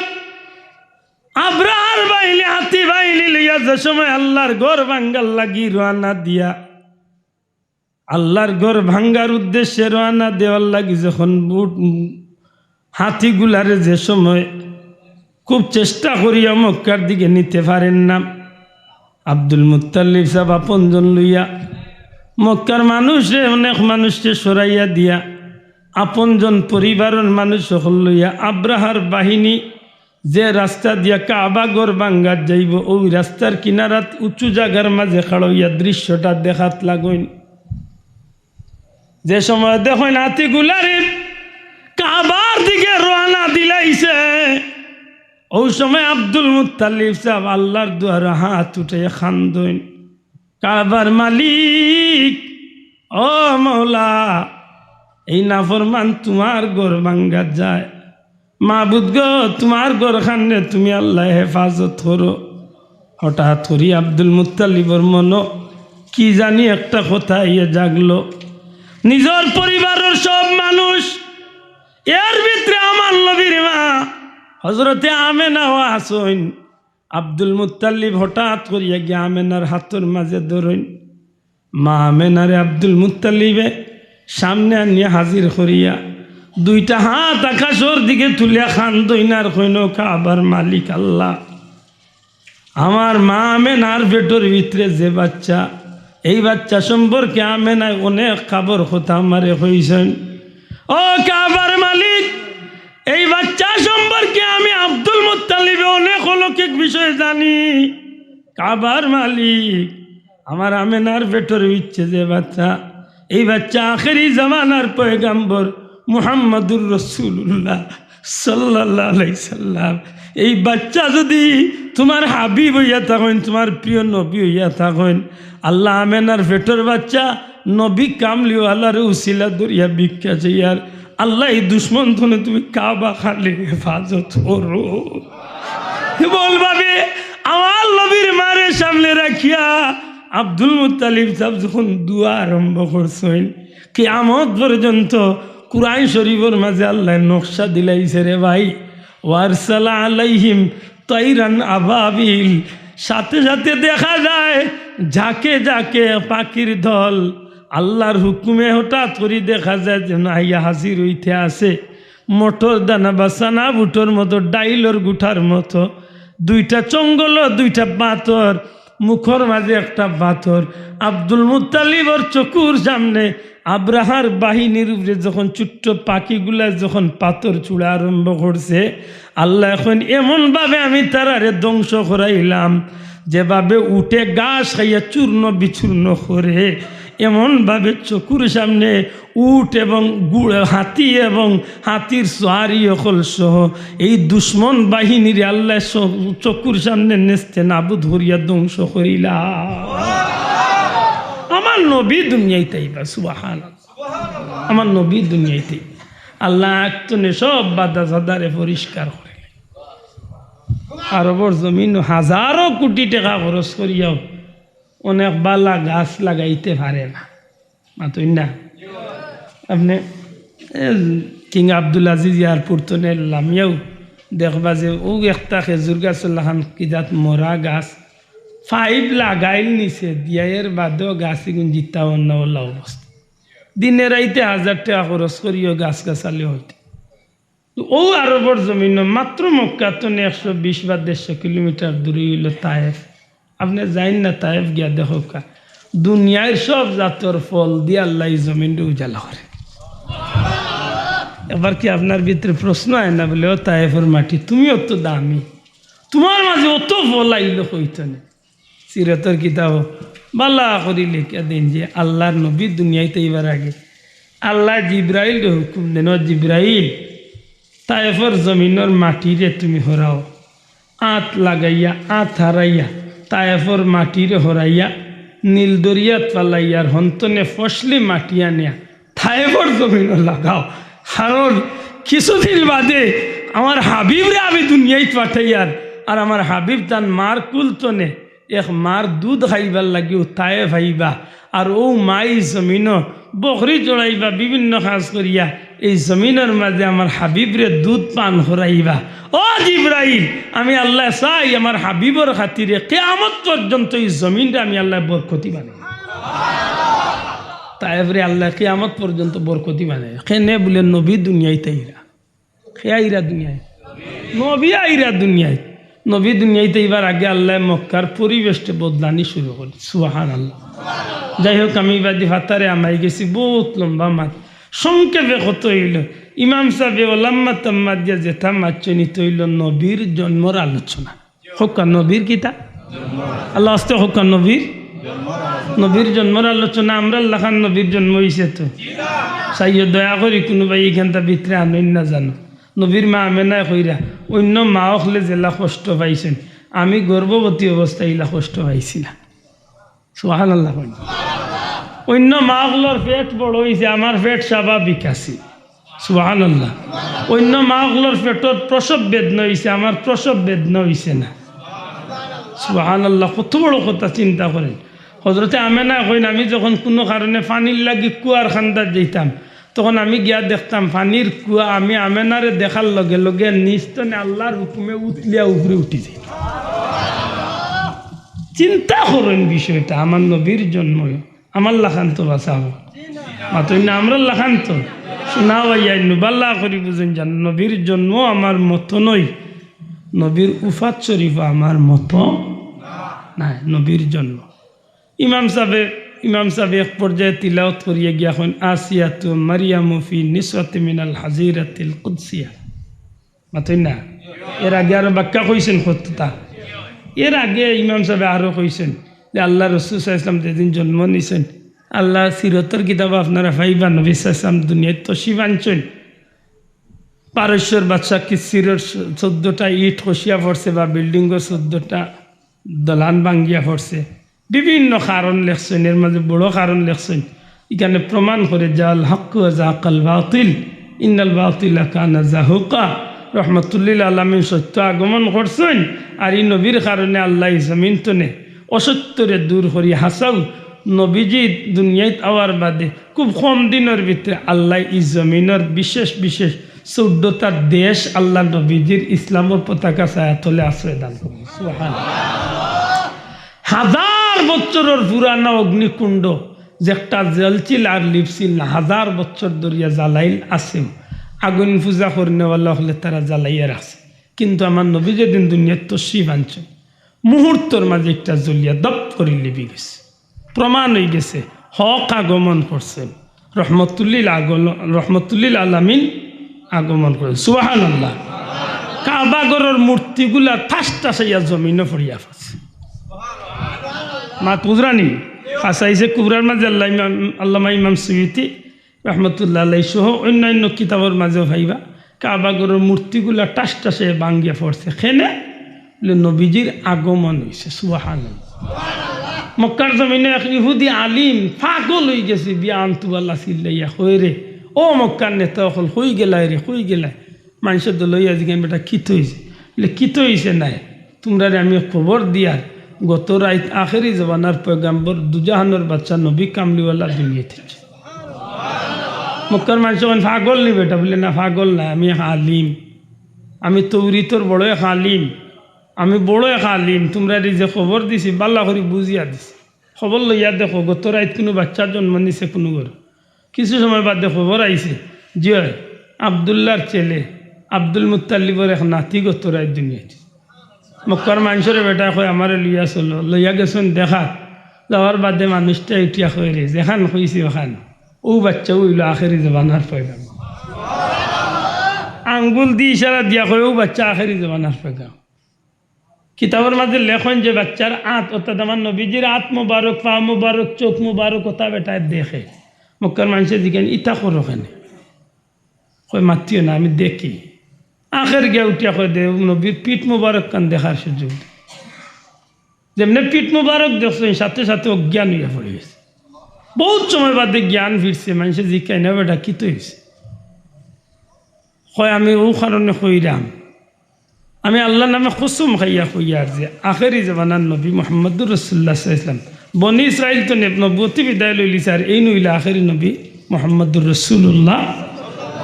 আব্রাহার বাহিনী, হাতি বাহিনী লইয়া যে সময় আল্লার ঘর ভাঙ্গার লাগি রওয়ানা দিয়া, আল্লার ঘর ভাঙ্গার উদ্দেশ্যে রওয়ানা দেওয়ার লাগি যখন উট, হাতিগুলারে যে সময় খুব চেষ্টা করিয়া মক্কার দিকে নিতে পারেন না, আব্দুল মুত্তালিব সাব আপনজন লইয়া মক্কার মানুষরে, অনেক মানুষরে সরাইয়া দিয়া, আপনজন পরিবারর মানুষ সকল লইয়া আব্রাহার বাহিনী যে রাস্তা দিয়া কাবা ঘর ভাঙ্গাত যাইবো, ওই রাস্তার কিনারাত উঁচু জাগার মাঝে খাড়া অইয়া দৃশ্যটা দেখাত লাগইন। যে সময় দেখইন হাতিগুলারে কাবার দিকে রওয়ানা দিলাইছে, ওই সময় আব্দুল মুত্তালিব সাব আল্লার দুয়ারে হাত উঠাইয়া কান্দইন, কাবার মালিক, ও মওলা, এই নাফরমান তুমার ঘর ভাঙ্গাত যায়, মাবুদ গো, তুমার ঘরখানরে তুমি আল্লায় হেফাজত করো। হঠাৎ করি আব্দুল মুত্তালিবর মনো কি জানি একটা কথা আইয়া জাগলো। নিজর পরিবারর সব মানুষ, এর ভিতরে আমার নবীর মা হযরতে আমেনাও আছইন। আব্দুল মুত্তালিব হঠাৎ করিয়া গিয়া আমেনার হাতর মাঝে ধরইন। মা আমেনারে আব্দুল মুত্তালিবে সামনে আনিয়া হাজির করিয়া দুইটা হাত আকাশর দিকে তুলিয়া কান্দইন আর কইন, কাবার মালিক আল্লাহ, আমার মা আমেনার পেটর ভিতরে যে বাচ্চা, এই বাচ্চা সম্পর্কে আমেনায় অনেক খাবার কথা আমারে কইছইন। ও কাবার মালিক, এই বাচ্চা সম্পর্কে আমি আব্দুল মুত্তালিবে অনেক অলৌকিক বিষয় জানি। কাবার মালিক, আমার আমেনার পেটর ভিতরে যে বাচ্চা, এই বাচ্চা আখেরি জামানার পয়গাম্বর মুহাম্মাদুর রাসূলুল্লাহ সাল্লাল্লাহু আলাইহি সাল্লাম। এই বাচ্চা যুদি তুমার হাবিব অইয়া থাকইন, তুমার প্রিয় নবী অইয়া থাকইন, আল্লাহ আমেনার পেটর বাচ্চা নবী কামলিওয়ালারে উসিলা ধরিয়া ভিক্ষা চাইয়ার, আল্লাহ এই দুশমন থনে তুমি কাবা খানরে হেফাজত করো। বল ভাবি, আমার নবীর মারে সামনে রাখিয়া আব্দুল মুত্তালিব সাব যখন দোয়া আরম্ভ করছইন, কিয়ামত পর্যন্ত কুরআন শরীফর মাঝে আল্লায় নকশা দিলাইছে রে ভাই, ওয়ারসালা আলাইহিম তাইরান আবাবিল, সাথে সাথে দেখা যায় ঝাঁকে ঝাঁকে পাখির দল, আল্লার হুকুমে হঠাৎ করি দেখা যায় যেন আইয়া হাজির অইতে আছে। মটর দানা বা চানা বুটর মতো, ডাইলর গুঠার মতো, দুইটা চঙ্গল, দুইটা পাথর, মুখর মাঝে একটা পাথর। আব্দুল মুত্তালিবর চকুর সামনে আব্রাহার বাহিনীর উপরে যখন ছোট্ট পাখিগুলা যখন পাথর ছুড়া আরম্ভ করছে, আল্লায় কইন, এমন ভাবে আমি তারারে ধ্বংস করাইলাম, যেভাবে উটে ঘাস খাইয়া চূর্ণ বিচূর্ণ করে, এমন ভাবে চকুর সামনে উট এবং গুড়, হাতি এবং হাতির সওয়ারি অকল সহ এই দুশমন বাহিনীরে আল্লায় স-, চকুর সামনে নেস্তে নাবুদ করিয়া ধ্বংস করিলা। আমার নবী দুনিয়াইত আইবা, সুবহানাল্লাহ। আমার নবী দুনিয়াইত আইবা। আল্লায় আগ থনে সব বাধা সাধারে পরিষ্কার করিলা। আরবর জমিনো হাজারো কোটি টেকা খরচ করিয়াও অনেক বালা গাছ লাগাইতে পারে না। মাতইন না। আপনে, এ, কিং আব্দুল আজিজ এয়ারপোর্ট থনে লামিয়াও দেখবা যে অউ একটা খেজুর গাছর লাখান কি জাত মরা গাছ, পাইপ লাগাইল নিচে দিয়া, এর বাদেও গাছ ইগুন জিতা অইন না অলা অবস্থা। দিনে রাইতে হাজার টেকা খরচ করিও গাছ গাছালি অইতে। তো অউ আরবর জমিনো মাত্র মক্কা থনে একশো বিশ বা দেড়শো কিলোমিটার দূরে অইলো তায়েফ। আপনে যাইন না তায়েফ গিয়া দেখউক্কা, দুনিয়ার সব জাতর ফল দিয়া আল্লায় ই জমিনরে উজালা করে। একবার কি আপনার ভিতরে প্রশ্ন আয় না বুলে, "ও তায়েফর মাটি, তুমি অত দামি, তুমার মাঝে অত ফল আইলো কইতনে?" সিরতর কিতাবো বালা করি লেখিয়া দেইন যে আল্লার নবী দুনিয়াইত আইবার আগে আল্লায় জিব্রাইলরে হুকুম দেইন, "ও জিব্রাইল, তায়েফর জমিনর মাটিরে তুমি হরাও।" আত লাগাইয়া, আত হারাইয়া, তায়েফর মাটিরে হরাইয়া, নীল দরিয়াত ফালাইয়া, আর হনতনে ফসলি মাটি আনিয়া তায়েফর জমিনো লাগাও। কারণ কিছুদিন বাদে আমার হাবিবরে আমি দুনিয়াইত পাঠাইয়ার, আর আমার হাবিব তান মার কুলতনে এক মার দুধ খাইবার লাগিও তায়েফ আইবা। আর অউ মাই জমিনো বকরি চড়াইবা, বিভিন্ন কাজ করিয়া এই জমিনর মাঝে আমার হাবিবরে দুধ পান করাইবা। ও জিব্রাইল, আমি আল্লায় চাই আমার হাবিবর খাতিরে কিয়ামত পর্যন্ত এই জমিনরে আমি আল্লায় বরকতি বানাই। তায়েফরে আল্লায় কিয়ামত পর্যন্ত বরকতি বানাই। কেনে বুলে নবী দুনিয়াইত আইরা। কে আইরা দুনিয়াইত? নবী আইরা দুনিয়াইত। নবী দুনিয়াইত আইবার আগে আল্লায় মক্কার পরিবেশটা বদলানি শুরু করছে। সুবহানাল্লাহ। যাই হোক, আমি বাদে ফাতারে হামাই গেছি, বউত লম্বা মাত। সংক্ষেপে কথা অইলো, ইমাম সাবে ওলাম্মা তাম্মা দিয়া যেটা মাতছইন, ইটা অইলো নবীর জন্মর আলোচনা। কউক্কা নবীর কিতা? আল্লাহ আস্তে কউক্কা নবীর, নবীর জন্মর আলোচনা। আমরার লাখান নবীর জন্ম অইছে তো? চাইও দয়া করি কুনু ভাই ইখানতা ভিতরে আনইন না জানো। নবীর মা আমেনায় কইরা, অইন্য মা অকলে যেলা কষ্ট পাইছইন, আমি গর্ভবতী অবস্থায় ইলা কষ্ট পাইছি না। সুবহানাল্লাহ কইন। অইন্য মা অকলর পেট বড় অইছে, আমার পেট স্বাভাবিক আছে। সুবহানাল্লাহ। অইন্য মা অকলর পেটর প্রসব বেদনা অইছে, আমার প্রসব বেদনা অইছে না। সুবহানাল্লাহ, কত বড় কথা চিন্তা করেন। হজরতে আমেনায় কইন, আমি যখন কুনু কারণে পানির লাগি কুয়ার কান্দাত যাইতাম, তখন আমি গিয়া দেখতাম পানির কুয়া, আমি আমেনারে দেখার লগে লগে নিজ তনে আল্লার হুকুমে উতলিয়া উপরে উঠি যাই। চিন্তা করইন বিষয়টা, আমার নবীর জন্ম, আমার লাখান তো বাঁচাবো। মাতইন না, আমরার লাখান তো। শোনা ভাইয়া, ইন্নু বালা করি বুঝইন যান, নবীর জন্ম আমার মতো নয়, নবীর উফাত শরীফ আমার মতো নায়, নবীর জন্ম। ইমাম সাবে, ইমাম সাবে এক পর্যায়ে তিলাওত করিয়া গিয়া কইন, "আসিয়াতু মারিয়ামু ফি নিসওয়াতি মিনাল হাজিরাতিল কুদসিয়া।" মাতইন না? এর আগে আরো ব্যাখ্যা কইছইন কততা। এর আগে ইমাম সাবে আরো কইছইন যে আল্লার রসুল সাল্লাল্লাহু আলাইহি ওয়াসাল্লাম যেদিন জন্ম নিছইন, আল্লার সিরতর কিতাব আপনারা পাইবা, নবী সাল্লাল্লাহু আলাইহি ওয়াসাল্লাম দুনিয়াত তশরিফ আনছইন। পারস্যর বাদশা কিসিরর চৌদ্দটা ইট খসিয়া পড়ছে বা বিল্ডিংর চৌদ্দটা দলান ভাঙ্গিয়া পড়ছে। বিভিন্ন কারণ লেখছইন, এর মাঝে বড় কারণ লেখছইন। ইখানে প্রমাণ করে, "জাআল হাক্কু ওয়া জাহাকাল বাতিল, ইন্নাল বাতিলা কানা জাহুকা।" রহমতুল্লিল আলামিন সত্য আগমন করছইন, আর ই নবীর কারণে আল্লায় ই জমিন তনে অসত্যরে দূর করি হাছাউ নবীজি দুনিয়াত আওয়ার বাদে খুব কম দিনর ভিতরে আল্লায় ই জমিনর বিশেষ বিশেষ চৌদ্দটা দেশ আল্লার নবীজির ইসলামর পতাকা ছায়া তলে আশ্রয় দান করইন। সুবহানাল্লাহ। হাজার বছরর পুরানা অগ্নিকুণ্ড, যেটা জ্বলছিল আর লিভছিল না, হাজার বছর ধরিয়া জ্বালাইল আছেও, আগুন পূজা করনেওয়ালা অকলে তারা জ্বালাইয়া রাখছে। কিন্তু আমার নবী যেদিন দুনিয়াত তশরিফ আনছইন, মুহূর্তর মাঝে একটা জ্বলিয়া দপ করি লিভি গেছে। প্রমাণ অইগেছে, হক আগমন করছইন, রহমতুল্লিল আগল-, রহমতুল্লিল আলামিন আগমন করছইন। সুবহানাল্লাহ। কাবা ঘরর মূর্তিগুলা ঠাস ঠাস অইয়া জমিনো পড়িয়া পড়ছে। মাত বুঝরা নি? খাসাইসে কুবরার মাঝে আল্লাহ ইমাম, আল্লামা ইমাম সুয়ুতি রহমতুল্লাহ আলাইহি সহ অন্যান্য কিতাবর মাঝেও পাইবা, কাবা ঘরর মূর্তিগুলা ঠাস ঠাস অইয়া ভাঙ্গিয়া পড়ছে। কেনে? বুলে, নবীজির আগমন অইছে। সুবহানাল্লাহ। মক্কার জমিনো এক ইহুদি আলিম পাগল অইগেছে, বিয়ান তুবালা চিল্লাইয়া কয় রে, "ও মক্কার নেতা অকল, কই গেলায় রে, কই গেলায়?" মানষে দল অইয়া জিগাইন, "বেটা, কিতা অইছে?" বুলে, "কিতা অইছে নায়, তুমরারে আমি খবর দিয়ার, গত রাইত আখেরি জমানার পয়গাম্বর দুজাহানর বাদশা নবী কামলিওয়ালা দুনিয়াত আইছে।" মক্কার মানষে কইন, "পাগল নি বেটা?" বুলে, "না, পাগল না, আমি এক আলিম, আমি তৌরিতর বড় এক আলিম, আমি বড় এক আলিম, তুমরারে যে খবর দিছি, বালা করি বুঝিয়া দিছি। খবর লইয়া দেখো, গত রাইত কুনু বাচ্চা জন্ম নিছে কুনু ঘরো?" কিছু সময় বাদে খবর আইছে, জি অয়, আব্দুল্লাহর ছেলে আব্দুল মুত্তালিবর এক নাতি গত রাইত দুনিয়াত। মক্কার মানষরে বেটায় কয়, "আমারে লইয়া চলো।" লইয়া গেছইন দেখাত। যাওয়ার বাদে মানুষটায় উঠিয়া কয় রে, "যেখান কইছি অখান, অউ বাচ্চাউ অইলো আখেরি জমানার পয়গাম্বর।" আঙ্গুল দি ইশারা দিয়া কয়, "অউ বাইচ্চা আখেরি জমানার পয়গাম।" কিতাবর মাঝে লেখইন যে বাইচ্চার আত, অর্থাৎ আমার নবীজির আত মুবারক, পা মুবারক, চউখ মুবারক, অতা বেটায় দেখে। মক্কার মানষে জিগাইন, "ইতা করো কেনে?" কয়, "মাতিও না, আমি দেখি।" আখের গিয়া উঠিয়া কয়, "দে, নবীর পিঠ মুবারক খান দেখার সুযোগ দে।" যেমনে পিঠ মুবারক দেখছইন, সাথে সাথে অজ্ঞান অইয়া পড়ি গেছে। বউত সময় বাদে জ্ঞান ফিরছে, মানষে জিকাইন, "না বেটা, কিতা অইছে?" কয়, "আমি অউ কারণে কইরাম, আমি আল্লার নামে কসম খাইয়া কইয়ার যে আখেরি জমানার নবী মুহাম্মদুর রাসূলুল্লাহ সাল্লাল্লাহু আলাইহি ওয়াসাল্লাম, বনি ইসরাইল তো নে-, নবুয়তি বিদায় লইলিছে, আর এইন অইলা আখেরি নবী মুহাম্মদুর রাসূলুল্লাহ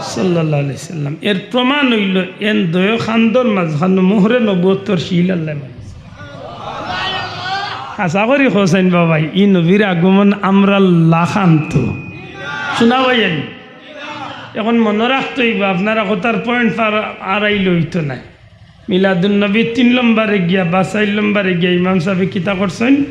সাল্লাল্লাহু আলাইহি ওয়াসাল্লাম।" এর প্রমাণ অইলো, এন দয় কান্দর মাঝখানো মোহরে নবুয়তর সিল আল্লায় মারছে। হাছা করি কওছাইন বাবাই, ই নবীর আগমন আমরার লাখান তো। হুনা ভাইয়াইন, এখন মনো রাখতে অইবো, আপনারা কথার point পার-, আড়াইলে অইতো নায়। মিলাদুন নবী তিন নম্বরে গিয়া বা চাইর নম্বরে গিয়া ইমাম সাবে কিতা করছইন?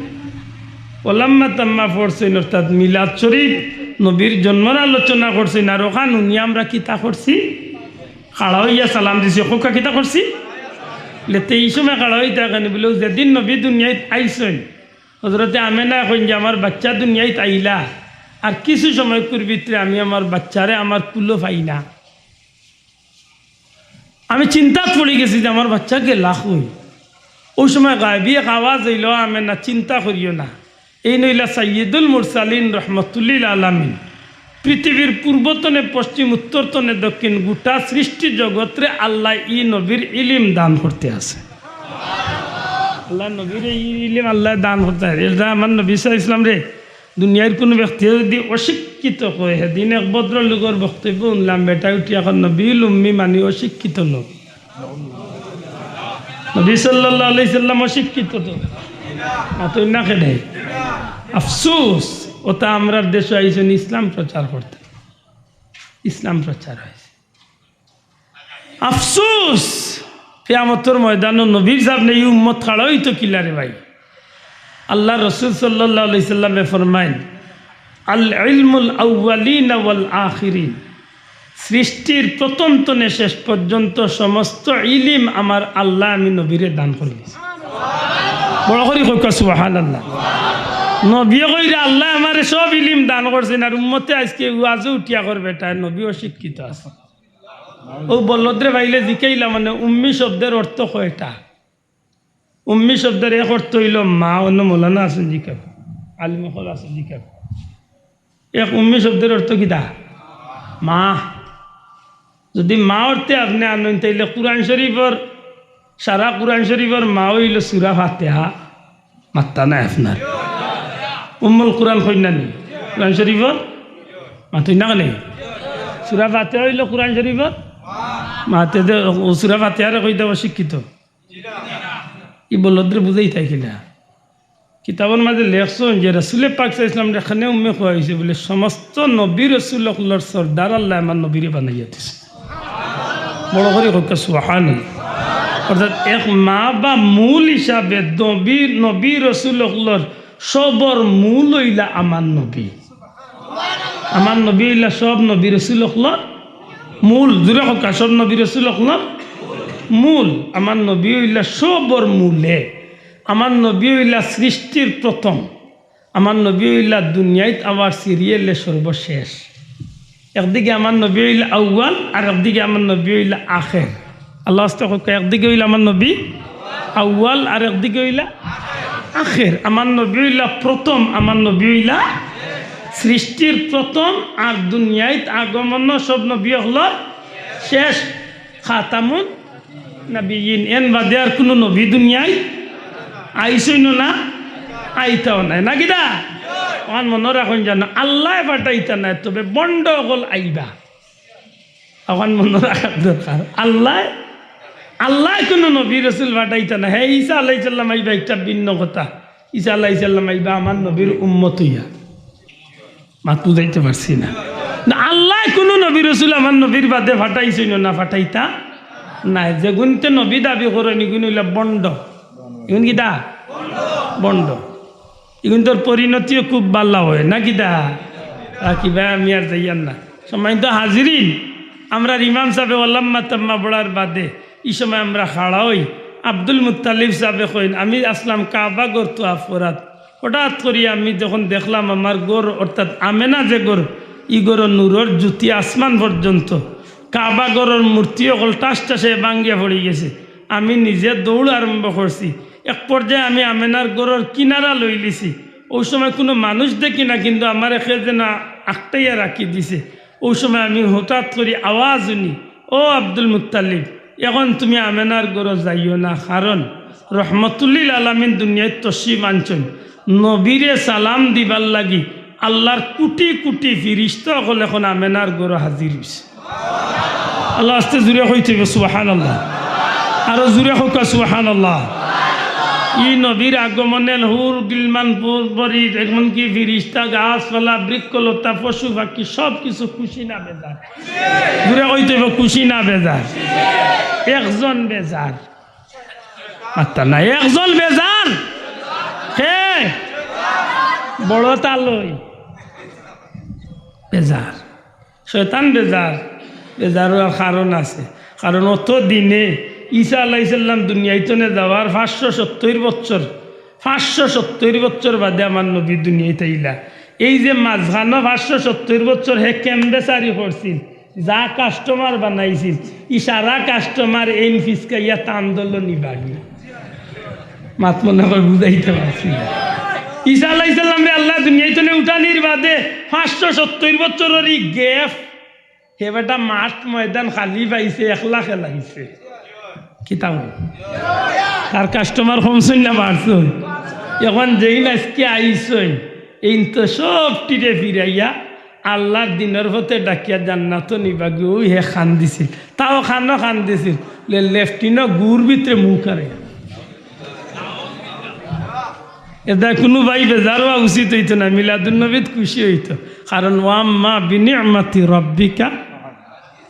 ওলাম্মা তাম্মা পড়ছইন, অর্থাৎ মিলাদ শরীফ, নবীর জন্মর আলোচনা করছইন। আর অখান হুনিয়া আমরা কিতা করছি? খাড়া অইয়া সালাম দিছি। কউক্কা কিতা করছি? লেতে ই সময় খাড়া অইতা কেনে? বুলে, "যেদিন নবী দুনিয়াত আইছইন, হজরতে আমেনায় কইন যে আমার বাইচ্চা দুনিয়াত আইলা, আর কিছু সময়কুর ভিতরে আমি আমার বাইচ্চারে আমার কুলো পাই না।" আমি চিন্তাত পড়ি গেছি যে আমার বাইচ্চা গেলা কই। অউ সময় গায়েবী এক আওয়াজ অইলো, "আমেনা, চিন্তা করিও না।" এইন অইলা সাইয়্যিদুল মুরসালিন রহমতুল্লিল আলামিন। পৃথিবীর পূর্ব তনে পশ্চিম, উত্তর তনে দক্ষিণ, গুটা সৃষ্টি জগতরে আল্লায় ই নবীর ইলিম দান করতে আছে। আল্লায় নবীরে ই ইলিম আল্লায় দান করতে আছে। ইটা আমার নবী সাল্লাল্লাহু আলাইহি ওয়াসাল্লামরে দুনিয়ার কুনু ব্যক্তিয়ে যুদি অশিক্ষিত কয়, হেদিন এক ভদ্রলোকর বক্তব্য হুনলাম, বেটায় উঠিয়া কয়, "নবীউল উম্মি মানি অশিক্ষিত লোক।" নবী সাল্লাল্লাহু আলাইহি সাল্লাম অশিক্ষিত তো? মাতইন না কেনে? আফসোস, অতা আমরার দেশো আইছইন ইসলাম প্রচার করতে, ইসলাম প্রচার অইছে। আফসোস, কিয়ামতর ময়দানো নবীর সামনে ই উম্মত খাড়া অইতো কিলা রে ভাই? আল্লার রসুল সাল্লাল্লাহু আলাইহি সাল্লামে ফরমাইন, "আল ইলমুল আউয়ালিনা ওয়াল আখিরিন।" সৃষ্টির প্রথম তনে শেষ পর্যন্ত সমস্ত ইলিম আমার আল্লায় আমি নবীরে দান করি দিছি। বড় করি কউক্কা সুবহানাল্লাহ। নবীয়ে কইরা, "আল্লায় আমারে সব ইলিম দান করছইন।" আর উম্মতে আইজকে ওয়াজো উঠিয়া কর, "বেটায় নবী অশিক্ষিত আছে।" অউ বলদরে পাইলে জিকাইলা, মানে, উম্মি শব্দের অর্থ কয়টা? উম্মি শব্দের এক অর্থ অইলো মা, অন্য মৌলানা আছইন জিকাউক্কা, আলিম অকল আছইন জিকাউক্কা। এক উম্মি শব্দের অর্থ কিতা? মা। যুদি মা অর্থে আপনে আনইন, তাইলে কুরআন শরীফর, সারা কুরআন শরীফর মা অইলো সূরা ফাতিহা। মাত্তা নাই আপনার। উম্মুল কুরআন কইন না নি? কুরআন শরীফর? মাতইন না কেনে? সূরা ফাতিহা অইলো কুরআন শরীফর? মাতে দে, সূরা ফাতিহারে কইতা অশিক্ষিত। ই বলদরে বুঝাইতা কিলা? কিতাবর মাঝে লেখছইন যে রাসুলে পাক সাল্লাল্লাহু আলাইহি ওয়াসাল্লামরে কেনে উম্মি কওয়া অইছে বুলে, সমস্ত নবী রসুল অকলর সর্দার আল্লায় আমার নবীরে বানাইয়া দিছে। বড় করি কউক্কা সুবহানাল্লাহ। অর্থাৎ এক মা বা মূল হিসাবে নবী, নবী রসুল অকলর সবর মূল অইলা আমার নবী। আমার নবী অইলা সব নবী রসুল অকলর মূল। জুরে কউক্কা, সব নবী রসুল অকলর মূল। আমার নবী অইলা সবর মূলে। আমার নবী অইলা সৃষ্টির প্রথম। আমার নবী অইলা দুনিয়াত আওয়ার সিরিয়ালে সর্বশেষ। একদিকে আমার নবী অইলা আউয়াল, আর একদিকে আমার নবী অইলা আখের। আল্লার ওয়াস্তে কউক্কা, একদিকে অইলা আমার নবী আউয়াল, আর একদিকে অইলা আখের। আমার নবী অইলা প্রথম, আমার নবী অইলা সৃষ্টির প্রথম, আর দুনিয়াত আগমন সব নবী অকলর শেষ। খাতামুন নাবিয়্যিন, এন বাদে আর কুনু নবী দুনিয়াত আইছইনও না, আইতাও নায়। না কিতা? অখান মনো রাখইন যেন, আল্লায় পাঠাইতা নায়, তবে ভন্ড অকল আইবা। অখান মনো রাখার দরকার। আল্লায়, আল্লায় কুনু নবী রসুল পাঠাইতা নায়। হে, ঈসা আলাইহিস সালাম আইবা, একটা ভিন্ন কথা। ঈসা আলাইহিস সালাম আইবা আমার নবীর উম্মত অইয়া। মাত বুঝাইতে পারছি না। না, আল্লায় কুনু নবী রসুল আমার নবীর বাদে পাঠাইছইনও না, পাঠাইতা নায়। যেগুনতে নবী দাবি করইন, ইগুন অইলা ভন্ড। ইগুন কিতা? ভন্ড। ইগুনতর পরিণতিও খুব ভালা অয়, না কিতা? আর কিবা আমি আর যাইয়ার না। সম্মানিত হাজিরিন, আমরার ইমাম সাবে ওয়ালাম্মা তাম্মা পড়ার বাদে ই সময় আমরা খাড়া অই। আব্দুল মুত্তালিব সাবে কইন, "আমি আছলাম কাবা ঘর তওয়াফ করাত, হঠাৎ করি আমি যখন দেখলাম আমার ঘর, অর্থাৎ আমেনা যে ঘর, ই ঘরর নূরর জ্যোতি আসমান পর্যন্ত, কাবা ঘরর মূর্তি অকল ঠাস ঠাসে ভাঙ্গিয়া পড়ি গেছে। আমি নিজে দৌড় আরম্ভ করছি। এক পর্যায়ে আমি আমেনার ঘরর কিনারা লইলিছি। অউ সময় কুনু মানুষ দেখি না, কিন্তু আমারে কে যেন আটকাইয়া রাখি দিছে।" অউ সময় আমি হঠাৎ করি আওয়াজ হুনি, "ও আব্দুল মুত্তালিব, এখন তুমি আমেনার ঘরো যাইও না, কারণ রহমতুল্লিল আলামিন দুনিয়াত তশরিফ আনছইন। নবীরে সালাম দিবার লাগি আল্লার কুটি কুটি ফিরিস্তা অকল এখন আমেনার ঘরো হাজির অইছে।" আল্লাহ আস্তে জুরে কইতে অইবো, "সুবহানাল্লাহ।" আরো জুরে কউক্কা, "সুবহানাল্লাহ।" ই নবীর আগমনে হুর, গিলমান, পরি, এমনকি ফিরিস্তা, গাছপালা, বৃক্ষলতা, পশু পাখি সব কিছু খুশি না বেজার? জুরে কইতে অইবো, খুশি না বেজার? একজন বেজার। মাত্তা নাই, একজন বেজার। কে? বড় তালই বেজার। শয়তান বেজার। বেজার অওয়ার কারণ আছে। কারণ অত দিনে ঈসা আলাইহিস সালাম দুনিয়াত থনে যাওয়ার পাঁচশো সত্তইর বছর, পাঁচশো সত্তইর বছর বাদে আমার নবী দুনিয়াত আইলা। এই যে মাঝখানো পাঁচশো সত্তইর বছর হে কেমনে চাকরি করছিল, যা কাস্টমার বানাইছিল, ই সারা কাস্টমার এইন ফিসকাইয়া টান দিলো নিবাগি। মাত মনে কয় বুঝাইতে পারছি না। ঈসা আলাইহিস সালামরে আল্লায় দুনিয়াত থনে উঠানির বাদে পাঁচশো সত্তইর বছরর ই গ্যাপ, হে বেটা মাঠ ময়দান খালি পাইছে, একলা খেলাইছে। কিতা অয়? তার কাস্টমার কমছইন না বাড়ছইন? এখন যেইন আইজকে আইছইন, এইন তো সবটিরে ফিরাইয়া আল্লার দিনর পথে ডাকিয়া জান্নাতো নিবাগি, অউ হে কান্দিছিল। তাও কানো কান্দিছিল, লে-, লেফটিনো গুর ভিতরে মুখ হারাইয়া। এরদায় কুনু ভাই বেজার অওয়া উচিত অইতো না, মিলাদুন নবীত খুশি অইতো। কারণ ওয়াম্মা বিনি'মাতি রাব্বিকা,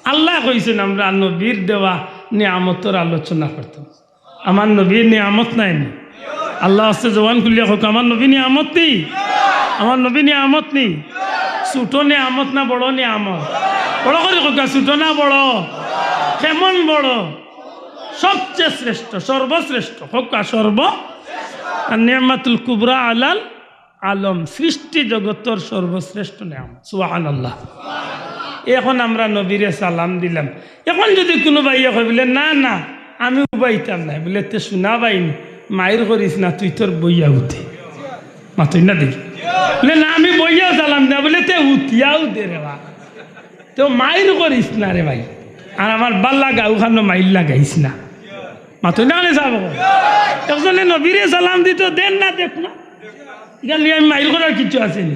আল্লায় কইছইন আমরা নবীর দেওয়া নিয়ামতর আলোচনা করতাম। আমার নবীর নিয়ামত নায় নি? আল্লাহ আস্তে জবান খুলিয়া কউক্কা, "আমার নবী নিয়ামত নি? আমার নবী নিয়ামত নি?" ছোট নিয়ামত না বড় নিয়ামত? বড় করি কউক্কা, ছোট না বড়? কেমন বড়? সবচেয়ে শ্রেষ্ঠ, সর্বশ্রেষ্ঠ। কউক্কা, সর্ব, আর নিয়ামাতুল কুবরা আলাল আলম, সৃষ্টি জগতর সর্বশ্রেষ্ঠ নিয়ামত। সুবহানাল্লাহ। এখন আমরা নবীরে সালাম দিলাম। এখন যুদি কুনু ভাইয়ে কয় বুলে, "না, না, আমি উবাইতাম নায়," বুলে, "তে হুনা ভাই, মাইর করিস না, তুই তোর বইয়া উঠে।" মাতইন না দেখি। বুলে, "না, আমি বইয়া সালাম দিমু," বুলে, "তে উঠিয়াউ দে রে বা।" তো মাইর করিস না রে ভাই, আর আমার বালা গাউ খানো মাইর লাগাইস না। মাতইন না কেনে সাব? একজনে নবীরে সালাম দিতো, দেন না, দেখ না। ইখান লইয়া আমি মাইর করার কিচ্ছু আছে নি?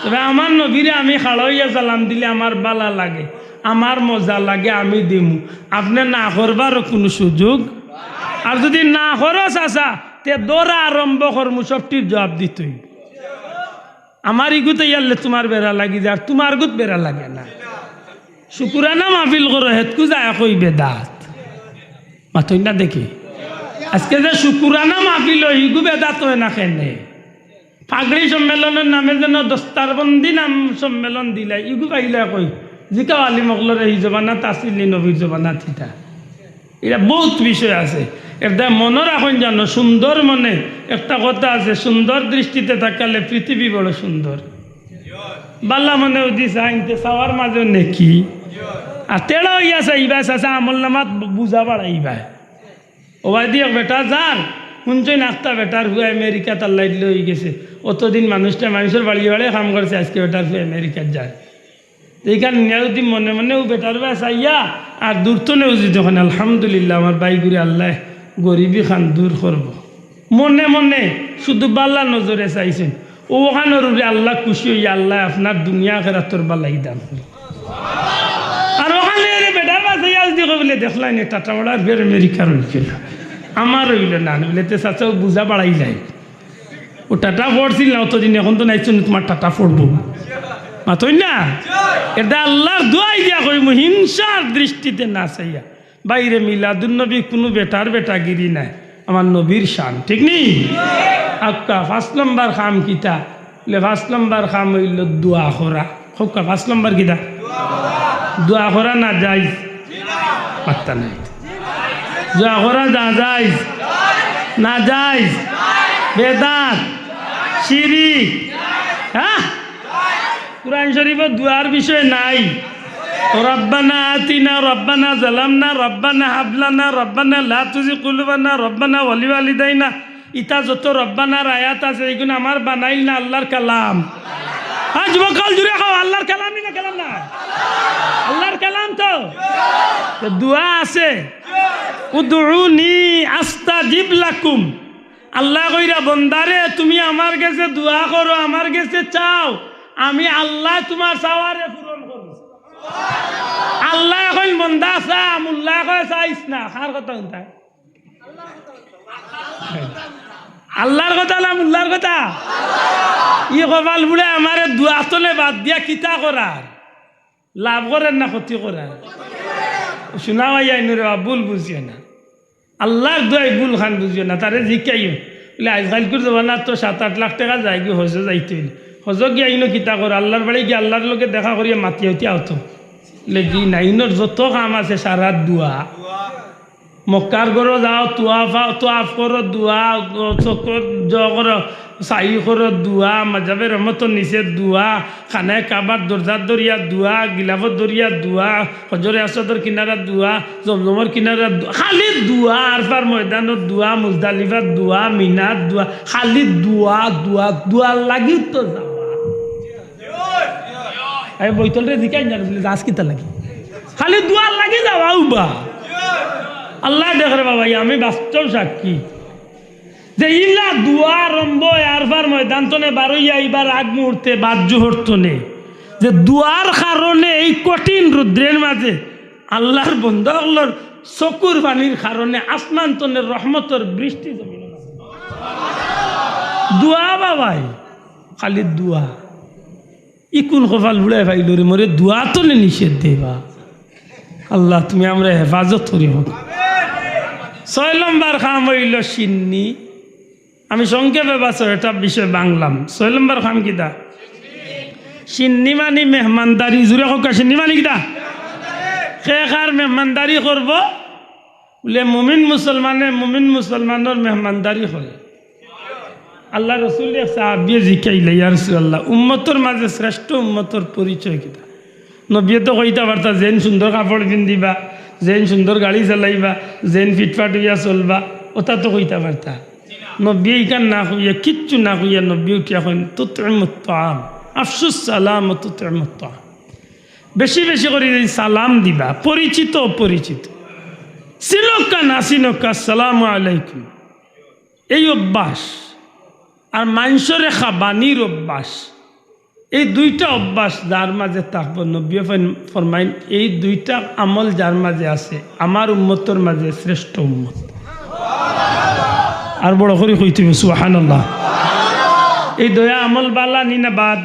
তবে আমার নবীরে আমি খাড়া অইয়া সালাম দিলে আমার বালা লাগে, আমার মজা লাগে, আমি দিমু। আপনে না করবারও কুনু সুযোগ। আর যুদি না করো চাচা, তে দৌড়া আরম্ভ করমু, সবটির জুয়াব দিতে অইবো। আমার ইগুত আইলে তুমার বেড়া লাগি যায়, আর তুমার গুত বেড়া লাগে না। শুকুরানা মাহফিল করো, হেতকু যায় কই বেদাত। মাতইন না দেখি। আইজকে যে শুকুরানা মাহফিল অয়, ইগু বেদাত অয় না কেনে? পাগড়ি সম্মেলনর নামে যেন দস্তারবন্দি নাম সম্মেলন দিলা, ইগু পাইলা কই? জিকাও আলিম অকলরে, ই জমানাত আছিল নি নবীর জমানাত ইতা? ইটা বউত বিষয় আছে। এরদায় মনো রাখইন জানো, সুন্দর মনে একটা কথা আছে, "সুন্দর দৃষ্টিতে তাকালে পৃথিবী বড় সুন্দর।" বালা মনে যুদি চাইন তে চাওয়ার মাঝেও নেকি। আর তেড়া অইয়া চাইবা, চাচা আমলনামাত বু-, বুঝা বাড়াইবা। অবায়দি এক বেটা যার, হুনছইন আখতা বেটার পুয়া আমেরিকাত আল্লায় দিলে অইগেছে। অতদিন মানুষটা মানুষর বাড়িয়ে বাড়িয়ে কাম করছে, আইজকে বেটার পুয়া আমেরিকাত যায়। তে ইখান নিয়া যুদি মনে মনে অউ বেটার বায় চাইয়া, আর দূর থনেও যুদি কইন, "আলহামদুলিল্লাহ, আমার ভাইগুরে আল্লায় গরিবি খান দূর করবো।" মনে মনে শুধু বালা নজরে চাইছইন, অউ অখানর উপরে আল্লাহ খুশি অইয়া, "আল্লায় আপনার দুনিয়া আখেরাতর বালাই দান করো।" আর অখান এরে বেটার বায় চাইয়া যুদি কয় বুলে, "দেখলায় নি, টাটা বেটার পুয়ার আমেরিকার অইগেলো, আমার অইলো না।" বুলে, "তে চাচা, অউ বুঝা বাড়াইলায়।" অউ টাটা পড়ছিল না অতদিন, এখন তো নাইছো নি, তুমার টাটা পড়বো। মাতইন না? এরদায় আল্লার দোয়াই দিয়া কইমু, হিংসার দৃষ্টিতে না চাইয়া। ভাইরে, মিলাদুন নবী কুনু বেটার বেটাগিরি নায়, আমার নবীর শান, ঠিক নি? আক্কা, পাঁচ নম্বর কাম কিতা? বুলে, পাঁচ নম্বর কাম অইলো দোয়া করা। কউক্কা, পাঁচ নম্বর কিতা? দোয়া করা নাজাইজ? পাত্তা নাই। দোয়া করা নাজাইজ? নাজাইজ। বেদাত, শিরিক। হ্যাঁ, কোরআন শরীফো দোয়ার বিষয় নাই। রব্বানা আতিনা, রব্বানা জালামনা, রব্বানা হাবলানা, রব্বানা লা তুজি কুলুবানা, রব্বানা ওয়ালি ওয়ালিদাইনা। ইতা যত রব্বানার আয়াত আছে, ইগুন আমার বানাইল না আল্লাহর কালাম? আজ বকাল জুড়ে খাও, আল্লাহর কালাম নি না কালাম না? আল্লাহর কালাম তো। তো দোয়া আছে, উদউনি আস্তাজিব লাকুম। আল্লায় কইরা, বন্দারে, তুমি আমার গেছে দোয়া করো, আমার গেছে চাও, আমি আল্লায় তুমার চাওয়ারে পূরণ করমু। আল্লায় কইন, বন্দা চা, মুল্লায় কয় চাইস না। কার কথা হুনতায়? আল্লাহর কথা না মুল্লার কথা? ই কপাল পুড়া, আমারে দোয়া তনে বাদ দিয়া কিতা করার? লাভ করের না ক্ষতি করের? শুনা ভাই, আইনু রে বাপ, ভুল বুঝিও না। আল্লাহর দোয়াই ভুল খান বুঝিও না, তারে জিকাইও। বলে, আজকালকুর জমানাত তো সাত আট লাখ টেকা যায়গি হজো যাইতে অইলে। হজো গিয়া ইনো কিতা কর? আল্লাহর বাড়ি গিয়া আল্লাহর লগে দেখা করিয়া মাতিয়া উতিয়া আওতো। বলে, জি না, ইনোর যত কাম আছে সারা দোয়া। মক্কার ঘরো যাও, তোয়াফ, তোয়াফ করো, দোয়া, চক্কর জ করো, সাই করো, দোয়া, মাজাবে রহমতর নিচে দোয়া, খানায়ে কাবার দরজাত ধরিয়া দোয়া, গিলাফত ধরিয়া দোয়া, হজরে আসওয়াদর কিনারাত দোয়া, জমজমর কিনারাত দোয়া, খালি দোয়া, আরফার ময়দানত দোয়া, মুজদালিফাত দোয়া, মিনাত দোয়া, খালি দোয়া, দোয়া, দোয়ার লাগি তো যাওয়া। এই বৈতলরে জিকাই না, বলে, "যাস কিতা লাগি?" খালি দোয়ার লাগি যাওয়া উবা। আল্লায় দেখরে বাবা, আমি বাস্তব সাক্ষী যে ইলা দোয়া আরম্ভ অয়, আরফার ময়দান তনে বারইয়া ইবার আগ মুহূর্তে বাদ জোহর তনে, যে দোয়ার কারণে এই কঠিন রৌদ্রের মাঝে আল্লাহর বন্দা অকলর চকুর পানির কারণে আসমান তনে রহমতর বৃষ্টি জমিন। দোয়া বাবাই, খালি দোয়া। ইকুন কপাল পুড়ায় পাইলো রে, মোরে দোয়া তনে নিষেধ দেবা। আল্লাহ, তুমি আমরারে হেফাজত করিও। ছয় নম্বর কাম অইলো শিন্নি। আমি সংক্ষেপে বাস এটা বিষয় বাংলাম। ছয় নম্বর কাম কিতা? শিন্নি মানি মেহমানদারি। জুরে কউক্কা, শিন্নি মানি কিতা? কে কার মেহমানদারি করবো? বলে, মুমিন মুসলমানে মুমিন মুসলমানর মেহমানদারি করে। আল্লাহর রসুলরে এক সাহাবিয়ে জিকাইলা, "ইয়া রাসূলুল্লাহ, উম্মতর মাঝে শ্রেষ্ঠ উম্মতর পরিচয় কিতা?" নবীয়ে তো কইতা পারতা, "যেইন সুন্দর কাপড় পিন্দিবা, যেইন সুন্দর গাড়ি চালাইবা, যেইন ফিটফাট অইয়া চলবা", ওটা তো কইতা পারতা। নবীয়ে ইখান না কইয়া, কিচ্ছু না কইয়া নবীয়ে উঠিয়া কইন, "তুতইমুত তাআম, আফশুস সালাম ওয়া তুতইমুত তাআম।" বেশি বেশি করি যেইন সালাম দিবা, পরিচিত অপরিচিত, চিনউক্কা না চিনউক্কা, "আসসালামু আলাইকুম।" এই অভ্যাস আর মানষরে খাবানির অভ্যাস, এই দুইটা অভ্যাস যার মাঝে থাকবো, নবীয়ে ফরমাইন, এই দুইটা আমল যার মাঝে আছে, আমার উম্মতর মাঝে শ্রেষ্ঠ উম্মত। আর বড় করি কইতে অইবো, সুবহানাল্লাহ। এই দুইটা আমল বালা নি না বাদ?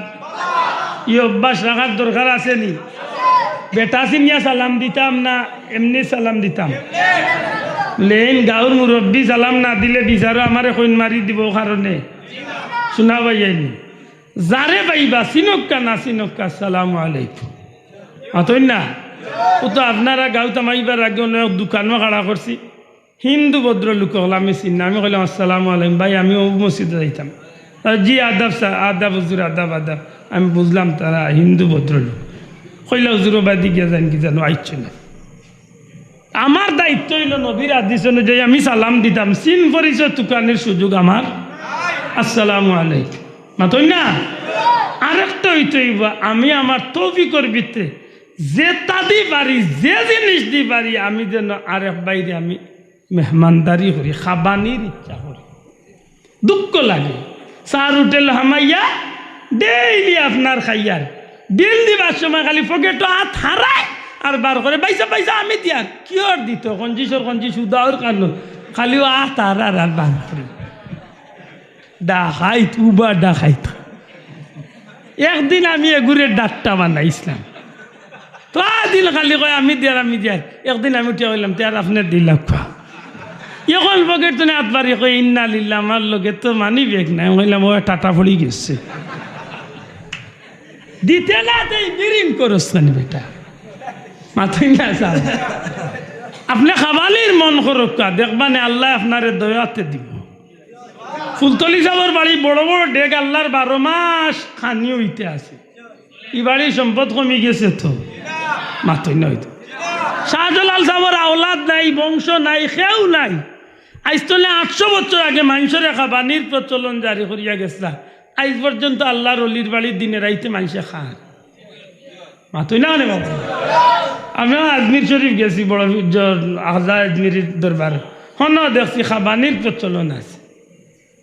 ই অভ্যাস রাখার দরকার আছে নি? বেটা চিনিয়া সালাম দিতাম না এমনি সালাম দিতাম? লেইন গাউর মুরব্বি সালাম না দিলে বিচারো আমারে কইন মারি দিবো কারণে। শুনা ভাইয়াইনি, যারে পাইবা, চিনউক্কা না চিনউক্কা, "আসসালামু আলাইকুম।" মাতইন না? ও তো আপনারা গাউত আইবার আগে অনেক দোকানো খাড়া করছি। হিন্দু ভদ্রলোক অকল আমি চিনি না। আমি কইলাম, "আসসালামু আলাইকুম ভাই, আমি অউ মসজিদো যাইতাম।" "জি আদাব স্যার, আদাব হুজুর, আদাব, আদাব।" আমি বুঝলাম তারা হিন্দু ভদ্রলোক। কইলা, "হুজুর, অবায়দি গিয়া যাইন, কি জানো আইছে না।" আমার দায়িত্ব অইলো নবীর হাদিস অনুযায়ী আমি সালাম দিতাম, চিন পরিচয় তুকানির সুযোগ আমার। "আসসালামু আলাইকুম।" মাতইন না? আরেকটা অইতে অইবো, আমি আমার তৌফিকর ভিতরে যেতাদি পারি, যে জিনিসদি পারি, আমি যেন আরেক ভাইরে আমি মেহমানদারি করি, খাবানির ইচ্ছা করি। দুঃখ লাগে। চার হোটেল হামাইয়া ডেইলি আপনার খাইয়ার। বিল দিবার সময় খালি পকেটো আত হারায় আর বার করে, "পয়সা, পয়সা আমি দিয়ার।" কিওর দিতো? কঞ্জুসর কঞ্জুস উদাওর কারণ। খালি অউ আত হারার আর বার করে। ডাকাইত, উবা ডাকাইত। একদিন আমি এগুরে ডাট্টা বানাইছলাম। তো দিন খালি কয়, "আমি দিয়ার, আমি দিয়ার।" একদিন আমি উঠিয়া কইলাম, "তে আর আপনে দিলাউক্কা।" অখন পকেট তনে আত বাড়ি কয়, "ইন্না লিল্লাহ, আমার লগে তো মানি ব্যাগ নাই।" আমি কইলাম, "ও টাটা পড়ি গেছে।" দিতে না দেই বিরিং করস কেনে বেটা? মাতইন না সাব। আপনে খাবানির মন করউক্কা, দেখবানে আল্লায় আপনারে দয়াতে দিবো। ফুলতলি সাবর বাড়ি বড় বড় ডেগ, আল্লার বারো মাস খানি অইতে আছে। ই বাড়ির সম্পদ কমি গেছে তো, মাতইন না অইতো। শাহজালাল সাবর আওলাদ নাই, বংশ নাই, কেউ নাই। আইজ তলে আটশো বছর আগে মানষরে খাবানির প্রচলন জারি করিয়া গেছলা। আইজ পর্যন্ত আল্লার অলির বাড়িত দিনে রাইতে মানষে খার। মাতইন না কেনে বাবা? আমিও আজমির শরীফ গেছি, বড় জ-, হাজা আজমিরির দরবার। হনো দেখছি খাবানির প্রচলন আছে,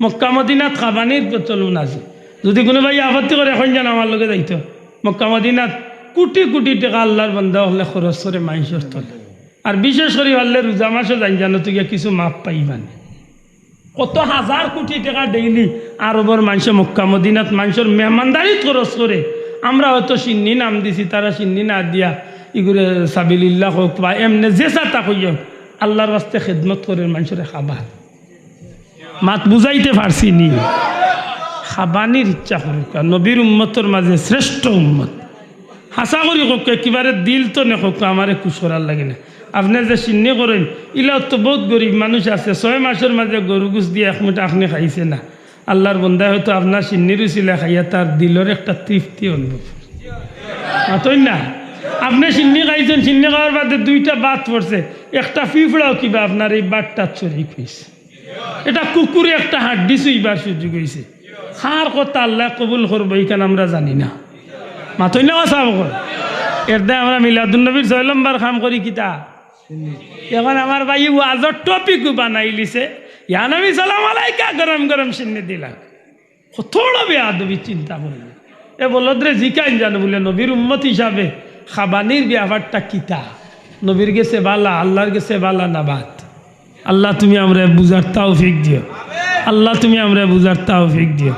মক্কা মদিনাত খাবানির প্রচলন আছে। যদি কুনু ভাই আপত্তি করে, কইন যেন আমার লগে যাইতো। মক্কা মদিনাত কুটি কুটি টেকা আল্লার বান্দা অকলে খরচ করে মানষর তলে। আর বিশেষ করি পারলে রোজা মাসো যাইন যেন, তুই গিয়া কিছু মাফ পাইবানে। কত হাজার কুটি টেকা ডেইলি আরবর মানষে মক্কা মদিনাত মানষর মেহমানদারিত খরচ করে। আমরা অয়তো শিন্নি নাম দিছি, তারা শিন্নি না দিয়া ইগুরে সাবিলিল্লাহ কউক বা এমনে যেছা তা কইও, আল্লার ওয়াস্তে খেদমত করের, মানষরে খাবার। মাত বুঝাইতে পারছি নি? খাবানির ইচ্ছা করউক্কা, নবীর উম্মতর মাঝে শ্রেষ্ঠ উম্মত। হাছা করি কউক্কা, একেবারে দিল তনে কউক্কা, আমারে খুশ করার লাগি না। আপনে যে শিন্নি করইন, ইলা তো বউত গরিব মানুষ আছে, ছয় মাসর মাঝে গরু গুস দিয়া এক মুঠ আখনি খাইছে না। আল্লার বন্দায় অয়তো আপনার শিন্নির উছিলায় খাইয়া তার দিলর একটা তৃপ্তি অনুভব করে। মাতইন না? আপনে শিন্নি খাইছইন, শিন্নি খাওয়ার বাদে দুইটা বাত পড়ছে, একটা ফিফড়াও কিবা আপনার এই বাতটাত শরিক অইছে। এটা কুকুরে একটা হাড্ডি ছুইবার সুযোগ অইছে। কার কথা আল্লায় কবুল করবো, ইখান আমরা জানি না। মাতইন না, ওয়াজ সাব অকল। এর দায় আমরা মিলাদুন নবীর ছয় নম্বর কাম করি কিতা? অখন আমার ভাই ওয়াজর টপিকও বানাইলিছে, ইয়া নবী সালাম আলাইকা, গরম গরম শিন্নি দিলা। কত বড় বেয়াদবি, চিন্তা করি। এ বলদরে জিকাইন জানো বুলে, নবীর উম্মত হিসাবে খাবানির ব্যাপারটা কিতা? নবীর গেছে বালা, আল্লার গেছে বালা না বাদ? আল্লাহ, তুমি আমরারে বুঝার তৌফিক দিও। আল্লাহ, তুমি আমরারে বুঝার তৌফিক দিও।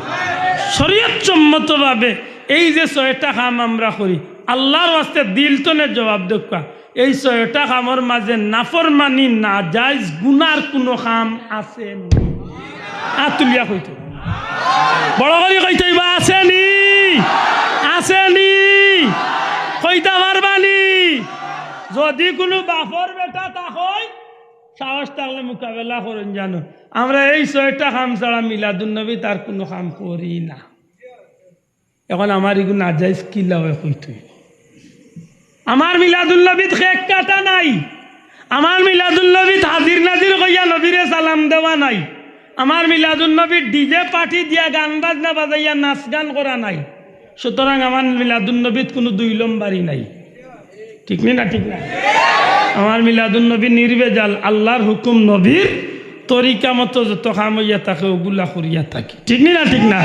শরীয়ত সম্মতভাবে এই যে ছয়টা কাম আমরা করি, আল্লার ওয়াস্তে দিল তনে জবাব দেউক্কা। এই ছয়টা কামর মাঝে নাফরমানি, নাজাইজ, গুনার কুনু কাম আছে নি? আত তুলিয়া কইতো। বড় করি কইতো, ইবা আছে নি? আছে নি? কইতা পারবা নি? যদি কুনু বাপর বেটা থাকইন, সাহস থাকলে মোকাবেলা করইন জানো। আমরা এই ছয়টা কাম ছাড়া মিলাদুন নবীত আর কুনু কাম করি না। অখন আমার ইগু নাজাইজ কিলা অয় কইতো অইবো। আমার মিলাদুন নবীত কেক কাটা নাই, আমার মিলাদুন নবীত হাজির নাজির কইয়া নবীরে সালাম দেওয়া নাই, আমার মিলাদুন নবীত ডিজে পার্টি দিয়া গান বাজনা বাজাইয়া নাচ গান করা নাই। সুতরাং আমার মিলাদুন নবীত কুনু দুই লম্বারি নাই। ঠিক নি না? ঠিক না? আমার মিলাদুন নবী নির্ভেজাল, আল্লার হুকুম, নবীর তরিকা মতো যত কাম অইয়া থাকে, ওগুলা করিয়া থাকি। ঠিক নি না? ঠিক না?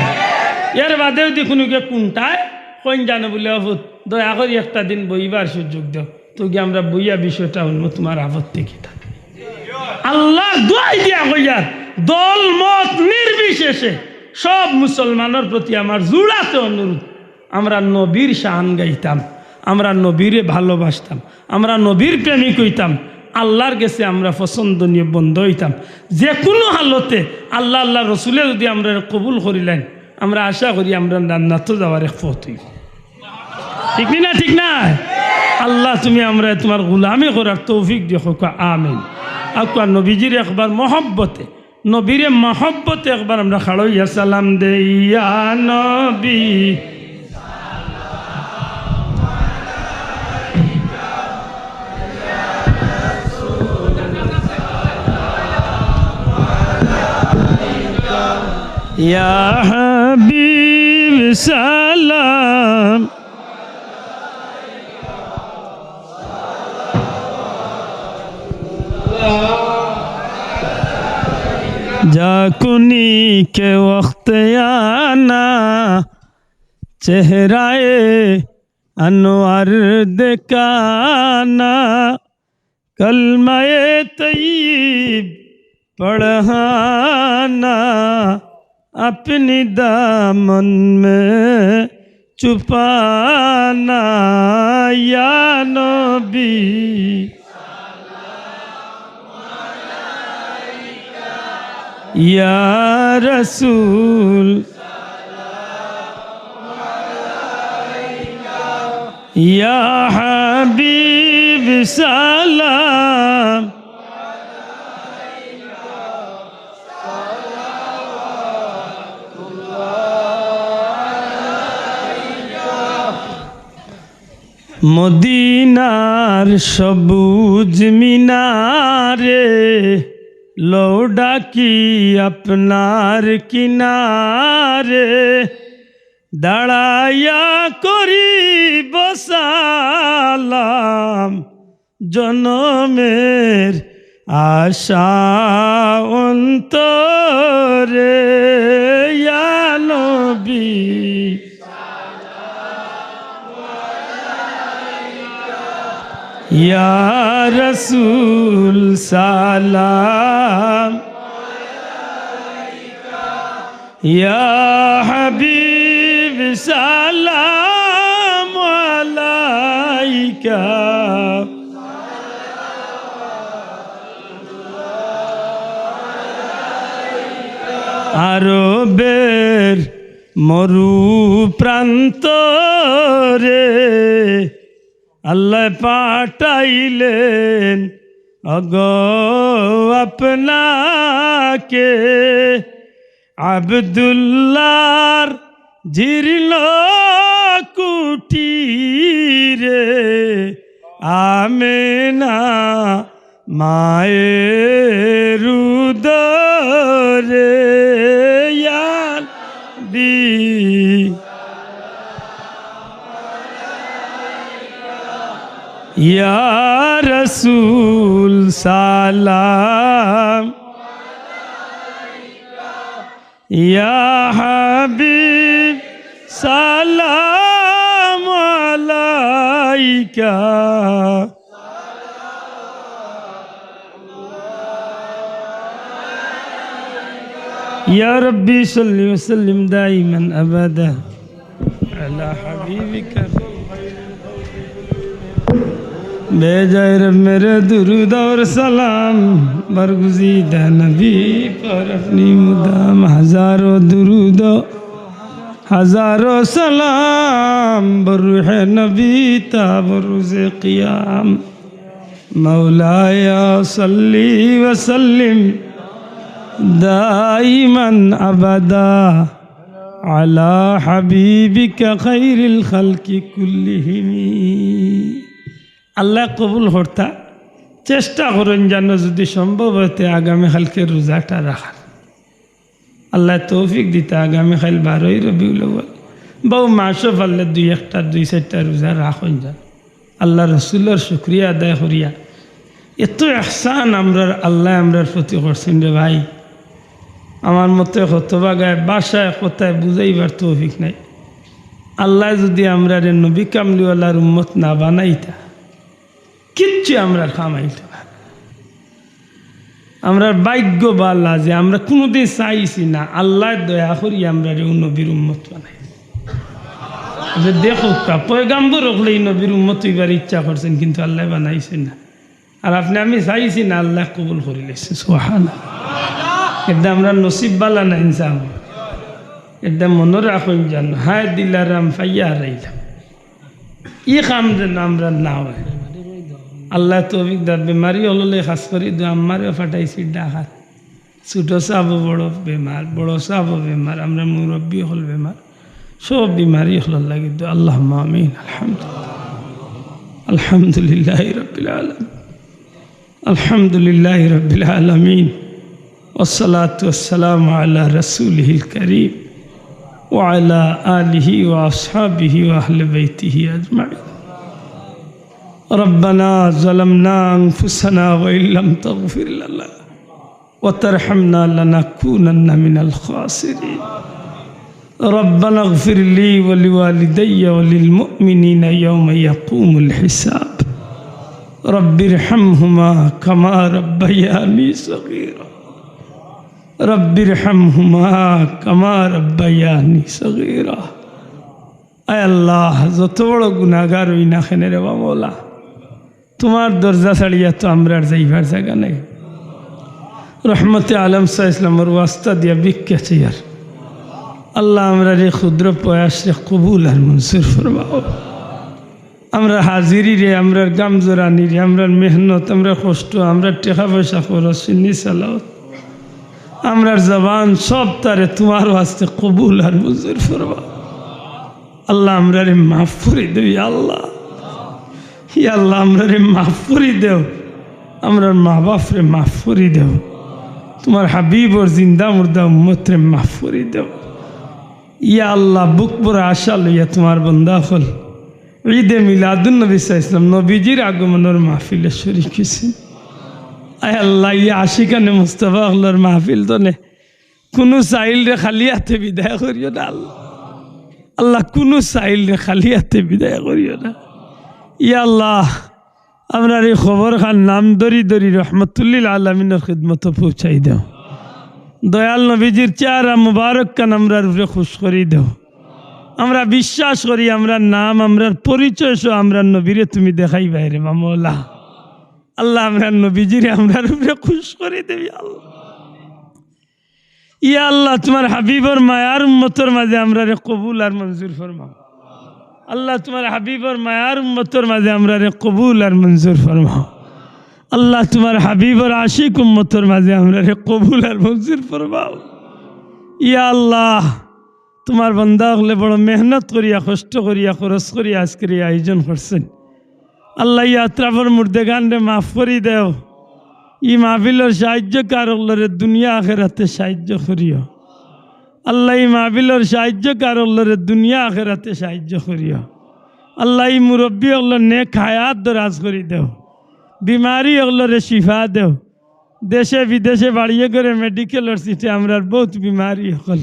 এর বাদে যদি কুনুগিয়ে কুনটায় কইন জানো বুলে, "ও পুত, দয়া করি একটা দিন বইবার সুযোগ দেও।" তো গিয়া আমরা বইয়া বিষয়টা হুনমু, তুমার আপত্তি কিতা? আল্লার দোয়াই দিয়া কইয়ার, দল মত নির্বিশেষে সব মুসলমানর প্রতি আমার জুড়াতে অনুরোধ, আমরা নবীর শান গাইতাম, আমরা নবীরে ভালোবাসতাম, আমরা নবীর প্রেমিক অইতাম, আল্লার গেছে আমরা পছন্দনীয় বন্দা অইতাম। যে কুনু হালতে আল্লা, আল্লার রসুলে যদি আমরারে কবুল করিলাইন, আমরা আশা করি আমরা জান্নাতো যাওয়ার এক পথ অইবো। ঠিক নি না? ঠিক না? আল্লাহ, তুমি আমরারে তুমার গুলামি করার তৌফিক দিও, কউক্কা আমিন। আউক্কা নবীজির একবার মহব্বতে, নবীরে মহব্বতে একবার আমরা খাড়া অইয়া সালাম দেই, ইয়া নবী। ইয়া হাবিব সালাম। جا کنی کہ وقت آنا، چہرہ انور دکھانا، کلمہ طیب پڑھانا، اپنی دامن میں چھپانا، یا نبی، یا رسول، یا حبیب۔ সালাম। মদিনার সবুজ মিনারে, লও ডাকি আপনার কিনারে, দাঁড়াইয়া করিব সালাম। জনমের আশা অন্তরে, ইয়া নবী। ইয়া রাসূল সালাম। ইয়া হাবিব সালাম আলাইকা। আরবের মরু প্রান্তরে আল্লাহ পাঠাইলেন ওগো আপনাকে। আব্দুল্লাহর জীর্ণ কুটিরে আমেনা মায়ের উদরে, ইয়া নবী। ইয়া রাসূল সালাম। ইয়া হাবিব সালাম আলাইকা। ইয়া রাব্বি সাল্লি ওয়া সাল্লিম দাইমান আবাদা আলা হাবিবিকা। ভেজায় রব মেরে দুরুদ অর সালাম, বরগুজিদা নবী পর আপনি মুদাম। হাজারো দুরুদ, হাজারো সালাম, বর রুহে নবী তা বর রোজে কিয়াম। مولاي صل وسلم دائما أبدا على حبيبك خير الخلق كلهم। আল্লাহ কবুল করতা। চেষ্টা করইন যেন যদি সম্ভব অয় তে আগামী কালকে রোজাটা রাখার। আল্লাহ তৌফিক দিতা, আগামী কাইল বারোই রবিউল আউয়াল। বউ মাসও পারলে দুই একটা, দুই চাইরটা রোজা রাখইন যান। আল্লাহ রসুলর শুকরিয়া আদায় করিয়া, এত এহসান আমরার আল্লাহ আমরার প্রতি করছেন রে ভাই। আমার মতে হতভাগায় ভাষায় কথায় বুঝাইবার তৌফিক নাই। আল্লাহ যদি আমরারে নবী কামলিওয়ালার উম্মত না বানাইতা, কিচ্ছু আমরার কাম আইতো না। আমরার ভাগ্য ভালা যে আমরা কুনুদিন চাইছি না, আল্লায় দয়া করি আমরারে অউ নবীর উম্মত বানাইছে। যে দেখউক্কা, পয়গাম্বর অকলে ই নবীর উম্মত অইবার ইচ্ছা করছেন, কিন্তু আল্লায় বানাইছেন না। আর আপনে আমি চাইছি না, আল্লায় কবুল করি লাইছে। সুবহানাল্লাহ। ইটা আমরার নসিব ভালা না ইনসান। ইটা মনো রাখইন যান, হায় দিলারাম পাইয়া হারাইলাম। ই কাম যেন আমরার না অয়। আল্লায় তৌফিক দেউক। বেমারি অকলরে খাছ করি দোয়া, আম্মারেও পাঠাইছি ঢাকাত। ছোট সাবও বড় বেমার, বড় সাবও বেমার, আমরার মুরব্বি অকল বেমার, সব বেমারি অকলর লাগি দোয়া। আল্লাহুম্মা আমিন। আলহামদুলিল্লাহ। আলহামদুলিল্লাহি রাব্বিল আলামিন। الحمد لله رب العالمين، والصلاة والسلام على رسوله الكريم وعلى آله وأصحابه وأهل بيته أجمعين. ربنا ظلمنا أنفسنا وإن لم تغفر لنا وترحمنا لنكونن من الخاسرين. ربنا اغفر لي ولوالدي وللمؤمنين يوم يقوم الحساب. رب ارحمهما كما ربياني صغيرا. رب ارحمهما كما ربياني صغيرا. আয় আল্লাহ, যত বড় গুনাগার অই না কেনে রে বা মওলা, তুমার দরজা ছাড়িয়া তো আমরার যাইবার জাগা নাই। রহমতে আলম সাল্লাল্লাহু আলাইহি ওয়াসাল্লামর ওয়াস্তা দিয়া ভিক্ষা চাইয়ার। আল্লাহ, আমরার ই ক্ষুদ্র প্রয়াসরে কবুল আর মঞ্জুর ফরমাও। আমরার হাজিরিরে, আমরার গাম জোরানিরে, আমরার মেহনত, আমরার কষ্ট, আমরার টেকা পয়সা খরচ, সুন্নি সালাওয়াত, আমরার জবান সবতারে তুমার ওয়াস্তে কবুল আর মঞ্জুর ফরমাও। আল্লাহ, আমরারে মাফ করি দেও, ইয়া আল্লাহ। ইয়া আল্লাহ, আমরারে মাফ করি দেও, আমরার মা বাফরে মাফ করি দেও, তুমার হাবিবর জিন্দা মুর্দা উম্মতরে মাফ করি দেও। ইয়া আল্লাহ, বুক ভরা আশা লইয়া তুমার বন্দা অকল ঈদে মিলাদুন নবী সাল্লাল্লাহু আলাইহি ওয়াসাল্লাম, নবীজির আগমনর মাহফিলো শরিক অইছইন। আয় আল্লাহ, ই আশিকানে মুস্তাফা অকলর মাহফিল তনে কুনু সাইলরে খালি আতে বিদায় করিও না আল্লাহ। আল্লাহ, কুনু সাইলরে খালি আতে বিদায় করিও না। ইয়া আল্লাহ, আমরার ই কবরখান নাম ধরি ধরি রহমতুল্লিল আলামিনর খিদমতো পৌঁছাই দেও। দয়াল নবীজির চেহারা মুবারকখান আমরার উপরে খুশ করি দেও। আমরা বিশ্বাস করি, আমরার নাম, আমরার পরিচয় সহ আমরার নবীরে তুমি দেখাইবায় রে বা মওলা। আল্লাহ, আমরার নবীজিরে আমরার উপরে খুশ করি দেও, ইয়া আল্লাহ। ইয়া আল্লাহ, তুমার হাবিবর মায়ার উম্মতর মাঝে আমরারে কবুল আর মঞ্জুর ফরমাও। আল্লাহ, তুমার হাবিবর মায়ার উম্মতর মাঝে আমরারে কবুল আর মঞ্জুর ফরমাও। আল্লাহ, তুমার হাবিবর আশিক উম্মতর মাঝে আমরারে কবুল আর মঞ্জুর ফরমাও। ইয়া আল্লাহ, তুমার বন্দা অকলে বড় মেহনত করিয়া, কষ্ট করিয়া, খরচ করিয়া আজকের ই আয়োজন করছইন। আল্লাহ, ই আতরাফর মুর্দেগানরে মাফ করি দেও। ই মাহফিলর সাহায্যকার অকলরে দুনিয়া আখেরাতে সাহায্য করিও। আল্লাহ, ই মাহফিলর সাহায্যকার অকলরে দুনিয়া আখেরাতে সাহায্য করিও। আল্লাহ, ই মুরব্বি অকলর নেক হায়াত দরাজ করি দেও। বিমারি অকলরে শিফা দেও। দেশে বিদেশে বাড়িয়ে ঘরে মেডিকেলর সিটে আমরার বউত বিমারি অকল।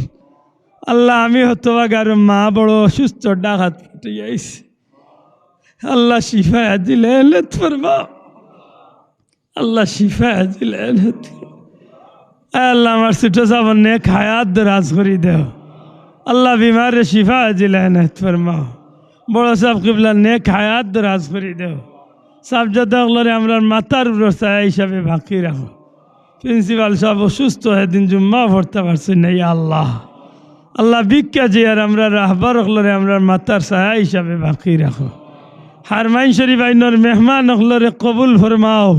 আল্লাহ, আমি হতভাগার মা বড় অসুস্থ, ডাকাত ফাটাইয়া আইছি। আল্লাহ, শিফা আজিল এনায়েত ফরমাও। আল্লাহ, শিফা আজিল এনায়েত ফরমাও। আয় আল্লাহ, আমার ছোট সাবর নেক হায়াত দরাজ করি দেও। আল্লাহ, বিমারে শিফা আজিল এনায়েত ফরমাও। বড় সাব কিবলা নেক হায়াত দরাজ করি দেও। সাবজাদা অকলরে আমরার মাথার উপর ছায়া হিসাবে বাকি রাখো। প্রিন্সিপাল সাব অসুস্থ, হেদিন জুম্মা পড়তা পারছইন না, ইয়া আল্লাহ। আল্লাহ, ভিক্ষা চাইয়ার আমরার রাহবার অকলরে আমরার মাথার ছায়া হিসাবে বাকি রাখো। হারমাইন শরীফ আইনর মেহমান অকলরে কবুল ফরমাও।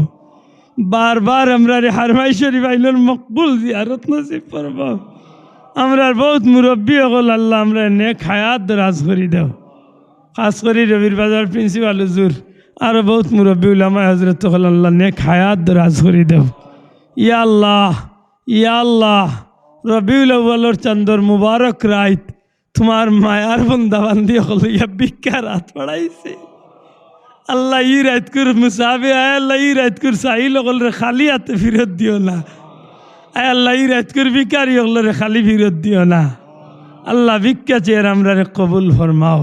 বারবার আমরারে হারমাইন শরীফ আইনর মকবুল জিয়ারত নসিব ফরমাও। আমরার বউত মুরব্বি অকল আল্লাহ, আমরারে নেক হায়াত দরাজ করি দেও। খাস করি রবির বাজার প্রিন্সিপাল হুজুর, আরো বউত মুরব্বি উলামায়ে হজরত অকল আল্লাহ নেক হায়াত দরাজ করি দেও। ইয়া আল্লাহ, ইয়া আল্লাহ, রবিউল আউয়ালর চান্দর মুবারক রাইত তুমার মায়ার বন্দা বান্দি অকল ইয়া ভিক্ষার আত বাড়াইছে। আল্লাহ, ই রাইতকুর মুসাফির, আয় আল্লাহ, ই রাইতকুর সাইল অকলরে খালি আতে ফিরত দিও না। আয় আল্লাহ, ই রাইতকুর ভিখারি অকলরে খালি ফিরত দিও না। আল্লাহ, ভিক্ষা চাইয়ার আমরারে কবুল ফরমাও।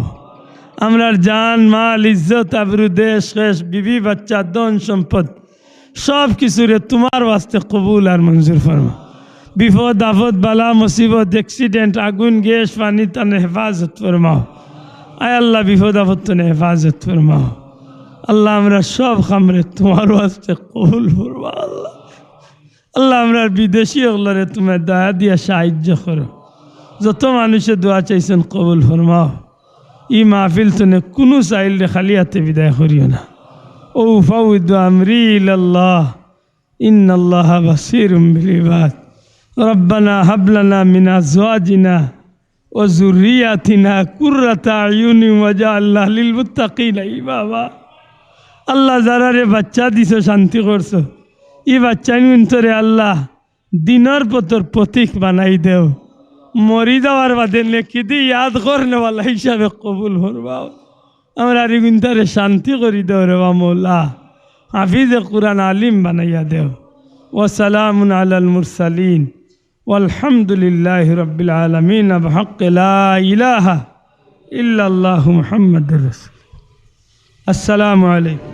আমরার জান, মাল, ইজ্জত, আবরু, দেশ, খেশ, বিবি, বাচ্চা, ধন, সম্পদ, সব কিছুরে তুমার ওয়াস্তে কবুল আর মঞ্জুর ফরমাও। বিপদ, আপদ, বালা, মুসিবত, accident, আগুন, গ্যাস, পানি তনে হেফাজত ফরমাও। আয় আল্লাহ, বিপদ, আপদ তনে হেফাজত ফরমাও। আল্লাহ, আমরার সব কামরে তুমার ওয়াস্তে কবুল ফরমাও। আল্লাহ, আল্লাহ, আমরার বিদেশি অকলরে তুমি দয়া দিয়া সাহায্য করো। যত মানুষে দোয়া চাইছইন কবুল ফরমাও। ই মাহফিল তনে কুনু সাইলরে খালি আতে বিদায় করিও না। وأفوض أمري إلى الله إن الله بصير بالعباد ربنا هب لنا من أزواجنا وذرياتنا قرة أعين واجعلنا للمتقين إماما। আল্লাহ, যারারে বাচ্চা দিছো, শান্তি করছো, ই বাচ্চাইন্তরে আল্লাহ দিনর পথর পথিক বানাই দেও। মরি যাওয়ার বাদে নেকি দি ইয়াদ করনেওয়ালা হিসাবে কবুল ফরমাও। আমরার ইগুইন্তরে শান্তি করি দেও রে বা মৌলা। হাফিজে কুরআন আলিম বানাইয়া দেও। وسلام على المرسلين والحمد لله رب العالمين بحق لا إله إلا الله محمد رسول। السلام عليكم।